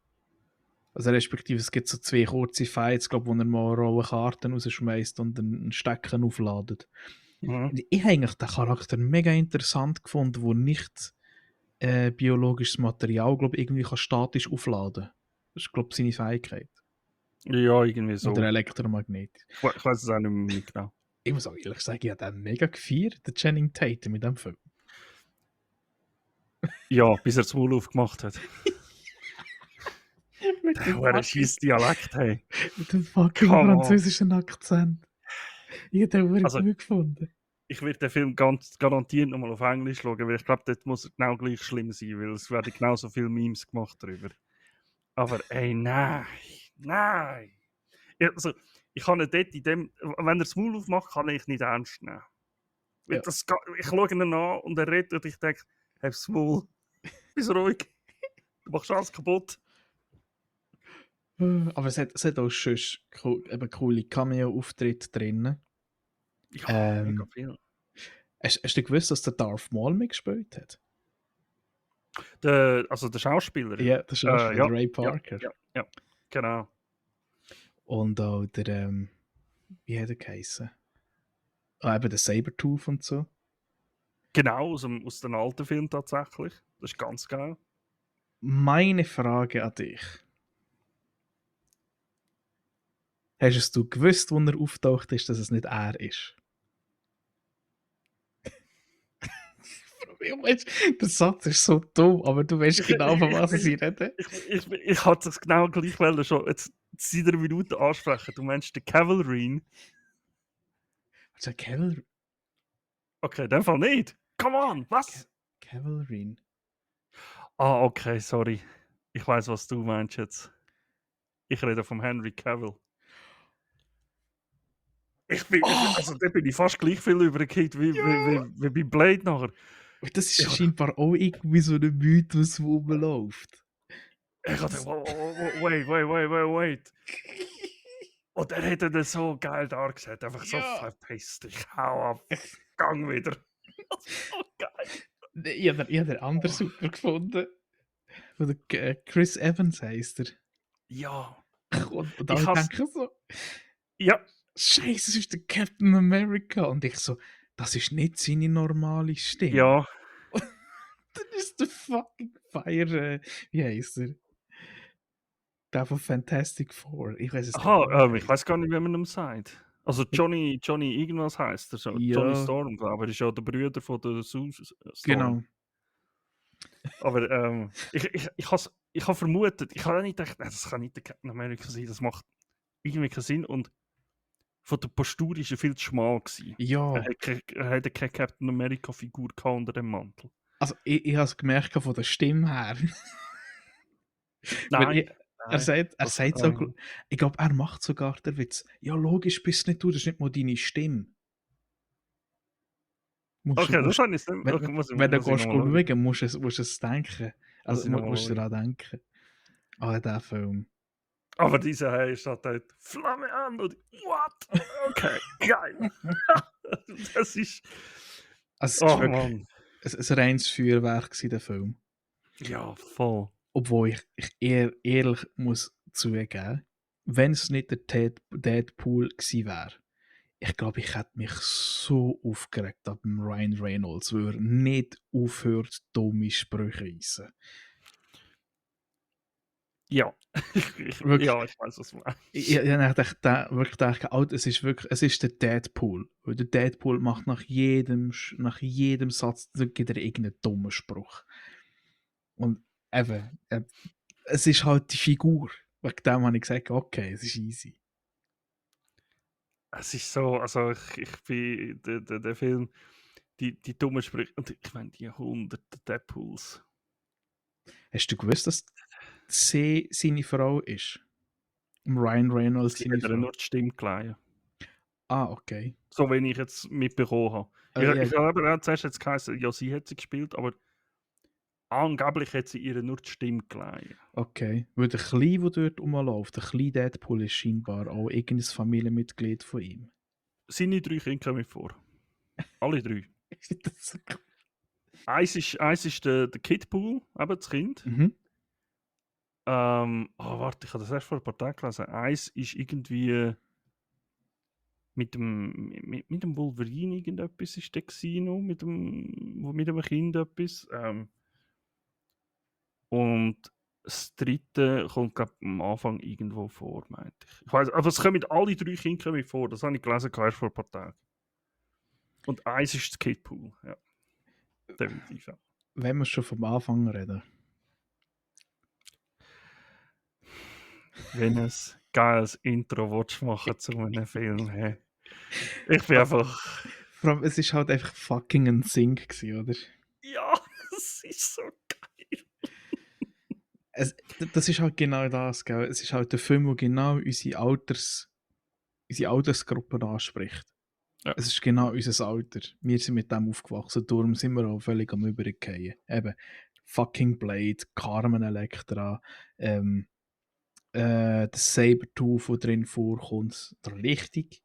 Speaker 2: Also respektive, es gibt so 2 kurze Fights, glaube, wo er mal rohe Karten rausschmeißt und einen Stecken aufladet.
Speaker 1: Mhm.
Speaker 2: Ich habe eigentlich den Charakter mega interessant gefunden, wo nicht biologisches Material, glaube irgendwie kann statisch aufladen. Das ist, glaube ich, seine Fähigkeit.
Speaker 1: Ja, irgendwie so.
Speaker 2: Oder Elektromagnet.
Speaker 1: Ich weiß es auch nicht mehr genau.
Speaker 2: Ich muss auch ehrlich sagen, ich habe den mega gefeiert, den Channing Tatum mit dem Film.
Speaker 1: Ja, bis er das Maul aufgemacht hat.
Speaker 2: mit dem
Speaker 1: Der scheiß Dialekt, hey.
Speaker 2: Mit dem fucking
Speaker 1: Come on.
Speaker 2: französischen Akzent. Ich habe den
Speaker 1: Also-
Speaker 2: gut gefunden.
Speaker 1: Ich werde den Film ganz garantiert nochmal auf Englisch schauen, weil ich glaube, dort muss er genau gleich schlimm sein, weil es werden genauso viele Memes gemacht darüber. Aber ey, nein. Also, ich kann ihn dort wenn er das Maul aufmacht, kann ich nicht ernst nehmen. Weil
Speaker 2: Ja.
Speaker 1: Ich schaue ihn an und er redet und ich denke, hab das Maul, bist ruhig, du machst alles kaputt.
Speaker 2: Aber es hat auch schon eben coole Cameo-Auftritte drin.
Speaker 1: Ja, mega viel.
Speaker 2: Hast du gewusst, dass der Darth Maul mitgespielt hat?
Speaker 1: Also der Schauspieler?
Speaker 2: Ja, der Schauspieler,
Speaker 1: ja,
Speaker 2: Ray Parker.
Speaker 1: Ja, genau.
Speaker 2: Und auch der, wie hat er geheißen? Eben der Sabertooth und so.
Speaker 1: Genau, aus dem alten Film tatsächlich. Das ist ganz geil.
Speaker 2: Meine Frage an dich. Hast du gewusst, wo er auftaucht ist, dass es nicht er ist? Der Satz ist so dumm, aber du weißt genau, von was ich rede.
Speaker 1: Ich hatte es genau gleich schon jetzt seit einer Minute ansprechen. Du meinst den Cavalry?
Speaker 2: Was ist Cavalry?
Speaker 1: Okay, in dem Fall nicht. Come on, was?
Speaker 2: Cavalry.
Speaker 1: Ah, okay, sorry. Ich weiß, was du meinst jetzt. Ich rede vom Henry Cavill. Da bin ich fast gleich viel übergekehrt wie bei Blade nachher.
Speaker 2: Das ist scheinbar auch irgendwie so ein Mythos, wo rumläuft.
Speaker 1: Ich hatte, wait. Und er hat ihn so geil dargestellt. Einfach so, verpiss dich, hau ab, gang wieder. Das ist so geil.
Speaker 2: Ich habe den anderen super gefunden. Wo der Chris Evans heisst er.
Speaker 1: Ja.
Speaker 2: Und dann denke ich so,
Speaker 1: ja.
Speaker 2: Scheiße, das ist der Captain America. Und ich so, das ist nicht seine normale Stimme.
Speaker 1: Ja.
Speaker 2: Das ist der fucking Fire, wie heisst er? Der von Fantastic Four. Ich weiß es nicht.
Speaker 1: Ich weiß gar nicht, wie man ihm sagt. Also Johnny irgendwas heisst er so.
Speaker 2: Ja.
Speaker 1: Johnny Storm, glaube ich, ist ja der Bruder von der Sue Storm.
Speaker 2: Genau.
Speaker 1: Aber ich habe vermutet, ich habe nicht gedacht, das kann nicht der Captain America sein, das macht irgendwie keinen Sinn. Und von der Postur war er viel zu schmal gewesen.
Speaker 2: Ja.
Speaker 1: Er hatte keine Captain America-Figur unter dem Mantel.
Speaker 2: Also ich habe es gemerkt von der Stimme her.
Speaker 1: Nein.
Speaker 2: Er sagt so, ich glaube, er macht sogar den Witz. Ja, logisch bist nicht du, das ist nicht mal deine Stimme.
Speaker 1: Okay, das habe ich nicht.
Speaker 2: Wenn du schauen musst du es denken. Also musst du daran denken. Der Film.
Speaker 1: Aber dieser Herr ist halt Flamme an und what? Okay, geil. Das ist...
Speaker 2: Also, es war wirklich ein reines Feuerwerk, der Film.
Speaker 1: Ja, voll.
Speaker 2: Obwohl ich ehrlich muss zugeben, wenn es nicht der Deadpool gewesen wäre, Ich glaube, ich hätte mich so aufgeregt ab dem Ryan Reynolds, weil er nicht aufhört, dumme Sprüche reissen.
Speaker 1: Ja,
Speaker 2: Wirklich,
Speaker 1: ja, ich weiß, was du
Speaker 2: ich
Speaker 1: meinst.
Speaker 2: habe wirklich gedacht, Alter, es ist der Deadpool. Weil der Deadpool macht nach jedem Satz gibt er irgendeinen dummen Spruch. Und eben, es ist halt die Figur. Wegen dem habe ich gesagt, okay, es ist easy.
Speaker 1: Es ist so, also ich bin der Film, die dummen Sprüche, und ich meine, die hunderten Deadpools.
Speaker 2: Hast du gewusst, dass sie seine Frau ist? Ryan Reynolds
Speaker 1: Sie
Speaker 2: seine
Speaker 1: hat ihr
Speaker 2: Frau.
Speaker 1: nur die Stimme geleihen.
Speaker 2: Ah, okay.
Speaker 1: So, wenn ich jetzt mitbekommen habe.
Speaker 2: Ja,
Speaker 1: Ich habe eben auch zuerst jetzt geheißen, ja, sie hat sie gespielt, aber angeblich hat sie ihr nur die Stimme geleihen.
Speaker 2: okay. Weil der Kleine, der dort rumläuft, der kleine Deadpool ist scheinbar auch irgendein Familienmitglied von ihm.
Speaker 1: Seine 3 Kinder kommen vor. Alle 3.
Speaker 2: Das so cool.
Speaker 1: Eins ist der Kidpool, eben das Kind.
Speaker 2: Mhm.
Speaker 1: Warte, ich habe das erst vor ein paar Tagen gelesen. Eins ist irgendwie mit dem Wolverine irgendetwas ist der gewesen noch, mit dem Kind etwas. Und das dritte kommt, glaube ich, am Anfang irgendwo vor, meinte ich. Ich weiss, aber es kommen alle 3 Kinder kommen vor, das habe ich gelesen erst vor ein paar Tagen. Und eins ist das Kidpool, ja. Definitiv, ja.
Speaker 2: Wenn wir schon vom Anfang reden.
Speaker 1: Wenn ein geiles Intro willst machen zu einem Film, hey. Ich bin
Speaker 2: Also,
Speaker 1: einfach.
Speaker 2: vor allem, es ist halt einfach fucking ein Sing gewesen, oder?
Speaker 1: Ja, es ist so geil.
Speaker 2: Das ist halt genau das, gell? Es ist halt der Film, der genau unsere Altersgruppe anspricht.
Speaker 1: Ja.
Speaker 2: Es ist genau unser Alter. Wir sind mit dem aufgewachsen, darum sind wir auch völlig am Übergehen. Eben, fucking Blade, Carmen Electra, der Sabertooth, der drin vorkommt, der richtig.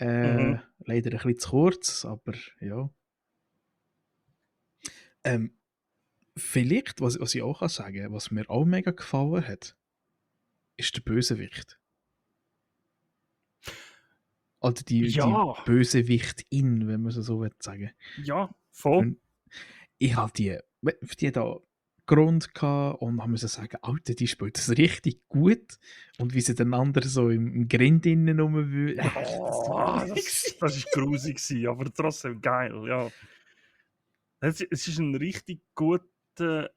Speaker 1: Mhm.
Speaker 2: Leider ein bisschen zu kurz, aber ja. Ähm, Vielleicht, was ich auch sagen kann, was mir auch mega gefallen hat, ist der Bösewicht. Oder die
Speaker 1: Ja,
Speaker 2: Bösewichtin, wenn man es so sagen
Speaker 1: ja, voll.
Speaker 2: will. Ich habe die da Grund gehabt und haben müssen sagen, Alter, die spielt das richtig gut. Und wie sie den anderen so im Grind innen rumwühlt. Das war
Speaker 1: Oh, das ist grusig gewesen, aber trotzdem geil, ja. Es ist ein richtig guter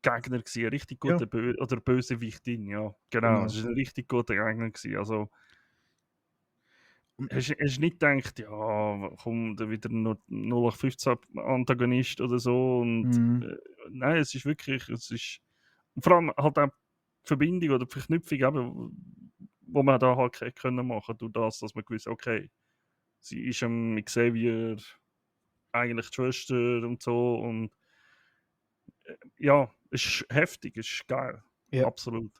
Speaker 1: Gegner gewesen, ein richtig
Speaker 2: Ja,
Speaker 1: guter oder Bösewichtin, ja. Genau, es
Speaker 2: genau.
Speaker 1: ist ein richtig guter Gegner gewesen. Also,
Speaker 2: Und,
Speaker 1: hast du nicht gedacht, ja, komm, da wieder nur 0815 Antagonist oder so und
Speaker 2: mm,
Speaker 1: nein, es ist vor allem halt auch die Verbindung oder die Verknüpfung eben, wo man da halt können machen durch das, dass man gewusst, okay, sie ist mit Xavier eigentlich die Schwester und so und ja, es ist heftig, es ist geil,
Speaker 2: ja.
Speaker 1: absolut.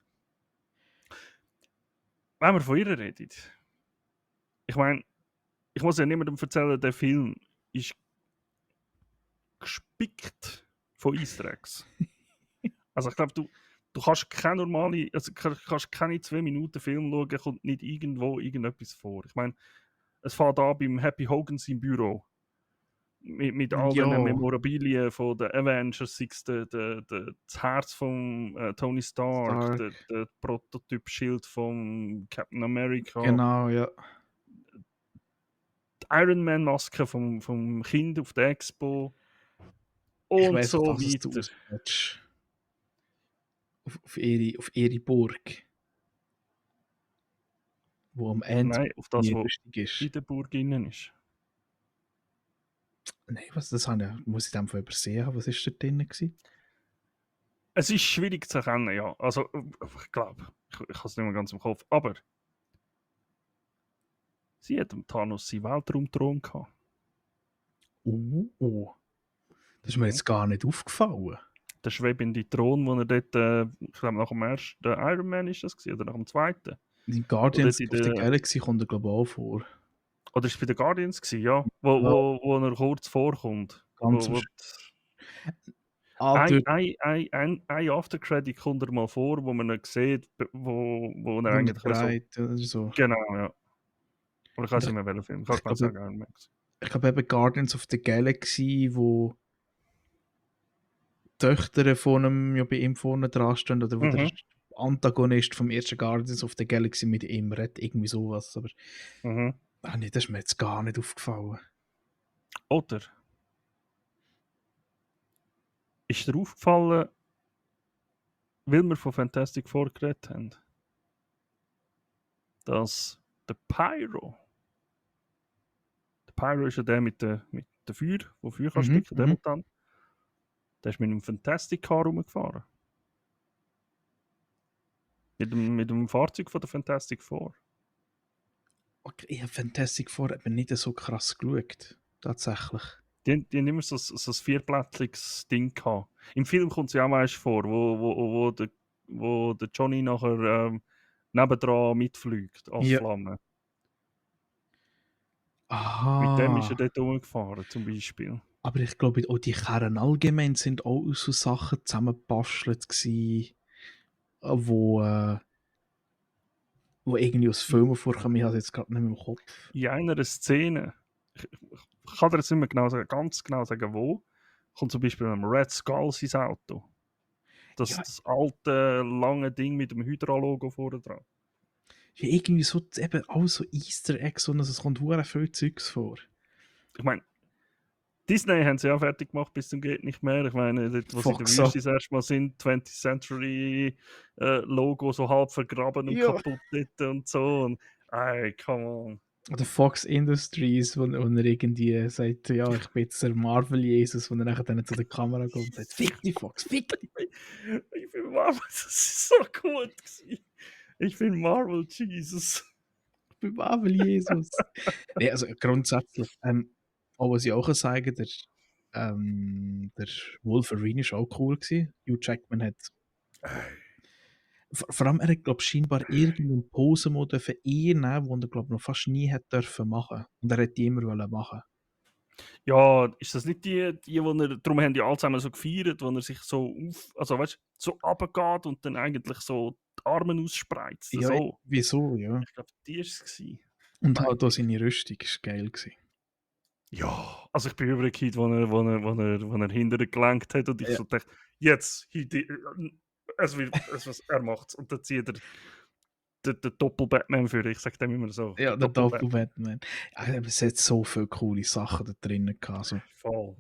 Speaker 1: Wenn wir von ihr reden, ich meine, ich muss ja niemandem erzählen, der Film ist gespickt von Easter Eggs. Also ich glaube, du kannst keine normale, also kannst keine 2 Minuten Film schauen, kommt nicht irgendwo irgendetwas vor. Ich meine, es fängt an beim Happy Hogan im Büro. Mit all
Speaker 2: Ja,
Speaker 1: den Memorabilien von den Avengers, sei es das Herz von Tony Stark,
Speaker 2: Stark.
Speaker 1: der Prototyp-Schild von Captain America,
Speaker 2: Genau, ja.
Speaker 1: die Iron Man-Maske vom Kind auf der Expo
Speaker 2: Ich
Speaker 1: und
Speaker 2: weiß, auf
Speaker 1: so
Speaker 2: was du
Speaker 1: weiter.
Speaker 2: aus willst. Auf ihre Burg, wo am Ende
Speaker 1: Nein, auf das,
Speaker 2: nie
Speaker 1: was
Speaker 2: lustig
Speaker 1: in
Speaker 2: ist.
Speaker 1: der Burg innen ist.
Speaker 2: Nein, was, das habe ich, muss ich dem übersehen haben. Was ist da drin gewesen?
Speaker 1: Es ist schwierig zu erkennen, ja. Also, ich glaube, ich habe es nicht mehr ganz im Kopf. Aber sie hat dem Thanos seinen Weltraumthron gehabt.
Speaker 2: Oh. Das ist mir
Speaker 1: Mhm.
Speaker 2: jetzt gar nicht aufgefallen.
Speaker 1: Der schwebende Thron, wo er dort, ich glaube, nach dem ersten Iron Man ist das gewesen, oder nach dem zweiten.
Speaker 2: In
Speaker 1: Oder, dort
Speaker 2: Guardians
Speaker 1: in
Speaker 2: of the
Speaker 1: der,
Speaker 2: Galaxy kommt er, glaube ich, auch vor.
Speaker 1: oder ist es bei den Guardians gewesen, ja?
Speaker 2: Ja,
Speaker 1: Wo er kurz vorkommt.
Speaker 2: ganz am
Speaker 1: Wo
Speaker 2: Dort,
Speaker 1: ein Aftercredit kommt er mal vor, wo man ihn sieht, wo er
Speaker 2: wo er
Speaker 1: eigentlich so.
Speaker 2: dreht oder so.
Speaker 1: Genau, ja. Oder ich
Speaker 2: Und
Speaker 1: weiß nicht mehr, welcher Film. Ich kann
Speaker 2: ich
Speaker 1: gar nicht
Speaker 2: glaube,
Speaker 1: sagen, Iron Man.
Speaker 2: ich glaube eben Guardians of the Galaxy, wo die Töchter von ihm ja bei ihm vorne dran stehen, oder wo der
Speaker 1: Mhm,
Speaker 2: Antagonist vom ersten Guardians of the Galaxy mit ihm redet, irgendwie sowas. Aber
Speaker 1: mhm.
Speaker 2: nee, das ist mir jetzt gar nicht aufgefallen.
Speaker 1: Oder ist dir aufgefallen, weil wir von Fantastic Four geredet haben, dass der Pyro ist ja der mit der Feuer, der Feuer kann
Speaker 2: Mhm,
Speaker 1: spicken, der
Speaker 2: mhm.
Speaker 1: Mutant, der ist mit einem Fantastic Car rumgefahren. Mit dem Fahrzeug von der Fantastic Four.
Speaker 2: Okay, ich habe Fantastic Four aber nicht so krass geschaut. Tatsächlich.
Speaker 1: Die haben immer so ein vierblättriges Ding gehabt. Im Film kommt es ja auch meist vor, wo der Johnny nachher nebendran mitfliegt als
Speaker 2: Ja.
Speaker 1: Flamme. Mit dem ist er
Speaker 2: Aha.
Speaker 1: dort rumgefahren, zum Beispiel.
Speaker 2: Aber ich glaube, auch die Kerne allgemein sind auch aus so Sachen zusammengebastelt gewesen, wo wo irgendwie aus Filmen vorkommen. Ich habe es jetzt gerade nicht mehr im Kopf.
Speaker 1: In einer Szene, ich kann dir jetzt nicht mehr genau sagen, ganz genau sagen, wo, kommt zum Beispiel ein Red Skull sein Auto.
Speaker 2: Ja,
Speaker 1: Das alte, lange Ding mit dem Hydra-Logo vorne dran.
Speaker 2: ja, irgendwie so eben auch so Easter Eggs und es kommt hure viel Zeugs vor.
Speaker 1: Ich meine, Disney haben sie ja fertig gemacht bis zum geht nicht mehr. Ich meine, dort, wo sie in der
Speaker 2: Fox so.
Speaker 1: Wüste das erste Mal sind, 20th Century Logo so halb vergraben und
Speaker 2: Ja.
Speaker 1: kaputt dort und so. Und, ey, come on.
Speaker 2: Oder Fox Industries, wo er irgendwie sagt, ja, ich bin jetzt der Marvel-Jesus, wo er nachher dann zu der Kamera kommt und sagt, fick die Fox, fick die.
Speaker 1: Ich finde Marvel, das ist so gut gewesen. Ich finde Marvel Jesus.
Speaker 2: Ich bin Marvel-Jesus. Nee, also grundsätzlich, auch was ich auch sagen kann, der Wolverine ist auch cool gewesen. Hugh Jackman hat vor allem, er hat, glaube ich, scheinbar irgendeine Pose für ihn nehmen, die er, glaube ich, noch fast nie hat dürfen machen. Und er hat die immer wollen machen.
Speaker 1: Ja, ist das nicht wo er, darum haben die alle zusammen so gefeiert, wo er sich so also weißt, so runtergeht und dann eigentlich so die Arme ausspreizt,
Speaker 2: Ja,
Speaker 1: so.
Speaker 2: wieso, ja.
Speaker 1: Ich glaube, die war es.
Speaker 2: Und halt
Speaker 1: Meinte
Speaker 2: auch
Speaker 1: ich.
Speaker 2: seine Rüstung ist geil gewesen.
Speaker 1: Ja, also ich bin übergekehrt, wo er hinterher gelenkt hat und ich
Speaker 2: Ja,
Speaker 1: so dachte, jetzt, er macht's. Und dann zieht er den Doppel-Batman für. Ich sage dem immer so,
Speaker 2: ja,
Speaker 1: der
Speaker 2: der
Speaker 1: Doppel-Batman.
Speaker 2: Doppel-Batman. Ja, aber es hat so viele coole Sachen da drinnen gehabt. Also,
Speaker 1: Voll.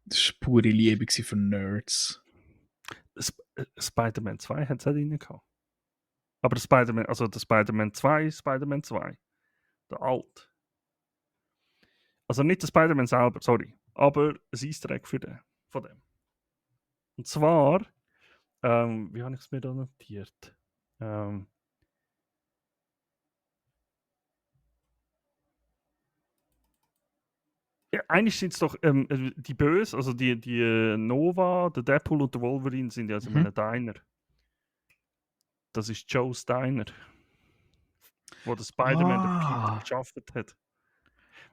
Speaker 2: das war pure Liebe gewesen für Nerds.
Speaker 1: Spider-Man 2 hat es auch drin gehabt. Aber der Spider-Man 2, der alt. Also nicht der Spider-Man selber, sorry. Aber ein Easter Egg von dem. Und zwar, wie habe ich es mir da notiert? Ja, eigentlich sind es doch die Böse, also die Nova, der Deadpool und der Wolverine sind ja also in
Speaker 2: Mhm.
Speaker 1: einem Diner. Das ist Joe's Diner, wo der Spider-Man der Peter
Speaker 2: Ah,
Speaker 1: geschafft hat.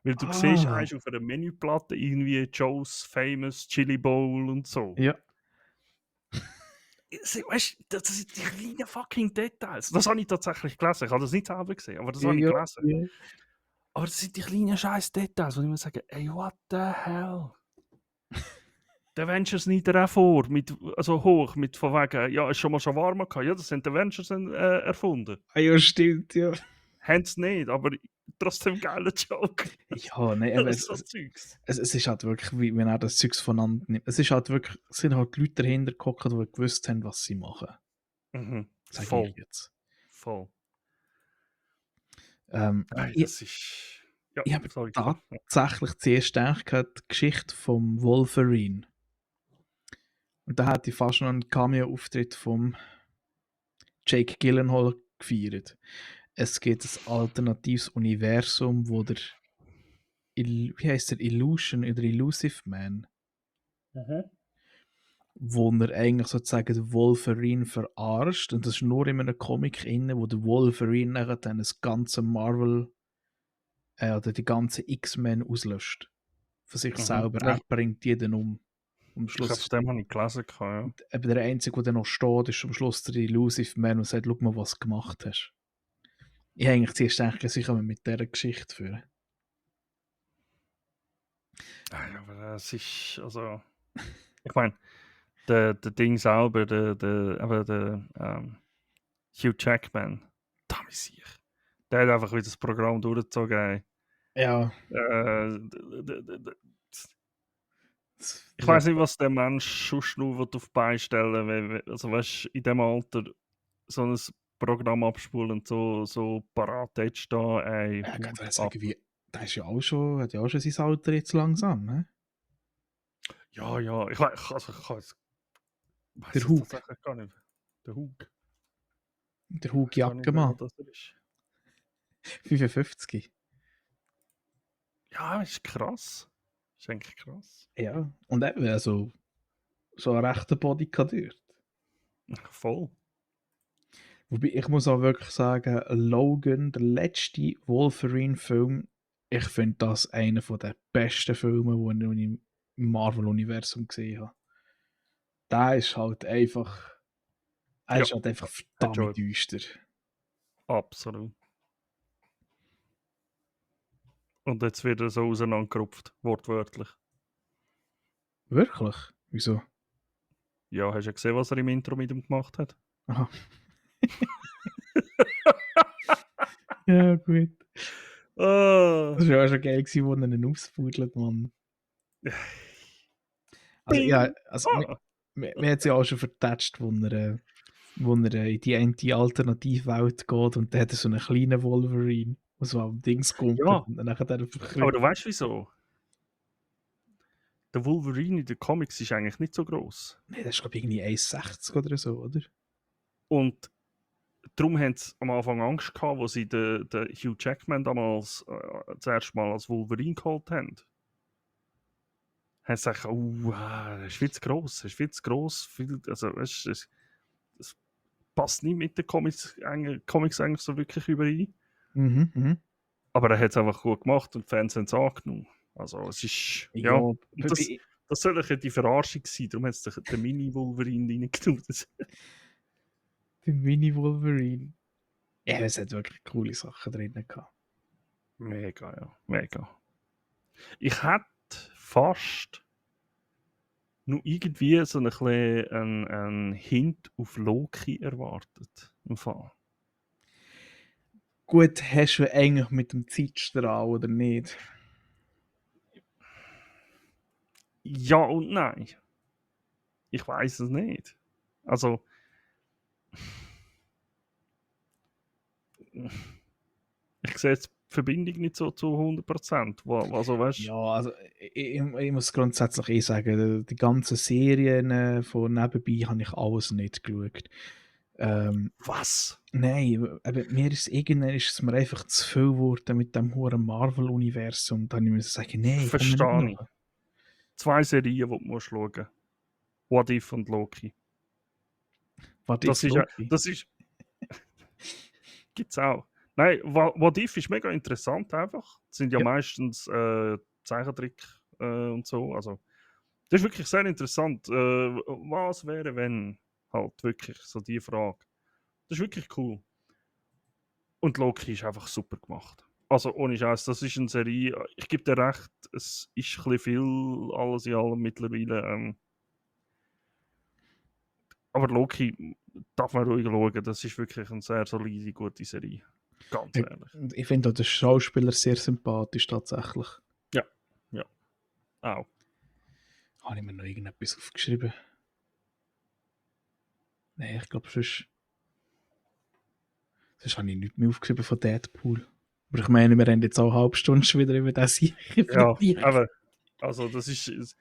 Speaker 1: Weil du siehst
Speaker 2: ah,
Speaker 1: eigentlich auf einer Menüplatte irgendwie Joe's Famous Chili Bowl und so.
Speaker 2: ja.
Speaker 1: Weißt du, das sind die kleinen fucking Details. Das habe ich tatsächlich gelesen. Ich habe das nicht selber gesehen, aber das
Speaker 2: Ja,
Speaker 1: habe ich
Speaker 2: ja,
Speaker 1: gelesen.
Speaker 2: ja.
Speaker 1: Aber das sind die kleinen scheiß Details, wo ich mir sage, ey, what the hell? Die Avengers nicht auch vor, also hoch, mit von wegen, ja, ist schon mal Shawarma gehabt. Ja, das sind die Avengers erfunden.
Speaker 2: Ah, ja, stimmt, ja.
Speaker 1: Haben sie nicht, aber trotzdem geiler Joke.
Speaker 2: Ja, nein, aber
Speaker 1: Das so Zeugs.
Speaker 2: es ist halt wirklich, wie wenn er das Zeugs voneinander nimmt. Es ist halt wirklich, es sind halt Leute dahinter gehockt, die gewusst haben, was sie machen.
Speaker 1: Mhm.
Speaker 2: Sage ich
Speaker 1: Voll,
Speaker 2: jetzt.
Speaker 1: voll. Nein,
Speaker 2: Ich,
Speaker 1: das ist. Ja,
Speaker 2: ich habe
Speaker 1: sorry.
Speaker 2: tatsächlich zuerst gedacht, die Geschichte vom Wolverine. Und da hat ich fast noch einen Cameo-Auftritt vom Jake Gyllenhaal gefeiert. Es gibt ein alternatives Universum, wo der, wie heißt der, Illusion oder Illusive Man,
Speaker 1: Mhm.
Speaker 2: wo er eigentlich sozusagen den Wolverine verarscht. Und das ist nur in einem Comic inne, wo der Wolverine nachher dann das ganze Marvel oder die ganze X-Men auslöscht. Von sich
Speaker 1: Mhm.
Speaker 2: selber.
Speaker 1: Ja,
Speaker 2: Er bringt jeden um. Am
Speaker 1: ich glaube,
Speaker 2: Schluss
Speaker 1: von
Speaker 2: ist
Speaker 1: dem habe ich gelesen. Ja.
Speaker 2: eben der Einzige, der noch steht, ist am Schluss der Illusive Man und sagt, schau mal, was du gemacht hast. Ich habe eigentlich zuerst gedacht, sie kommen mit dieser Geschichte führen.
Speaker 1: Ja, aber es ist, also, ich meine, der Ding selber, der Hugh Jackman, da ist ich. Der hat einfach wieder das Programm durchgezogen. Ey.
Speaker 2: Ja,
Speaker 1: Ich weiß nicht, was der Mensch sonst noch auf die Beine stellen will. Also, weißt du, in dem Alter so ein Programm abspulen und so parat jetzt da, ey,
Speaker 2: ja, kann
Speaker 1: Hut
Speaker 2: ich
Speaker 1: ab.
Speaker 2: sagen, wie, der ist ja auch schon, hat ja auch schon sein Alter jetzt langsam, ne?
Speaker 1: Ja, ich weiß, also, ich weiß
Speaker 2: Der
Speaker 1: es
Speaker 2: Hug,
Speaker 1: tatsächlich gar nicht. Der Hug.
Speaker 2: der
Speaker 1: Ich
Speaker 2: Hug
Speaker 1: weiß gar nicht, wie
Speaker 2: Jackemann,
Speaker 1: alt das ist.
Speaker 2: 55.
Speaker 1: Ja, ist krass. Ist eigentlich krass.
Speaker 2: Ja, und eben, also, so ein rechter Bodyguard.
Speaker 1: Voll.
Speaker 2: Wobei, ich muss auch wirklich sagen, Logan, der letzte Wolverine-Film, ich finde das einer der besten Filme, die ich im Marvel-Universum gesehen habe. Der ist halt einfach, er
Speaker 1: Ja,
Speaker 2: ist halt einfach
Speaker 1: hat schon
Speaker 2: verdammt düster.
Speaker 1: absolut. Und jetzt wird er so auseinandergerupft, wortwörtlich.
Speaker 2: Wirklich? Wieso?
Speaker 1: Ja, hast du ja gesehen, was er im Intro mit ihm gemacht hat?
Speaker 2: Aha. Ja, gut.
Speaker 1: Ah.
Speaker 2: Das war ja auch schon geil, gewesen, wo er ihn auspudelt, Mann. Also, ja,
Speaker 1: Bing!
Speaker 2: also,
Speaker 1: Ah.
Speaker 2: wir hat es ja auch schon vertatscht, wo er in die eine Alternativwelt geht und dann hat er so einen kleinen Wolverine, der so am Dings kumpelt
Speaker 1: Ja,
Speaker 2: und dann nachher einfach
Speaker 1: aber du weißt wieso? Der Wolverine in den Comics ist eigentlich nicht so groß.
Speaker 2: Nein, das ist glaube ich irgendwie 1,60 oder so, oder?
Speaker 1: Und darum haben sie am Anfang Angst gehabt, wo sie den Hugh Jackman damals das erste Mal als Wolverine geholt haben. Haben sie gesagt, er ist viel zu gross, er ist viel zu gross. Also, weißt, das passt nicht mit den Comics eigentlich so wirklich überein.
Speaker 2: Mhm, mhm.
Speaker 1: Aber er hat es einfach gut gemacht und die Fans haben es angenommen. Also es ist, ja,
Speaker 2: Ja,
Speaker 1: und das soll ja die Verarschung sein, darum hat es den Mini-Wolverine reingenommen.
Speaker 2: der Mini-Wolverine. Ja, es hat wirklich coole Sachen drin gehabt.
Speaker 1: Mega, ja, mega. Ich hätte fast nur irgendwie so ein bisschen einen Hint auf Loki erwartet. Im Fall.
Speaker 2: Gut, hast du eigentlich mit dem Zeitstrahl oder nicht?
Speaker 1: Ja und nein. Ich weiß es nicht. Also, ich sehe jetzt die Verbindung nicht so zu 100%. Also, weißt
Speaker 2: Ja, also ich muss grundsätzlich sagen, die ganzen Serien von nebenbei habe ich alles nicht geschaut.
Speaker 1: was?
Speaker 2: Nein, eben, mir ist irgendwann ist es mir einfach zu viel geworden mit dem hohen Marvel-Universum. Dann muss ich sagen, nein, ich komme nicht
Speaker 1: Verstehe ich.
Speaker 2: nach.
Speaker 1: 2 Serien, die du schauen musst. What If und Loki.
Speaker 2: Warte,
Speaker 1: Das
Speaker 2: ich
Speaker 1: ist ja,
Speaker 2: Loki.
Speaker 1: das ist, gibt's auch. Nein, What If ist mega interessant einfach. Das sind ja
Speaker 2: Ja.
Speaker 1: meistens Zeichentrick und so. Also, das ist wirklich sehr interessant. Was wäre, wenn? Halt wirklich so die Frage. Das ist wirklich cool. Und Loki ist einfach super gemacht. Also ohne Scheiß, das ist eine Serie, ich gebe dir recht, es ist ein bisschen viel, alles in allem mittlerweile. Aber Loki darf man ruhig schauen, das ist wirklich eine sehr solide, gute Serie. Ganz ehrlich.
Speaker 2: Ich finde auch den Schauspieler sehr sympathisch tatsächlich.
Speaker 1: Ja, ja, auch.
Speaker 2: Habe ich mir noch irgendetwas aufgeschrieben? Nein, ich glaube, sonst habe ich nichts mehr aufgeschrieben von Deadpool. Aber ich meine, wir haben jetzt auch eine halbe Stunde schon wieder über das hier
Speaker 1: Ja, aber also das ist, es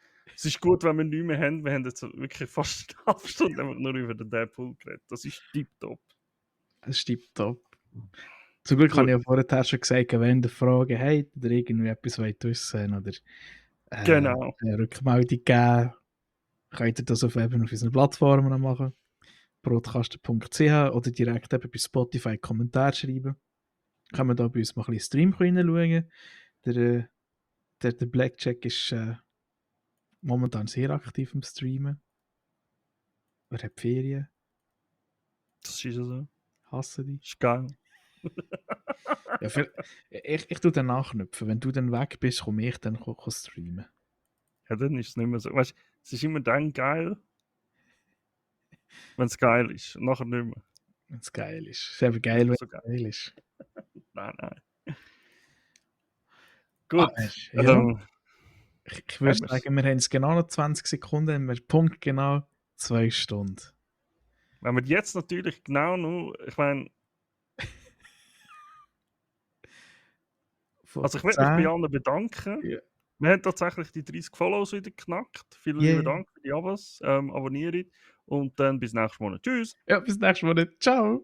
Speaker 1: ist gut, wenn wir nichts mehr haben. Wir haben jetzt wirklich fast eine halbe Stunde einfach nur über den Deadpool geredet. Das ist tipptopp.
Speaker 2: Das stimmt top. Zum Glück habe
Speaker 1: Gut,
Speaker 2: ich ja vorher schon gesagt, wenn ihr Fragen habt oder irgendwie etwas wollt wissen oder
Speaker 1: genau.
Speaker 2: eine Rückmeldung geben, könnt ihr das auf unseren Plattformen machen. Broadcaster.ch oder direkt eben bei Spotify Kommentar schreiben. Kann man da bei uns mal ein bisschen Stream reinschauen. Der Blackjack ist momentan sehr aktiv im Streamen. Er hat Ferien.
Speaker 1: Das ist ja so.
Speaker 2: Hassen die.
Speaker 1: Ist geil.
Speaker 2: Ja, ich tue dann nachknüpfen. Wenn du dann weg bist, komme ich dann streamen.
Speaker 1: Ja, dann ist es nicht mehr so. Weißt du, es ist immer dann geil, wenn es geil ist. Und nachher nicht mehr.
Speaker 2: Wenn es geil ist. Es ist eben
Speaker 1: Nicht
Speaker 2: geil,
Speaker 1: mehr
Speaker 2: wenn
Speaker 1: so
Speaker 2: es
Speaker 1: geil.
Speaker 2: geil ist.
Speaker 1: Nein.
Speaker 2: Ah,
Speaker 1: Gut.
Speaker 2: ja. Ich würde
Speaker 1: Haben wir's.
Speaker 2: sagen, wir haben es genau noch 20 Sekunden, wir Punkt genau 2 Stunden.
Speaker 1: Wenn wir jetzt natürlich genau nur, ich meine,
Speaker 2: Von
Speaker 1: also ich möchte mich bei
Speaker 2: 10.
Speaker 1: allen bedanken.
Speaker 2: Ja.
Speaker 1: Wir haben tatsächlich die 30 Follows wieder geknackt. Vielen
Speaker 2: Yeah.
Speaker 1: lieben Dank für die Abos. Abonniert und dann bis nächstes Mal. Tschüss.
Speaker 2: Ja, bis nächstes Mal. Ciao.